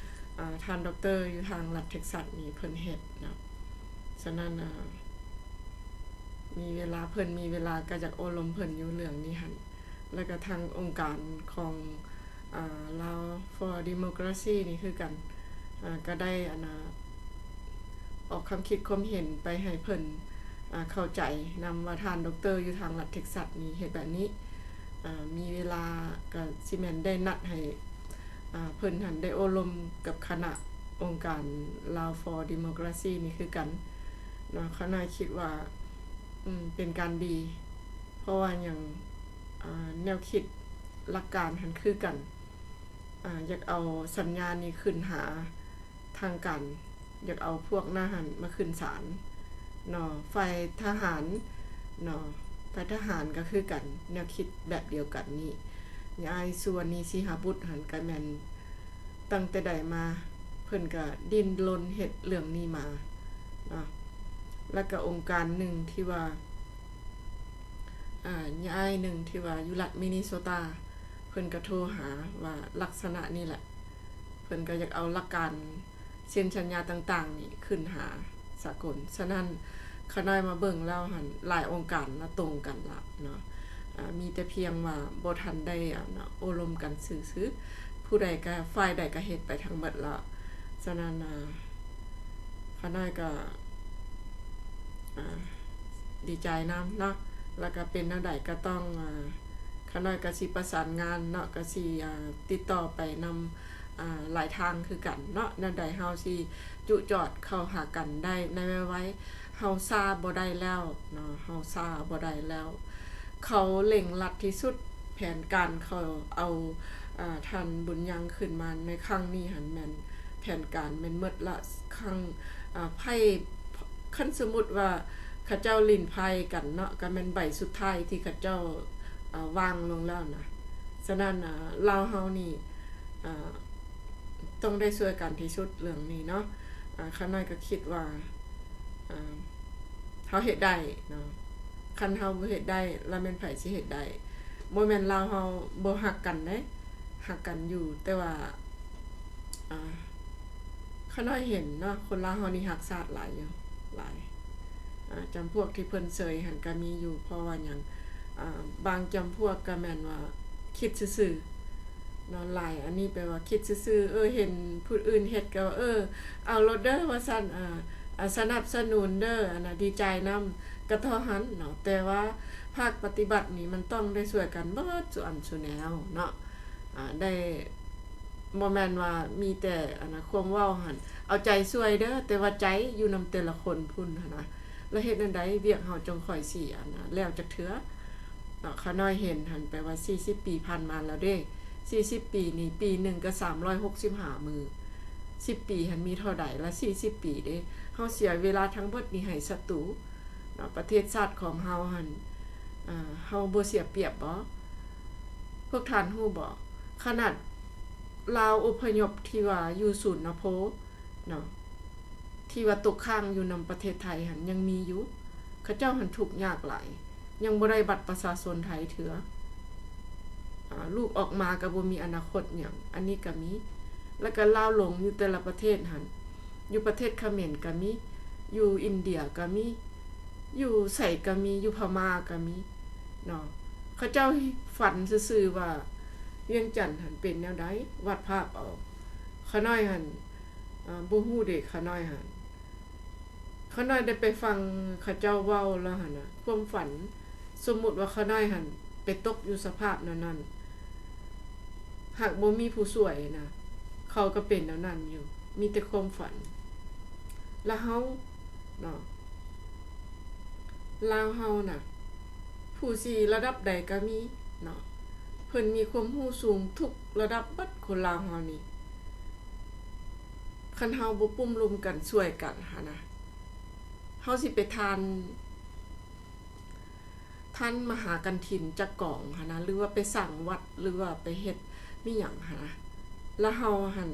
ອາ ທ່ານດັອກເຕີຢູ່ທາງລັດເທັກຊັສນີ້ເພິ່ນເຮັດເນາະ. ສະນັ້ນ ອາ ມີເວລາ ເພິ່ນມີເວລາກໍຢາກໂອ້ລົມເພິ່ນຢູ່ເລື່ອງນີ້ຫັ້ນ. ແລ້ວກໍທາງອົງການຂອງ ອາ Lao for Democracy ນີ້ຄືກັນ ອາ ກໍໄດ້ ອັນນ່າ ອອກຄຳຄິດຄວາມເຫັນໄປໃຫ້ເພິ່ນ ອາ ເຂົ້າໃຈນຳວ່າທ່ານດັອກເຕີຢູ່ທາງລັດເທັກຊັສນີ້ເຮັດແບບນີ້ ອາ ມີເວລາກໍຊິແມ່ນໄດ້ນັດໃຫ້ ອາ ເພິ່ນຫັ້ນໄດ້ໂອ້ລົມກັບຄະນະອົງການ Lao for Democracy ນີ້ຄືກັນເນາະ. ຂ້ານ້ອຍຄິດວ່າ ອືມ ເປັນການດີ ເພາະວ່າຫຍັງ ອາ ແນວຄິດຫຼັກການຫັ້ນຄືກັນ ອາ ຢາກເອົາສັນຍານີ້ຂຶ້ນຫາທາງການ ຢາກເອົາພວກນັ້ນຫັ້ນມາຂຶ້ນສານເນາະ. ຝ່າຍທະຫານເນາະ ຝ່າຍທະຫານກໍຄືກັນ ແນວຄິດແບບດຽວກັນນີ້. ຍາຍສຸວັນນີ ສີຫະບຸດຫັ້ນກໍແມ່ນ ຕັ້ງແຕ່ໃດມາ ເພິ່ນກໍດີ້ນລົນເຮັດເລື່ອງນີ້ມາເນາະ. ແລ້ວກໍອົງການໜຶ່ງທີ່ວ່າ ອາ ຍາຍໜຶ່ງທີ່ວ່າຢູ່ລັດມິນິໂຊຕາ ເພິ່ນກໍໂທຫາວ່າລັກສະນະນີ້ແຫຼະ ເພິ່ນກໍຢາກເອົາຫຼັກການເຊັນສັນຍາຕ່າງໆນີ້ຂຶ້ນຫາສາກົນ. ສະນັ້ນ ຂ້ານ້ອຍມາເບິ່ງແລ້ວຫັ້ນ ຫຼາຍອົງການລະຕົງກັນລະເນາະ ອາ ມີແຕ່ພຽງວ່າບໍ່ທັນໄດ້ ອາ ໂອ້ລົມກັນຊື່ໆ ຜູ້ໃດກໍ ຝ່າຍໃດກໍເຮັດໄປທັງໝົດລະ. ສະນັ້ນ ອາ ຂ້ານ້ອຍກໍ ອາ ດີໃຈນຳເນາະ ແລ້ວກໍເປັນແນວໃດກໍຕ້ອງ ອາ ຂ້ານ້ອຍກໍຊິປະສານງານເນາະ ກໍຊິ ອາ ຕິດຕໍ່ໄປນຳ ອາ ຫຼາຍທາງຄືກັນເນາະ. ແນວໃດເຮົາຊິຈຸຈອດເຂົ້າຫາກັນໄດ້ໃນໄວໆ ເຮົາຊ້າບໍ່ໄດ້ແລ້ວເນາະ ເຮົາຊ້າບໍ່ໄດ້ແລ້ວ. ເຂົາເລັ່ງລັດທີ່ສຸດ ແຜນການເຂົາເອົາ ອາ ທ່ານບຸນຍັງຂຶ້ນມາໃນຄັ້ງນີ້ຫັ້ນ ແມ່ນແຜນການແມ່ນໝົດລະ. ຄັ້ງ ອາ ໄພ້ ຄັນສົມມຸດວ່າເຂົາເຈົ້າຫຼິ້ນໄພ້ກັນເນາະ ກໍແມ່ນໃບສຸດທ້າຍທີ່ເຂົາເຈົ້າ ອາ ວາງລົງແລ້ວນະ. ສະນັ້ນ ອາ ລາວເຮົານີ້ ອາ ຕ້ອງໄດ້ຊ່ວຍກັນທີ່ສຸດເລື່ອງນີ້ເນາະ. ອາ ຂ້ານ້ອຍກໍຄິດວ່າ ອາ ເຮົາເຮັດໄດ້ເນາະ ຄັນເຮົາບໍ່ເຮັດໄດ້ ລະແມ່ນໃຜຊິເຮັດໄດ້? ບໍ່ແມ່ນລາວເຮົາບໍ່ຮັກກັນເດ້ ຮັກກັນຢູ່ ແຕ່ວ່າ ອາ ຂ້ານ້ອຍເຫັນເນາະ ຄົນລາວເຮົານີ້ຮັກຊາດຫຼາຍຢູ່ ຫຼາຍ ອາ ຈຳພວກທີ່ເພິ່ນເຊີຍຫັ້ນກໍມີຢູ່. ເພາະວ່າຫຍັງ ອາ ບາງຈຳພວກກໍແມ່ນວ່າຄິດຊື່ໆ ເນາະ ຫຼາຍ ອັນນີ້ແປວ່າຄິດຊື່ໆ ເອີ ເຫັນຜູ້ອື່ນເຮັດກໍວ່າ ເອີ ເອົາໂລດເດີວ່າຊັ້ນ ອາ ອາ ສະໜັບສະໜູນເດີ ອັນນ່າ ດີໃຈນຳ ກໍເທົ່າຫັ້ນເນາະ. ແຕ່ວ່າພາກປະຕິບັດນີ້ມັນຕ້ອງໄດ້ຊ່ວຍກັນເບິດສູ່ອັນສູ່ແນວເນາະ ອາ ໄດ້ ບໍ່ແມ່ນວ່າມີແຕ່ ອັນນ່າ ຄວາມເວົ້າຫັ້ນ ເອົາໃຈຊ່ວຍເດີ ແຕ່ວ່າໃຈຢູ່ນຳແຕ່ລະຄົນພຸ້ນຫັ້ນນະ. ແລ້ວເຮັດແນວໃດວຽກເຮົາຈັ່ງຄ່ອຍຊິ ອັນນ່າ ແລ້ວຈັກເທື່ອເນາະ. ຂ້ານ້ອຍເຫັນຫັ້ນ ແປວ່າສີ່ສິບປີຜ່ານມາແລ້ວເດ້ ສີ່ສິບປີນີ້ ປີໜຶ່ງກໍສາມຮ້ອຍຫົກສິບຫ້າມື້ ສິບປີຫັ້ນມີເທົ່າໃດລະ ສີ່ສິບປີເດ້. ເຮົາເສຍເວລາທັງເບິດນີ້ໃຫ້ສັດຕູເນາະ. ປະເທດຊາດຂອງເຮົາຫັ້ນ ເຮົາບໍ່ເສຍປຽບບໍ? ພວກທ່ານຮູ້ບໍ? ຂະໜາດລາວອົບພະຍົບທີ່ວ່າຢູ່ສູນນະໂພເນາະ ທີ່ວ່າຕົກຄ້າງຢູ່ນຳປະເທດໄທຫັ້ນຍັງມີຢູ່. ເຂົາເຈົ້າຫັ້ນທຸກຍາກຫຼາຍ ຍັງບໍ່ໄດ້ບັດປະຊາຊົນໄທເທື່ອ. ອາ ລູກອອກມາກໍບໍ່ມີອະນາຄົດຫຍັງ ອັນນີ້ກໍມີ. ແລ້ວກໍລາວຫຼົງຢູ່ແຕ່ລະປະເທດຫັ້ນ ຢູ່ປະເທດຂະເໝນກໍມີ ຢູ່ອິນເດຍກໍມີ ຢູ່ໃສກໍມີ ຢູ່ພະມ້າກໍມີເນາະ. ເຂົາເຈົ້າຝັນຊື່ໆວ່າວຽງຈັນຫັ້ນເປັນແນວໃດ ວາດພາບເອົາ. ຂ້ານ້ອຍຫັ້ນ ອາ ບໍ່ຮູ້ເດ ຂ້ານ້ອຍຫັ້ນ ຂ້ານ້ອຍໄດ້ໄປຟັງເຂົາເຈົ້າເວົ້າແລ້ວຫັ້ນນະ ຄວາມຝັນ ສົມມຸດວ່າຂ້ານ້ອຍຫັ້ນໄປຕົກຢູ່ສະພາບແນວນັ້ນ ຫາກບໍ່ມີຜູ້ຊ່ວຍນະ ເຂົາກໍເປັນແນວນັ້ນຢູ່ ມີແຕ່ຄວາມຝັນ. ລະເຮົາເນາະ ລາວເຮົານະ ຜູ້ທີ່ລະດັບໃດກໍມີເນາະ ເພິ່ນມີຄວາມຮູ້ສູງທຸກລະດັບເບິດ ຄົນລາວເຮົານີ້. ຄັນເຮົາບໍ່ປຸ້ມລຸມກັນຊ່ວຍກັນຫັ້ນນະ ເຮົາຊິໄປທານ ທ່ານມະຫາກັນຖິນຈັກກອງຫັ້ນນະ ຫຼືວ່າໄປສ້າງວັດ ຫຼືວ່າໄປເຮັດມີຫຍັງຫັ້ນນະ ລະເຮົາຫັ້ນ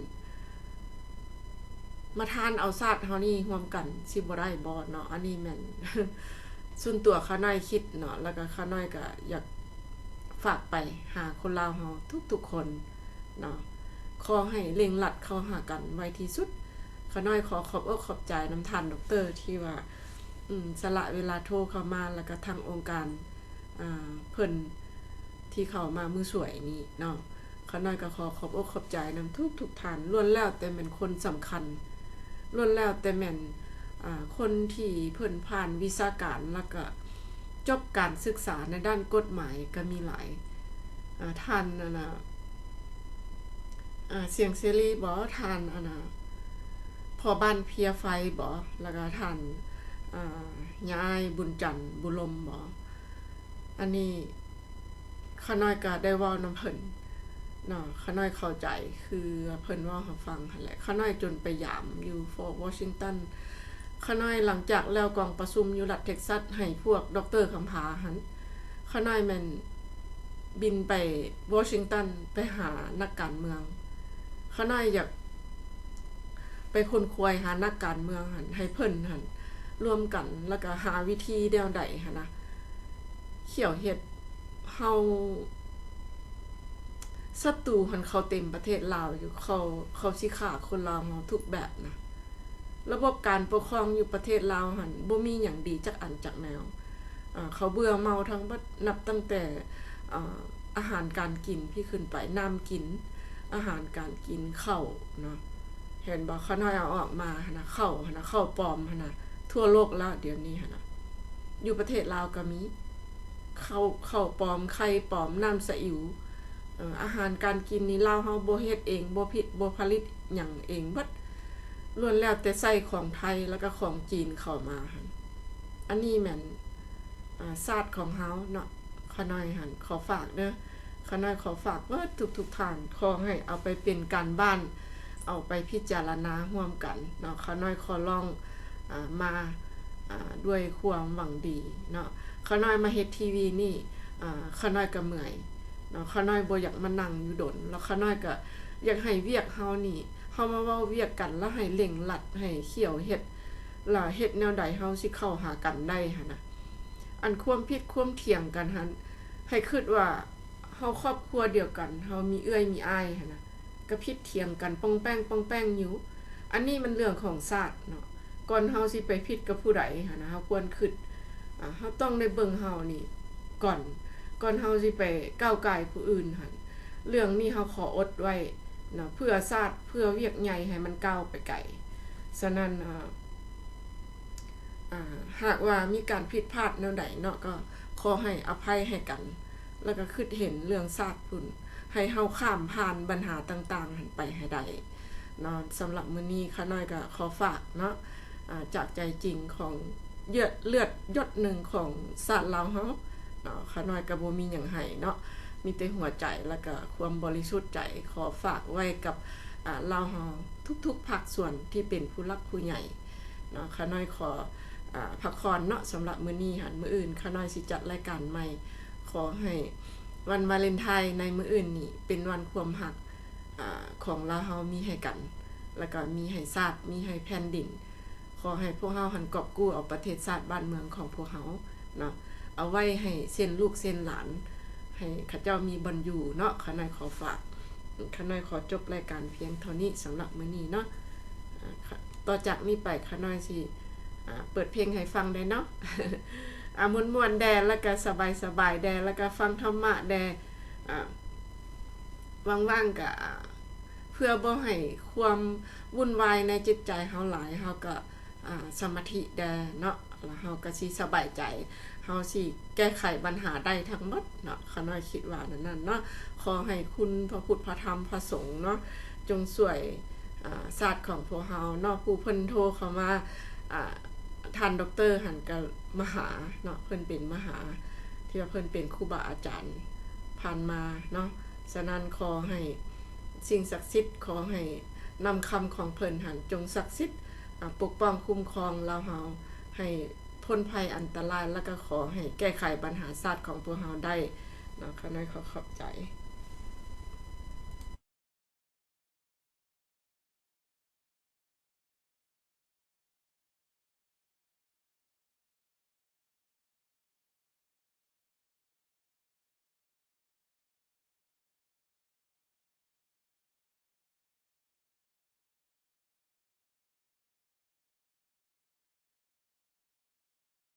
ມາທານເອົາຊາດເຮົານີ້ຮ່ວມກັນຊິບໍ່ໄດ້ບໍ່ເນາະ? ອັນນີ້ແມ່ນສ່ວນຕົວຂ້ານ້ອຍຄິດເນາະ ລະກະຂ້ານ້ອຍກະຢາກ ຝາກໄປຫາຄົນລາວເຮົາທຸກໆຄົນເນາະ ຂໍໃຫ້ເລັ່ງລັດເຂົ້າຫາກັນໄວທີ່ສຸດ. ຂ້ານ້ອຍຂໍຂອບອົກຂອບໃຈນຳທ່ານດັອກເຕີ ທີ່ວ່າ ອືມ ສະຫຼະເວລາໂທເຂົ້າມາ ແລ້ວກໍທາງອົງການ ອາ ເພິ່ນທີ່ເຂົ້າມາມື້ສວຍນີ້ເນາະ. ຂ້ານ້ອຍກໍຂໍຂອບອົກຂອບໃຈນຳທຸກໆທ່ານ, ລ້ວນແລ້ວແຕ່ແມ່ນຄົນສຳຄັນ, ລ້ວນແລ້ວແຕ່ແມ່ນ ອາ ຄົນທີ່ເພິ່ນຜ່ານວິຊາການ ແລ້ວກໍຈົບການສຶກສາໃນດ້ານກົດໝາຍກໍມີຫຼາຍ. ອາ ທ່ານ ອັນນ່າ ອາ ສຽງເສລີບໍ? ທ່ານ ອັນນ່າ ພໍ່ບ້ານເພຍໄຟບໍ? ແລ້ວກໍທ່ານ ອາ ຍາຍບຸນຈັນ ບຸລົມບໍ? ອັນນີ້ ຂ້ານ້ອຍກໍໄດ້ເວົ້ານຳເພິ່ນເນາະ, ຂ້ານ້ອຍເຂົ້າໃຈ ຄືເພິ່ນເວົ້າໃຫ້ຟັງຫັ້ນແຫຼະ. ຂ້ານ້ອຍຈົນໄປຢາມຢູ່ Fort Washington. ຂ້ານ້ອຍ ຫຼັງຈາກແລ້ວກອງປະຊຸມຢູ່ລັດເທັກຊັສ ໃຫ້ພວກດັອກເຕີຄຳພາຫັ້ນ, ຂ້ານ້ອຍແມ່ນບິນໄປ Washington ໄປຫານັກການເມືອງ. ຂ້ານ້ອຍຢາກ ໄປຄົ້ນຄວ້າຫານັກການເມືອງຫັ້ນ ໃຫ້ເພິ່ນຫັ້ນລວມກັນ ແລ້ວກໍຫາວິທີແນວໃດຫັ້ນນະ ຂ້ຽວເຮັດເຮົາ ສັດຕູຫັ້ນເຂົາເຕັມປະເທດລາວຢູ່, ເຂົາ ເຂົາຊິຂ້າຄົນລາວເຮົາທຸກແບບນະ. ລະບົບການປົກຄອງຢູ່ປະເທດລາວຫັ້ນ ບໍ່ມີຫຍັງດີຈັກອັນຈັກແນວ. ເຂົາເບື່ອເມົາທັງເບິດ, ນັບຕັ້ງແຕ່ ອາ ອາຫານການກິນທີ່ຂຶ້ນໄປ, ນ້ຳກິນ, ອາຫານການກິນ, ເຂົ້າເນາະ, ເຫັນບໍ່? ຂ້ານ້ອຍເອົາອອກມາຫັ້ນນະ, ເຂົ້າຫັ້ນນະ, ເຂົ້າປອມຫັ້ນນະ, ທົ່ວໂລກລະດຽວນີ້ຫັ້ນນະ, ຢູ່ປະເທດລາວກໍມີ ເຂົ້າ ເຂົ້າປອມ, ໄຂ່ປອມ, ນ້ຳສະອິວ, ເອີ ອາຫານການກິນນີ້ ລາວເຮົາບໍ່ເຮັດເອງ, ບໍ່ຜະລິດ ບໍ່ຜະລິດຫຍັງເອງເບິດ, ລ້ວນແລ້ວແຕ່ໃຊ້ຂອງໄທ ແລ້ວກໍຂອງຈີນເຂົ້າມາຫັ້ນ. ອັນນີ້ແມ່ນ ອາ ຊາດຂອງເຮົາເນາະ. ຂ້ານ້ອຍຫັ້ນຂໍຝາກເດີ, ຂ້ານ້ອຍຂໍຝາກເບິດທຸກໆທ່ານ, ຂໍໃຫ້ເອົາໄປເປັນການບ້ານ, ເອົາໄປພິຈາລະນາຮ່ວມກັນເນາະ. ຂ້ານ້ອຍຂໍລອງ ອາ ມາ ອາ ດ້ວຍຄວາມຫວັງດີເນາະ. ຂ້ານ້ອຍມາເຮັດທີວີນີ້ ອາ ຂ້ານ້ອຍກໍເມື່ອຍເນາະ, ຂ້ານ້ອຍບໍ່ຢາກມານັ່ງຢູ່ດົນ, ແລ້ວຂ້ານ້ອຍກໍຢາກໃຫ້ວຽກເຮົານີ້ ເຮົາມາເວົ້າວຽກກັນ ແລ້ວໃຫ້ເລັ່ງລັດ ໃຫ້ຂ້ຽວເຮັດ ແລ້ວເຮັດແນວໃດເຮົາຊິເຂົ້າຫາກັນໄດ້ຫັ້ນນະ. ອັນຄວາມຜິດຄວາມຖຽງກັນຫັ້ນ ໃຫ້ຄິດວ່າເຮົາຄອບຄົວດຽວກັນ, ເຮົາມີເອື້ອຍມີອ້າຍຫັ້ນນະ, ກໍຜິດຖຽງກັນປ່ອງແປ້ງປ່ອງແປ້ງຢູ່. ອັນນີ້ມັນເລື່ອງຂອງຊາດເນາະ, ກ່ອນເຮົາຊິໄປຜິດກັບຜູ້ໃດຫັ້ນນະ, ເຮົາຄວນຄິດ ອາ ເຮົາຕ້ອງໄດ້ເບິ່ງເຮົານີ້ກ່ອນ, ກ່ອນເຮົາຊິໄປກ້າວກ່າຍຜູ້ອື່ນຫັ້ນ. ເລື່ອງນີ້ເຮົາຂໍອົດໄວ້ເນາະ, ເພື່ອຊາດ ເພື່ອວຽກໃຫຍ່ໃຫ້ມັນກ້າວໄປໄກ. ສະນັ້ນ ອາ ອາ ຫາກວ່າມີການຜິດພາດແນວໃດເນາະ, ກໍຂໍໃຫ້ອະໄພໃຫ້ກັນ, ແລ້ວກໍຄິດເຫັນເລື່ອງຊາດພຸ້ນ, ໃຫ້ເຮົາຂ້າມຜ່ານບັນຫາຕ່າງໆຫັ້ນໄປໃຫ້ໄດ້ເນາະ. ສຳລັບມື້ນີ້ຂ້ານ້ອຍກໍຂໍຝາກເນາະ, ອາ ຈາກໃຈຈິງຂອງເລືອດ ເລືອດຢົດໜຶ່ງຂອງຊາດລາວເຮົາເນາະ, ຂ້ານ້ອຍກໍບໍ່ມີຫຍັງໃຫ້ເນາະ, ມີແຕ່ຫົວໃຈ ແລ້ວກໍຄວາມບໍລິສຸດໃຈ ຂໍຝາກໄວ້ກັບ ອາ ລາວເຮົາທຸກໆພາກສ່ວນທີ່ເປັນຜູ້ຫຼັກຜູ້ໃຫຍ່ເນາະ. ຂ້ານ້ອຍຂໍ ອາ ພັກຜ່ອນເນາະ ສຳລັບມື້ນີ້ຫັ້ນ, ມື້ອື່ນຂ້ານ້ອຍຊິຈັດລາຍການໃໝ່. ຂໍໃຫ້ວັນວາເລັນທາຍໃນມື້ອື່ນນີ້ເປັນວັນຄວາມຮັກ ອາ ຂອງລາວເຮົາມີໃຫ້ກັນ, ແລ້ວກໍມີໃຫ້ຊາດ ມີໃຫ້ແຜ່ນດິນ. ຂໍໃຫ້ພວກເຮົາຫັ້ນກອບກູ້ເອົາປະເທດຊາດບ້ານເມືອງຂອງພວກເຮົາເນາະ, ເອົາໄວ້ໃຫ້ເຊັ່ນລູກເຊັ່ນຫຼານ ໃຫ້ເຂົາເຈົ້າມີບ່ອນຢູ່ເນາະ. ຂ້ານ້ອຍຂໍຝາກ ຂ້ານ້ອຍຂໍຈົບລາຍການພຽງເທົ່ານີ້ສຳລັບມື້ນີ້ເນາະ. ອາ ຕໍ່ຈາກນີ້ໄປຂ້ານ້ອຍຊິ ອາ ເປີດເພງໃຫ້ຟັງແດ່ເນາະ, ອາ ມ່ວນໆແດ່ ແລ້ວກະສະບາຍໆແດ່ ແລ້ວກະຟັງທຳມະແດ່. ອາ ວ່າງໆກະ ເພື່ອບໍ່ໃຫ້ຄວາມວຸ່ນວາຍໃນຈິດໃຈເຮົາຫຼາຍ, ເຮົາກະ ອາ ສະມາທິແດ່ເນາະ, ແລ້ວເຮົາກະຊິສະບາຍໃຈ, ເຮົາຊິແກ້ໄຂບັນຫາໄດ້ທັງໝົດເນາະ. ຂ້ານ້ອຍຄິດວ່າແນວນັ້ນເນາະ. ຂໍໃຫ້ຄຸນພະພຸດພະທຳພະສົງເນາະ ຈົ່ງຊ່ວຍ ອາ ຊາດຂອງພວກເຮົາເນາະ. ຜູ້ເພິ່ນໂທເຂົ້າມາ ອາ ທ່ານດັອກເຕີຫັ້ນກະມະຫາເນາະ, ເພິ່ນເປັນມະຫາ ທີ່ວ່າເພິ່ນເປັນຄູບາອາຈານຜ່ານມາເນາະ. ສະນັ້ນຂໍໃຫ້ສິ່ງສັກສິດ, ຂໍໃຫ້ນ້ຳຄຳຂອງເພິ່ນຫັ້ນຈົ່ງສັກສິດ ອາ ປົກປ້ອງຄຸ້ມຄອງລາວເຮົາໃຫ້ພົ້ນໄພອັນຕະລາຍ, ແລ້ວກໍຂໍໃຫ້ແກ້ໄຂບັນຫາຊາດຂອງພວກເຮົາໄດ້ເນາະ. ຂ້ານ້ອຍຂໍຂອບໃຈ.